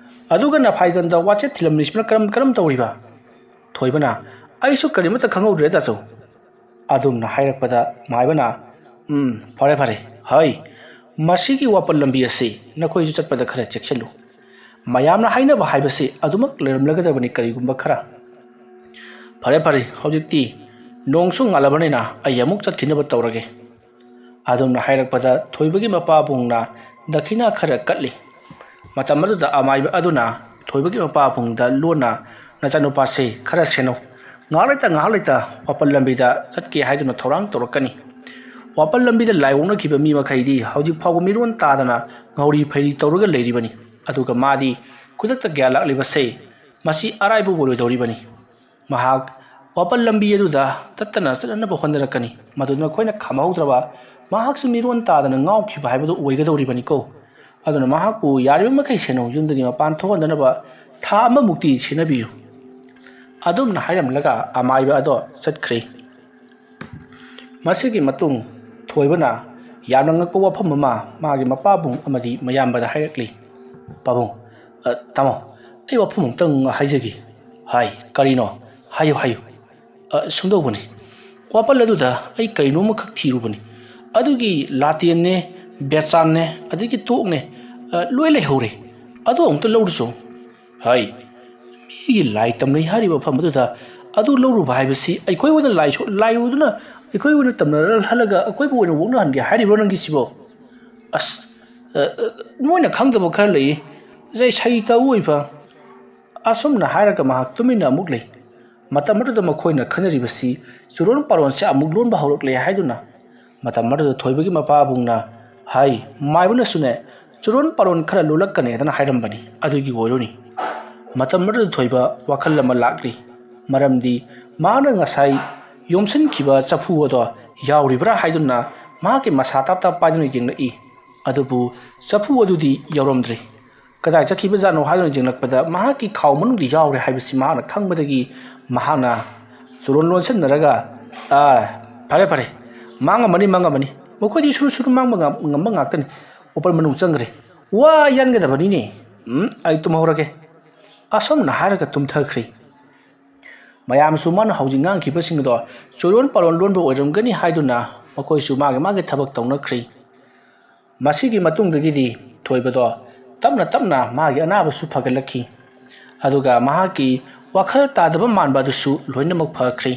"ꯑꯗꯨꯒ ꯅꯐꯥꯏꯒꯟꯗ ꯋꯥꯆꯦꯠ ꯊꯤꯜꯂꯝꯂꯤꯁꯤꯅ ꯀꯔꯝ, ꯀꯔꯝ ꯇꯧꯔꯤꯕ?" ꯊꯣꯏꯕꯅ, "ꯑꯩꯁꯨ ꯀꯔꯤꯃꯠꯇ ꯈꯪꯍꯧꯗ꯭ꯔꯦ, ꯇꯥꯆꯧ꯫" ꯑꯗꯨꯝꯅ ꯍꯥꯏꯔꯛꯄꯗ ꯃꯥꯏꯕꯅ, "ꯎꯝ, ꯐꯔꯦ, ꯐꯔꯦ꯫ ꯍꯩ, ꯃꯁꯤꯒꯤ ꯋꯥꯄꯜ ꯂꯝꯕꯤ ꯑꯁꯤ ꯅꯈꯣꯏꯁꯨ ꯆꯠꯄꯗ ꯈꯔ ꯆꯦꯛꯁꯤꯜꯂꯨ꯫ ꯃꯌꯥꯝꯅ ꯍꯥꯏꯅꯕ ꯍꯥꯏꯕꯁꯤ ꯑꯗꯨꯃꯛ ꯂꯩꯔꯝꯂꯒꯗꯕꯅꯤ ꯀꯔꯤꯒꯨꯝꯕ ꯈꯔ꯫ ꯐꯔꯦ, ꯐꯔꯦ, ꯍꯧꯖꯤꯛꯇꯤ ꯅꯣꯡꯁꯨ ꯉꯥꯜꯂꯕꯅꯤꯅ ꯑꯩ ꯑꯃꯨꯛ ꯆꯠꯈꯤꯅꯕ ꯇꯧꯔꯒꯦ꯫" ꯑꯗꯨꯝꯅ ꯍꯥꯏꯔꯛꯄꯗ ꯊꯣꯏꯕꯒꯤ ꯃꯄꯥꯕꯨꯡꯅ ꯗꯈꯤꯅꯥ ꯈꯔ ꯀꯠꯂꯤ꯫ ꯃꯇꯝ ꯑꯗꯨꯗ ꯑꯃꯥꯏꯕ ꯑꯗꯨꯅ ꯊꯣꯏꯕꯒꯤ ꯃꯄꯥꯕꯨꯡꯗ ꯂꯣꯟꯅ, "ꯅꯆꯥꯅꯨꯄꯥꯁꯦ ꯈꯔ ꯁꯦꯟꯅꯧ꯫ ꯉꯥꯏꯍꯥꯛ ꯂꯩꯇ, ꯉꯥꯏꯍꯥꯛ ꯂꯩꯇ ꯋꯥꯄꯜ ꯂꯝꯕꯤꯗ ꯆꯠꯀꯦ ꯍꯥꯏꯗꯨꯅ ꯊꯧꯔꯥꯡ ꯇꯧꯔꯛꯀꯅꯤ꯫ ꯋꯥꯄꯜ ꯂꯝꯕꯤꯗ ꯂꯥꯏ ꯑꯣꯛꯅꯈꯤꯕ ꯃꯤ ꯃꯈꯩꯗꯤ ꯍꯧꯖꯤꯛ ꯐꯥꯎꯕ ꯃꯤꯔꯣꯟ ꯇꯥꯗꯅ ꯉꯥꯎꯔꯤ ꯐꯩꯔꯤ ꯇꯧꯔꯒ ꯂꯩꯔꯤꯕꯅꯤ꯫ ꯑꯗꯨꯒ ꯃꯥꯗꯤ ꯈꯨꯗꯛꯇ ꯒ꯭ꯌꯥꯟ ꯂꯥꯛꯂꯤꯕꯁꯦ ꯃꯁꯤ ꯑꯔꯥꯏꯕ ꯑꯣꯏꯔꯣꯏꯗꯧꯔꯤꯕꯅꯤ꯫ ꯃꯍꯥꯛ ꯋꯥꯄꯜ ꯂꯝꯕꯤ ꯑꯗꯨꯗ ꯇꯠꯇꯅ ꯆꯠꯅꯅꯕ ꯍꯣꯠꯅꯔꯛꯀꯅꯤ꯫ ꯃꯗꯨ ꯅꯈꯣꯏꯅ ꯈꯥꯝꯍꯧꯗ꯭ꯔꯕ ꯃꯍꯥꯛꯁꯨ ꯃꯤꯔꯣꯟ ꯇꯥꯗꯅ ꯉꯥꯎꯈꯤꯕ ꯍꯥꯏꯕꯗꯨ ꯑꯣꯏꯒꯗꯧꯔꯤꯕꯅꯤꯀꯣ꯫ ꯑꯗꯨꯅ ꯃꯍꯥꯛꯄꯨ ꯌꯥꯔꯤꯕ ꯃꯈꯩ ꯁꯦꯟꯅꯧ, ꯌꯨꯝꯗꯒꯤ ꯃꯄꯥꯟ ꯊꯣꯛꯍꯟꯗꯅꯕ ꯊꯥ ꯑꯃꯃꯨꯛꯇꯤ ꯁꯦꯟꯅꯕꯤꯌꯨ꯫" ꯑꯗꯨꯝꯅ ꯍꯥꯏꯔꯝꯂꯒ ꯑꯃꯥꯏꯕ ꯑꯗꯣ ꯆꯠꯈ꯭ꯔꯦ꯫ ꯃꯁꯤꯒꯤ ꯃꯇꯨꯡ ꯊꯣꯏꯕꯅ ꯌꯥꯝꯅ ꯉꯛꯄ ꯋꯥꯐꯝ ꯑꯃ ꯃꯥꯒꯤ ꯃꯄꯥꯕꯨꯡ ꯑꯃꯗꯤ ꯃꯌꯥꯝꯕꯗ ꯍꯥꯏꯔꯛꯂꯤ꯫ "ꯄꯥꯕꯨꯡ, ꯑ, ꯇꯥꯃꯣ, ꯑꯩ ꯋꯥꯐꯝ ꯑꯃꯇꯪ ꯍꯥꯏꯖꯒꯦ꯫" "ꯍꯥꯏ, ꯀꯔꯤꯅꯣ? ꯍꯥꯏꯌꯨ, ꯍꯥꯏꯌꯨ꯫" "ꯑ, ꯁꯨꯝꯗꯧꯕꯅꯤ, ꯋꯥꯄꯜ ꯑꯗꯨꯗ ꯑꯩ ꯀꯔꯤꯅꯣ ꯑꯃꯈꯛ ꯊꯤꯔꯨꯕꯅꯤ꯫ ꯑꯗꯨꯒꯤ ꯂꯥꯇꯦꯟꯅꯦ, ꯕꯦꯆꯥꯟꯅꯦ, ꯑꯗꯒꯤ ꯇꯣꯛꯅꯦ, ꯑ, ꯂꯣꯏ ꯂꯩꯍꯧꯔꯦ꯫ ꯑꯗꯨ ꯑꯃꯨꯛꯇ ꯂꯧꯔꯨꯆꯣ꯫" "ꯍꯥꯏ, ꯃꯤꯒꯤ ꯂꯥꯏ ꯇꯝꯅꯩ ꯍꯥꯏꯔꯤꯕ ꯃꯐꯝ ꯑꯗꯨꯗ ꯑꯗꯨ ꯂꯧꯔꯨꯕ ꯍꯥꯏꯕꯁꯤ ꯑꯩꯈꯣꯏ ꯑꯣꯏꯅ ꯂꯥꯏ ꯁꯣ-, ꯂꯥꯏ ꯑꯣꯏꯗꯨꯅ ꯑꯩꯈꯣꯏ ꯑꯣꯏꯅ ꯇꯝꯅꯍꯜꯂꯒ ꯑꯩꯈꯣꯏꯕꯨ ꯑꯣꯏꯅ ꯑꯣꯛꯅꯍꯟꯒꯦ ꯍꯥꯏꯔꯤꯕ꯭ꯔꯣ ꯅꯪꯒꯤꯁꯤꯕꯣ?" "ꯑꯁ, ꯑ, ꯑ, ꯃꯣꯏꯅ ꯈꯪꯗꯕ ꯈꯔ ꯂꯩꯌꯦ꯫ ꯖꯩ ꯁꯩꯇ ꯑꯣꯏꯕ꯫" ꯑꯁꯨꯝꯅ ꯍꯥꯏꯔꯒ ꯃꯍꯥꯛ ꯇꯨꯃꯤꯟꯅ ꯑꯃꯨꯛ ꯂꯩ꯫ ꯃꯇꯝ ꯑꯗꯨꯗ ꯃꯈꯣꯏꯅ ꯈꯟꯅꯔꯤꯕꯁꯤ ꯆꯨꯔꯣꯟ ꯄꯥꯔꯣꯟꯁꯦ ꯑꯃꯨꯛ ꯂꯣꯟꯕ ꯍꯧꯔꯛꯂꯦ ꯍꯥꯏꯗꯨꯅ꯫ ꯃꯇꯝ ꯑꯗꯨꯗ ꯊꯣꯏꯕꯒꯤ ꯃꯄꯥꯕꯨꯡꯅ ꯍꯥꯏ, "ꯃꯥꯏꯕꯅꯁꯨꯅꯦ, ꯆꯨꯔꯣꯟ ꯄꯥꯔꯣꯟ ꯈꯔ ꯂꯣꯜꯂꯛꯀꯅꯦꯗꯅ ꯍꯥꯏꯔꯝꯕꯅꯤ, ꯑꯗꯨꯒꯤ ꯑꯣꯏꯔꯨꯅꯤ꯫" ꯃꯇꯝ ꯑꯗꯨꯗ ꯊꯣꯏꯕ ꯋꯥꯈꯜ ꯑꯃ ꯂꯥꯛꯂꯤ꯫ ꯃꯔꯝꯗꯤ ꯃꯥꯅ ꯉꯁꯥꯏ ꯌꯣꯝꯁꯤꯟꯈꯤꯕ ꯆꯐꯨ ꯑꯗꯣ ꯌꯥꯎꯔꯤꯕ꯭ꯔꯥ ꯍꯥꯏꯗꯨꯅ ꯃꯍꯥꯛꯀꯤ ꯃꯁꯥ ꯇꯥꯞ ꯇꯥꯞ ꯄꯥꯏꯗꯨꯅ ꯌꯦꯡꯂꯛꯏ꯫ ꯑꯗꯨꯕꯨ ꯆꯐꯨ ꯑꯗꯨꯗꯤ ꯌꯥꯎꯔꯝꯗ꯭ꯔꯤ꯫ ꯀꯗꯥꯏ ꯆꯠꯈꯤꯕꯖꯥꯠꯅꯣ ꯍꯥꯏꯗꯨꯅ ꯌꯦꯡꯂꯛꯄꯗ ꯃꯍꯥꯛꯀꯤ ꯈꯥꯎ ꯃꯅꯨꯡꯗ ꯌꯥꯎꯔꯦ ꯍꯥꯏꯕꯁꯤ ꯃꯍꯥꯛꯅ ꯈꯪꯕꯗꯒꯤ ꯃꯍꯥꯛꯅ ꯆꯨꯔꯣꯟ ꯂꯣꯟꯁꯤꯟꯅꯔꯒ, "ꯑꯥ, ꯐꯔꯦ, ꯐꯔꯦ, ꯃꯥꯡꯉꯝꯃꯅꯤ, ꯃꯥꯡꯉꯝꯃꯅꯤ꯫ ꯃꯈꯣꯏꯗꯤ ꯁꯨꯔꯨ ꯁꯨꯔꯨ ꯃꯥꯡꯕ ꯉꯝ-, ꯉꯝꯕ ꯉꯥꯛꯇꯅꯤ꯫ ꯋꯥꯄꯜ ꯃꯅꯨꯡ ꯆꯪꯈ꯭ꯔꯦ꯫ ꯋꯥ ꯌꯥꯟꯒꯗꯕꯅꯤꯅꯦ꯫ ꯎꯝ, ꯑꯩ ꯇꯨꯝꯍꯧꯔꯒꯦ꯫" ꯑꯁꯨꯝꯅ ꯍꯥꯏꯔꯒ ꯇꯨꯝꯊꯈ꯭ꯔꯦ꯫ ꯃꯌꯥꯝꯁꯨ ꯃꯥꯅ ꯍꯧꯖꯤꯛ ꯉꯥꯡꯈꯤꯕꯁꯤꯡ ꯑꯗꯣ ꯆꯨꯔꯣꯟ ꯄꯥꯔꯣꯟ ꯂꯣꯟꯕ ꯑꯣꯏꯔꯝꯒꯅꯤ ꯍꯥꯏꯗꯨꯅ ꯃꯈꯣꯏꯁꯨ ꯃꯥꯒꯤ ꯃꯥꯒꯤ ꯊꯕꯛ ꯇꯧꯅꯈ꯭ꯔꯦ꯫ ꯃꯁꯤꯒꯤ ꯃꯇꯨꯡꯗꯒꯤꯗꯤ ꯊꯣꯏꯕꯗꯣ ꯇꯞꯅ ꯇꯞꯅ ꯃꯥꯒꯤ ꯑꯅꯥꯕꯁꯨ ꯐꯒꯠꯂꯛꯈꯤ꯫ ꯑꯗꯨꯒ ꯃꯍꯥꯛꯀꯤ ꯋꯥꯈꯜ ꯇꯥꯗꯕ ꯃꯥꯟꯕ ꯑꯗꯨꯁꯨ ꯂꯣꯏꯅꯃꯛ ꯐꯈ꯭ꯔꯦ꯫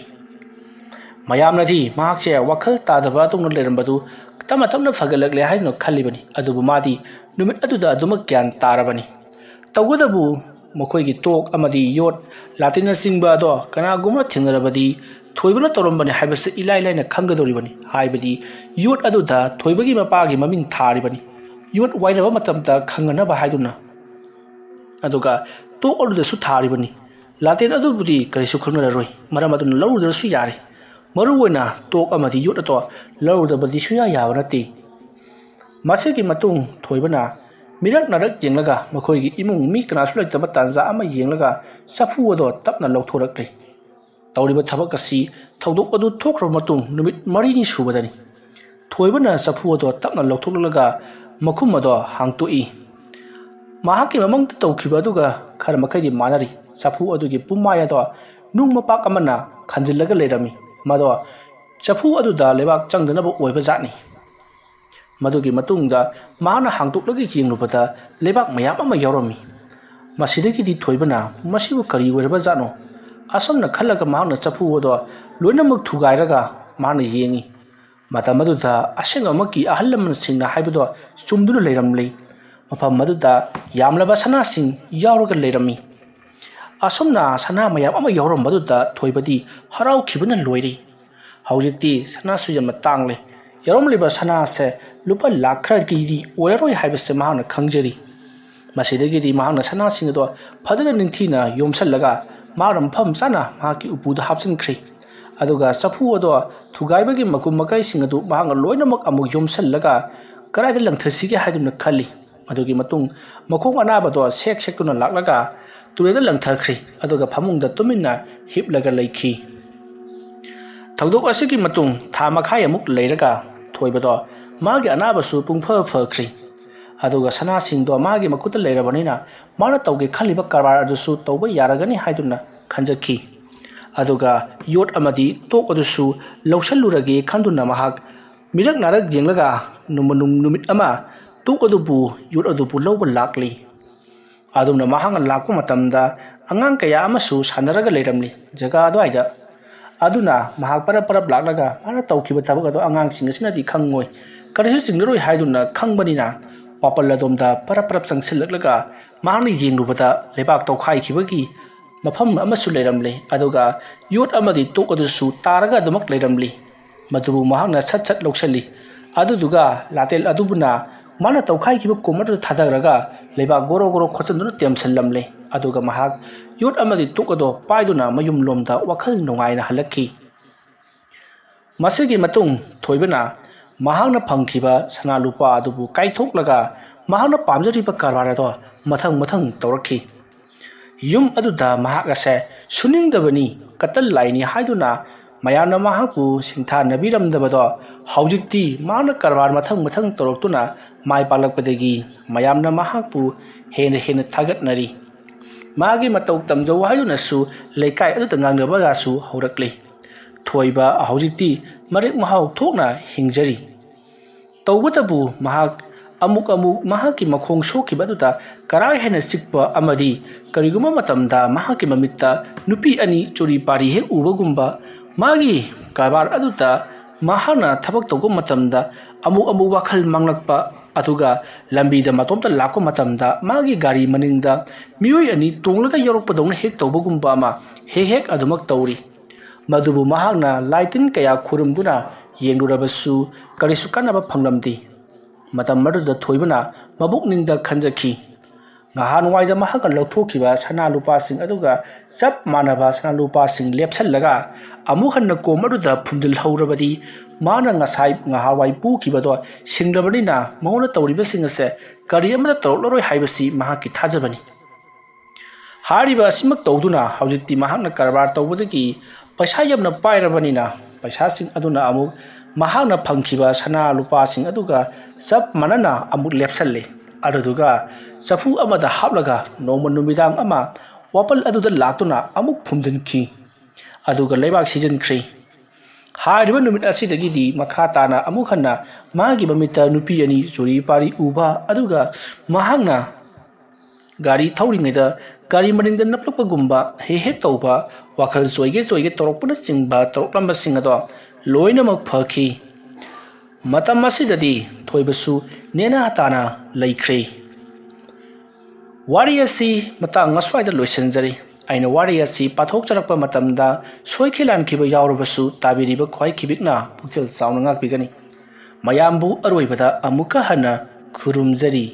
ꯃꯌꯥꯝꯅꯗꯤ ꯃꯍꯥꯛꯁꯦ ꯋꯥꯈꯜ ꯇꯥꯗꯕ ꯇꯧꯅ ꯂꯩꯔꯝꯕꯗꯨ ꯇꯞꯅ ꯇꯞꯅ ꯐꯒꯠꯂꯛꯂꯦ ꯍꯥꯏꯗꯨꯅ ꯈꯜꯂꯤꯕꯅꯤ꯫ ꯑꯗꯨꯕꯨ ꯃꯥꯗꯤ ꯅꯨꯃꯤꯠ ꯑꯗꯨꯗ ꯑꯗꯨꯃꯛ ꯒ꯭ꯌꯥꯟ ꯇꯥꯔꯕꯅꯤ꯫ ꯇꯧꯕꯇꯕꯨ ꯃꯈꯣꯏꯒꯤ ꯇꯣꯛ ꯑꯃꯗꯤ ꯌꯣꯠ, ꯂꯥꯇꯦꯟꯅꯆꯤꯡꯕ ꯑꯗꯣ ꯀꯅꯥꯒꯨꯝꯕꯅ ꯊꯦꯡꯅꯔꯕꯗꯤ ꯊꯣꯏꯕꯅ ꯇꯧꯔꯝꯕꯅꯤ ꯍꯥꯏꯕꯁꯤ ꯏꯂꯥꯏ ꯂꯥꯏꯅ ꯈꯪꯒꯗꯧꯔꯤꯕꯅꯤ꯫ ꯍꯥꯏꯕꯗꯤ ꯌꯣꯠ ꯑꯗꯨꯗ ꯊꯣꯏꯕꯒꯤ ꯃꯄꯥꯒꯤ ꯃꯃꯤꯡ ꯊꯥꯔꯤꯕꯅꯤ, ꯌꯣꯠ ꯋꯥꯏꯅꯕ ꯃꯇꯝꯗ ꯈꯪꯅꯅꯕ ꯍꯥꯏꯗꯨꯅ꯫ ꯑꯗꯨꯒ ꯇꯣꯛ ꯑꯗꯨꯗꯁꯨ ꯊꯥꯔꯤꯕꯅꯤ, ꯂꯥꯇꯦꯟ ꯑꯗꯨꯕꯨꯗꯤ ꯀꯔꯤꯁꯨ ꯈꯪꯅꯔꯔꯣꯏ, ꯃꯔꯝ ꯑꯗꯨꯅ ꯂꯧꯔꯨꯗ꯭ꯔꯁꯨ ꯌꯥꯔꯦ꯫ ꯃꯔꯨ ꯑꯣꯏꯅ ꯇꯣꯛ ꯑꯃꯗꯤ ꯌꯣꯠ ꯑꯗꯣ ꯂꯧꯔꯨꯗꯕꯗꯤ ꯁꯨꯡꯌꯥ ꯌꯥꯕ ꯅꯠꯇꯦ꯫ ꯃꯁꯤꯒꯤ ꯃꯇꯨꯡ ꯊꯣꯏꯕꯅ ꯃꯤꯔꯛ ꯅꯥꯔꯛ ꯌꯦꯡꯂꯒ ꯃꯈꯣꯏꯒꯤ ꯏꯃꯨꯡ ꯃꯤ ꯀꯅꯥꯁꯨ ꯂꯩꯇꯕ ꯇꯥꯟꯖꯥ ꯑꯃ ꯌꯦꯡꯂꯒ ꯆꯐꯨ ꯑꯗꯣ ꯇꯞꯅ ꯂꯧꯊꯣꯔꯛꯂꯤ꯫ ꯇꯧꯔꯤꯕ ꯊꯕꯛ ꯑꯁꯤ ꯊꯧꯗꯣꯛ ꯑꯗꯨ ꯊꯣꯛꯈ꯭ꯔꯕ ꯃꯇꯨꯡ ꯅꯨꯃꯤꯠ ꯃꯔꯤꯅꯤ ꯁꯨꯕꯗꯅꯤ꯫ ꯊꯣꯏꯕꯅ ꯆꯐꯨ ꯑꯗꯣ ꯇꯞꯅ ꯂꯧꯊꯣꯛꯂꯒ ꯃꯈꯨꯝ ꯑꯗꯣ ꯍꯥꯡꯇꯣꯛꯏ꯫ ꯃꯍꯥꯛꯀꯤ ꯃꯃꯥꯡꯗ ꯇꯧꯈꯤꯕ ꯑꯗꯨꯒ ꯈꯔ ꯃꯈꯩꯗꯤ ꯃꯥꯟꯅꯔꯤ꯫ ꯆꯐꯨ ꯑꯗꯨꯒꯤ ꯄꯨꯝꯃꯥꯏ ꯑꯗꯣ ꯅꯨꯡ ꯃꯄꯥꯛ ꯑꯃꯅ ꯈꯟꯖꯤꯜꯂꯒ ꯂꯩꯔꯝꯃꯤ꯫ ꯃꯗꯣ ꯆꯐꯨ ꯑꯗꯨꯗ ꯂꯩꯕꯥꯛ ꯆꯪꯗꯅꯕ ꯑꯣꯏꯕ ꯖꯥꯠꯅꯤ꯫ ꯃꯗꯨꯒꯤ ꯃꯇꯨꯡꯗ ꯃꯍꯥꯛꯅ ꯍꯥꯡꯗꯣꯛꯂꯒ ꯌꯦꯡꯂꯨꯕꯗ ꯂꯩꯕꯥꯛ ꯃꯌꯥꯝ ꯑꯃ ꯌꯥꯎꯔꯝꯃꯤ꯫ ꯃꯁꯤꯗꯒꯤꯗꯤ ꯊꯣꯏꯕꯅ "ꯃꯁꯤꯕꯨ ꯀꯔꯤ ꯑꯣꯏꯔꯕ ꯖꯥꯠꯅꯣ?" ꯑꯁꯨꯝꯅ ꯈꯜꯂꯒ ꯃꯍꯥꯛꯅ ꯆꯐꯨ ꯑꯗꯣ ꯂꯣꯏꯅꯃꯛ ꯊꯨꯒꯥꯏꯔꯒ ꯃꯍꯥꯛꯅ ꯌꯦꯡꯉꯤ꯫ ꯃꯇꯝ ꯑꯗꯨꯗ ꯑꯁꯦꯡꯕꯃꯛꯀꯤ ꯑꯍꯜ ꯂꯃꯟꯁꯤꯡꯅ ꯍꯥꯏꯕꯗꯣ ꯆꯨꯝꯗꯨꯅ ꯂꯩꯔꯝꯂꯤ꯫ ꯃꯐꯝ ꯑꯗꯨꯗ ꯌꯥꯝꯂꯕ ꯁꯅꯥꯁꯤꯡ ꯌꯥꯎꯔꯒ ꯂꯩꯔꯝꯃꯤ꯫ ꯑꯁꯨꯝꯅ ꯁꯅꯥ ꯃꯌꯥꯝ ꯑꯃ ꯌꯥꯎꯔꯝꯕꯗꯨꯗ ꯊꯣꯏꯕꯗꯤ ꯍꯔꯥꯎꯈꯤꯕꯅ ꯂꯣꯏꯔꯦ꯫ ꯍꯧꯖꯤꯛꯇꯤ ꯁꯅꯥꯁꯨ ꯌꯥꯝꯅ ꯇꯥꯡꯂꯦ꯫ ꯌꯥꯎꯔꯝꯂꯤꯕ ꯁꯅꯥꯁꯦ ꯂꯨꯄꯥ ꯂꯥꯈ ꯈꯔꯒꯤꯗꯤ ꯑꯣꯏꯔꯔꯣꯏ ꯍꯥꯏꯕꯁꯦ ꯃꯍꯥꯛꯅ ꯈꯪꯖꯔꯤ꯫ ꯃꯁꯤꯗꯒꯤꯗꯤ ꯃꯍꯥꯛꯅ ꯁꯅꯥꯁꯤꯡ ꯑꯗꯣ ꯐꯖꯅ ꯅꯤꯡꯊꯤꯅ ꯌꯣꯝꯁꯤꯜꯂꯒ ꯃꯍꯥꯛꯅ ꯃꯐꯝ ꯆꯥꯅ ꯃꯍꯥꯛꯀꯤ ꯎꯄꯨꯗ ꯍꯥꯞꯆꯤꯟꯈ꯭ꯔꯦ꯫ ꯑꯗꯨꯒ ꯆꯐꯨ ꯑꯗꯣ ꯊꯨꯒꯥꯏꯕꯒꯤ ꯃꯀꯨꯞ ꯃꯀꯥꯏꯁꯤꯡ ꯑꯗꯨ ꯃꯍꯥꯛꯅ ꯂꯣꯏꯅꯃꯛ ꯑꯃꯨꯛ ꯌꯣꯝꯁꯤꯜꯂꯒ ꯀꯗꯥꯏꯗ ꯂꯪꯊꯁꯤꯒꯦ ꯍꯥꯏꯗꯨꯅ ꯈꯜꯂꯤ꯫ ꯃꯗꯨꯒꯤ ꯃꯇꯨꯡ ꯃꯈꯣꯡ ꯑꯅꯥꯕꯗꯣ ꯁꯦꯛ ꯁꯦꯛꯇꯨꯅ ꯂꯥꯛꯂꯒ ꯇꯨꯔꯦꯜꯗ ꯂꯪꯊꯈ꯭ꯔꯤ꯫ ꯑꯗꯨꯒ ꯐꯃꯨꯡꯗ ꯇꯨꯃꯤꯟꯅ ꯍꯤꯞꯂꯒ ꯂꯩꯈꯤ꯫ ꯊꯧꯗꯣꯛ ꯑꯁꯤꯒꯤ ꯃꯇꯨꯡ ꯊꯥ ꯃꯈꯥꯏ ꯑꯃꯨꯛ ꯂꯩꯔꯒ ꯊꯣꯏꯕꯗꯣ ꯃꯥꯒꯤ ꯑꯅꯥꯕꯁꯨ ꯄꯨꯡꯐ ꯐꯈ꯭ꯔꯤ꯫ ꯑꯗꯨꯒ ꯁꯅꯥꯁꯤꯡꯗꯣ ꯃꯥꯒꯤ ꯃꯈꯨꯠꯇ ꯂꯩꯔꯕꯅꯤꯅ ꯃꯥꯅ ꯇꯧꯒꯦ ꯈꯜꯂꯤꯕ ꯀꯔꯕꯥꯔ ꯑꯗꯨꯁꯨ ꯇꯧꯕ ꯌꯥꯔꯒꯅꯤ ꯍꯥꯏꯗꯨꯅ ꯈꯟꯖꯈꯤ꯫ ꯑꯗꯨꯒ ꯌꯣꯠ ꯑꯃꯗꯤ ꯇꯣꯛ ꯑꯗꯨꯁꯨ ꯂꯧꯁꯤꯜꯂꯨꯔꯒꯦ ꯈꯟꯗꯨꯅ ꯃꯍꯥꯛ ꯃꯤꯔꯛ ꯅꯥꯔꯛ ꯌꯦꯡꯂꯒ ꯅꯣꯡꯃ ꯅꯨꯡ-, ꯅꯨꯃꯤꯠ ꯑꯃ ꯇꯣꯛ ꯑꯗꯨꯕꯨ, ꯌꯣꯠ ꯑꯗꯨꯕꯨ ꯂꯧꯕ ꯂꯥꯛꯂꯤ꯫ ꯑꯗꯨꯝꯅ ꯃꯍꯥꯛꯅ ꯂꯥꯛꯄ ꯃꯇꯝꯗ ꯑꯉꯥꯡ ꯀꯌꯥ ꯑꯃꯁꯨ ꯁꯥꯟꯅꯔꯒ ꯂꯩꯔꯝꯂꯤ ꯖꯒꯥ ꯑꯗꯨꯋꯥꯏꯗ꯫ ꯑꯗꯨꯅ ꯃꯍꯥꯛ ꯄꯔꯞ ꯄꯔꯞ ꯂꯥꯛꯂꯒ ꯃꯥꯅ ꯇꯧꯈꯤꯕ ꯊꯕꯛ ꯑꯗꯣ ꯑꯉꯥꯡꯁꯤꯡ ꯑꯁꯤꯅꯗꯤ ꯈꯪꯉꯣꯏ, ꯀꯔꯤꯁꯨ ꯆꯤꯡꯅꯔꯣꯏ ꯍꯥꯏꯗꯨꯅ ꯈꯪꯕꯅꯤꯅ ꯃꯥꯄꯜ ꯑꯗꯣꯝꯗ ꯄꯔꯞ ꯄꯔꯞ ꯆꯪꯁꯤꯜꯂꯛꯂꯒ ꯃꯍꯥꯛꯅ ꯌꯦꯡꯂꯨꯕꯗ ꯂꯩꯕꯥꯛ ꯇꯧꯈꯥꯏꯈꯤꯕꯒꯤ ꯃꯐꯝ ꯑꯃꯁꯨ ꯂꯩꯔꯝꯂꯦ꯫ ꯑꯗꯨꯒ ꯌꯣꯠ ꯑꯃꯗꯤ ꯇꯣꯛ ꯑꯗꯨꯁꯨ ꯇꯥꯔꯒ ꯑꯗꯨꯃꯛ ꯂꯩꯔꯝꯂꯤ꯫ ꯃꯗꯨꯕꯨ ꯃꯍꯥꯛꯅ ꯁꯠ ꯁꯠ ꯂꯧꯁꯤꯜꯂꯤ꯫ ꯑꯗꯨꯗꯨꯒ ꯂꯥꯇꯦꯜ ꯑꯗꯨꯕꯨꯅ ꯃꯥꯅ ꯇꯧꯈꯥꯏꯈꯤꯕ ꯀꯣꯝ ꯑꯗꯨꯗ ꯊꯥꯗꯈ꯭ꯔꯒ ꯂꯩꯕꯥꯛ ꯒꯣꯔꯣ ꯒꯣꯔꯣ ꯈꯣꯠꯆꯤꯟꯗꯨꯅ ꯇꯦꯝꯁꯤꯜꯂꯝꯂꯦ꯫ ꯑꯗꯨꯒ ꯃꯍꯥꯛ ꯌꯣꯠ ꯑꯃꯗꯤ ꯇꯣꯛ ꯑꯗꯣ ꯄꯥꯏꯗꯨꯅ ꯃꯌꯨꯝꯂꯣꯝꯗ ꯋꯥꯈꯜ ꯅꯨꯡꯉꯥꯏꯅ ꯍꯜꯂꯛꯈꯤ꯫ ꯃꯁꯤꯒꯤ ꯃꯇꯨꯡ ꯊꯣꯏꯕꯅ ꯃꯍꯥꯛꯅ ꯐꯪꯈꯤꯕ ꯁꯅꯥ ꯂꯨꯄꯥ ꯑꯗꯨꯕꯨ ꯀꯥꯏꯊꯣꯛꯂꯒ ꯃꯍꯥꯛꯅ ꯄꯥꯝꯖꯔꯤꯕ ꯀꯔꯕꯥꯔ ꯑꯗꯣ ꯃꯊꯪ ꯃꯊꯪ ꯇꯧꯔꯛꯈꯤ꯫ ꯌꯨꯝ ꯑꯗꯨꯗ ꯃꯍꯥꯛ ꯑꯁꯦ ꯁꯨꯅꯤꯡꯗꯕꯅꯤ, ꯀꯇꯜ ꯂꯥꯏꯅꯤ ꯍꯥꯏꯗꯨꯅ ꯃꯌꯥꯝꯅ ꯃꯍꯥꯛꯄꯨ ꯁꯤꯡꯊꯥꯅꯕꯤꯔꯝꯗꯕꯗꯣ ꯍꯧꯖꯤꯛꯇꯤ ꯃꯍꯥꯛꯅ ꯀꯔꯕꯥꯔ ꯃꯊꯪ ꯃꯊꯪ ꯇꯧꯔꯛꯇꯨꯅ ꯃꯥꯏ ꯄꯥꯛꯂꯛꯄꯗꯒꯤ ꯃꯌꯥꯝꯅ ꯃꯍꯥꯛꯄꯨ ꯍꯦꯟꯅ ꯍꯦꯟꯅ ꯊꯥꯒꯠꯅꯔꯤ꯫ ꯃꯥꯒꯤ ꯃꯇꯧ ꯇꯝꯖꯧ ꯍꯥꯏꯗꯨꯅꯁꯨ ꯂꯩꯀꯥꯏ ꯑꯗꯨꯗ ꯉꯥꯡꯅꯕꯒꯁꯨ ꯍꯧꯔꯛꯂꯤ꯫ ꯊꯣꯏꯕ ꯍꯧꯖꯤꯛꯇꯤ ꯃꯔꯤꯛ ꯃꯍꯥꯎ ꯊꯣꯛꯅ ꯍꯤꯡꯖꯔꯤ꯫ ꯇꯧꯕꯇꯕꯨ ꯃꯍꯥꯛ ꯑꯃꯨꯛ ꯑꯃꯨꯛ ꯃꯍꯥꯛꯀꯤ ꯃꯈꯣꯡ ꯁꯣꯛꯈꯤꯕ ꯑꯗꯨꯗ ꯀꯔꯥ ꯍꯦꯟꯅ ꯆꯤꯛꯄ ꯑꯃꯗꯤ ꯀꯔꯤꯒꯨꯝꯕ ꯃꯇꯝꯗ ꯃꯍꯥꯛꯀꯤ ꯃꯃꯤꯠꯇ ꯅꯨꯄꯤ ꯑꯅꯤ ꯆꯨꯔꯤ ꯄꯥꯔꯤ ꯍꯦꯛ ꯎꯕꯒꯨꯝꯕ, ꯃꯥꯒꯤ ꯀꯔꯕꯥꯔ ꯑꯗꯨꯗ ꯃꯍꯥꯛꯅ ꯊꯕꯛ ꯇꯧꯕ ꯃꯇꯝꯗ ꯑꯃꯨꯛ ꯑꯃꯨꯛ ꯋꯥꯈꯜ ꯃꯥꯡꯂꯛꯄ, ꯑꯗꯨꯒ ꯂꯝꯕꯤꯗ ꯃꯇꯣꯝꯇ ꯂꯥꯛꯄ ꯃꯇꯝꯗ ꯃꯥꯒꯤ ꯒꯥꯔꯤ ꯃꯅꯤꯡꯗ ꯃꯤꯑꯣꯏ ꯑꯅꯤ ꯇꯣꯡꯂꯒ ꯌꯧꯔꯛꯄꯗꯧꯅ ꯍꯦꯛ ꯇꯧꯕꯒꯨꯝꯕ ꯑꯃ ꯍꯦꯛ ꯍꯦꯛ ꯑꯗꯨꯃꯛ ꯇꯧꯔꯤ꯫ ꯃꯗꯨꯕꯨ ꯃꯍꯥꯛꯅ ꯂꯥꯏ ꯇꯤꯟ ꯀꯌꯥ ꯈꯨꯔꯨꯝꯗꯨꯅ ꯌꯦꯡꯂꯨꯔꯕꯁꯨ ꯀꯔꯤꯁꯨ ꯀꯥꯟꯅꯕ ꯐꯪꯂꯝꯗꯦ꯫ ꯃꯇꯝ ꯑꯗꯨꯗ ꯊꯣꯏꯕꯅ ꯃꯕꯨꯛꯅꯤꯡꯗ ꯈꯟꯖꯈꯤ, ꯉꯍꯥꯟꯋꯥꯏꯗ ꯃꯍꯥꯛꯅ ꯂꯧꯊꯣꯛꯈꯤꯕ ꯁꯅꯥ ꯂꯨꯄꯥꯁꯤꯡ ꯑꯗꯨꯒ ꯆꯞ ꯃꯥꯟꯅꯕ ꯁꯅꯥ ꯂꯨꯄꯥꯁꯤꯡ ꯂꯦꯞꯁꯤꯜꯂꯒ ꯑꯃꯨꯛ ꯍꯟꯅ ꯀꯣꯝ ꯑꯗꯨꯗ ꯐꯨꯝꯖꯤꯜꯍꯧꯔꯕꯗꯤ, ꯃꯥꯅ ꯉꯁꯥꯏ ꯉꯍꯥꯟꯋꯥꯏ ꯄꯨꯈꯤꯕꯗꯣ ꯁꯤꯡꯂꯕꯅꯤꯅ ꯃꯉꯣꯟꯗ ꯇꯧꯔꯤꯕꯁꯤꯡ ꯑꯁꯦ ꯀꯔꯤ ꯑꯃꯠꯇ ꯇꯧꯔꯛꯂꯔꯣꯏ ꯍꯥꯏꯕꯁꯤ ꯃꯍꯥꯛꯀꯤ ꯊꯥꯖꯕꯅꯤ꯫ ꯍꯥꯏꯔꯤꯕ ꯑꯁꯤꯃꯛ ꯇꯧꯗꯨꯅ ꯍꯧꯖꯤꯛꯇꯤ ꯃꯍꯥꯛꯅ ꯀꯔꯕꯥꯔ ꯇꯧꯕꯗꯒꯤ ꯄꯩꯁꯥ ꯌꯥꯝꯅ ꯄꯥꯏꯔꯕꯅꯤꯅ, ꯄꯩꯁꯥꯁꯤꯡ ꯑꯗꯨꯅ ꯑꯃꯨꯛ ꯃꯍꯥꯛꯅ ꯐꯪꯈꯤꯕ ꯁꯅꯥ ꯂꯨꯄꯥꯁꯤꯡ ꯑꯗꯨꯒ ꯆꯞ ꯃꯥꯟꯅꯅ ꯑꯃꯨꯛ ꯂꯦꯞꯁꯜꯂꯤ꯫ ꯑꯗꯨꯗꯨꯒ ꯆꯐꯨ ꯑꯃꯗ ꯍꯥꯞꯂꯒ ꯅꯣꯡꯃ ꯅꯨꯃꯤꯗꯥꯡ ꯑꯃ ꯋꯥꯄꯜ ꯑꯗꯨꯗ ꯂꯥꯛꯇꯨꯅ ꯑꯃꯨꯛ ꯐꯨꯝꯖꯤꯟꯈꯤ꯫ ꯑꯗꯨꯒ ꯂꯩꯕꯥꯛ ꯁꯤꯖꯤꯟꯈ꯭ꯔꯦ꯫ ꯍꯥꯏꯔꯤꯕ ꯅꯨꯃꯤꯠ ꯑꯁꯤꯗꯒꯤꯗꯤ ꯃꯈꯥ ꯇꯥꯅ ꯑꯃꯨꯛ ꯍꯟꯅ ꯃꯥꯒꯤ ꯃꯃꯤꯠꯇ ꯅꯨꯄꯤ ꯑꯅꯤ ꯆꯨꯔꯤ ꯄꯥꯔꯤ ꯎꯕ, ꯑꯗꯨꯒ ꯃꯍꯥꯛꯅ ꯒꯥꯔꯤ ꯊꯧꯔꯤꯉꯩꯗ ꯒꯥꯔꯤ ꯃꯅꯤꯡꯗ ꯅꯞꯂꯛꯄꯒꯨꯝꯕ ꯍꯦꯛ ꯍꯦꯛ ꯇꯧꯕ, ꯋꯥꯈꯜ ꯆꯣꯏꯒꯦ ꯆꯣꯏꯒꯦ ꯇꯧꯔꯛꯄꯅꯆꯤꯡꯕ ꯇꯧꯔꯛꯂꯝꯕꯁꯤꯡ ꯑꯗꯣ ꯂꯣꯏꯅꯃꯛ ꯐꯈꯤ꯫ ꯃꯇꯝ ꯑꯁꯤꯗꯗꯤ ꯊꯣꯏꯕꯁꯨ ꯅꯦꯅꯥ ꯇꯥꯅ ꯂꯩꯈ꯭ꯔꯦ꯫ ꯋꯥꯔꯤ ꯑꯁꯤ ꯃꯇꯥꯡ ꯑꯁ꯭ꯋꯥꯏꯗ ꯂꯣꯏꯁꯤꯟꯖꯔꯤ꯫ ꯑꯩꯅ ꯋꯥꯔꯤ ꯑꯁꯤ ꯄꯥꯊꯣꯛꯆꯔꯛꯄ ꯃꯇꯝꯗ ꯁꯣꯏꯈꯤ ꯂꯥꯟꯈꯤꯕ ꯌꯥꯎꯔꯕꯁꯨ ꯇꯥꯕꯤꯔꯤꯕ ꯈ꯭ꯋꯥꯏ ꯈꯤꯕꯤꯛꯅ ꯄꯨꯛꯆꯦꯜ ꯆꯥꯎꯅ ꯉꯥꯛꯄꯤꯒꯅꯤ꯫ ꯃꯌꯥꯝꯕꯨ ꯑꯔꯣꯏꯕꯗ ꯑꯃꯨꯛꯀ ꯍꯟꯅ ꯈꯨꯔꯨꯝꯖꯔꯤ꯫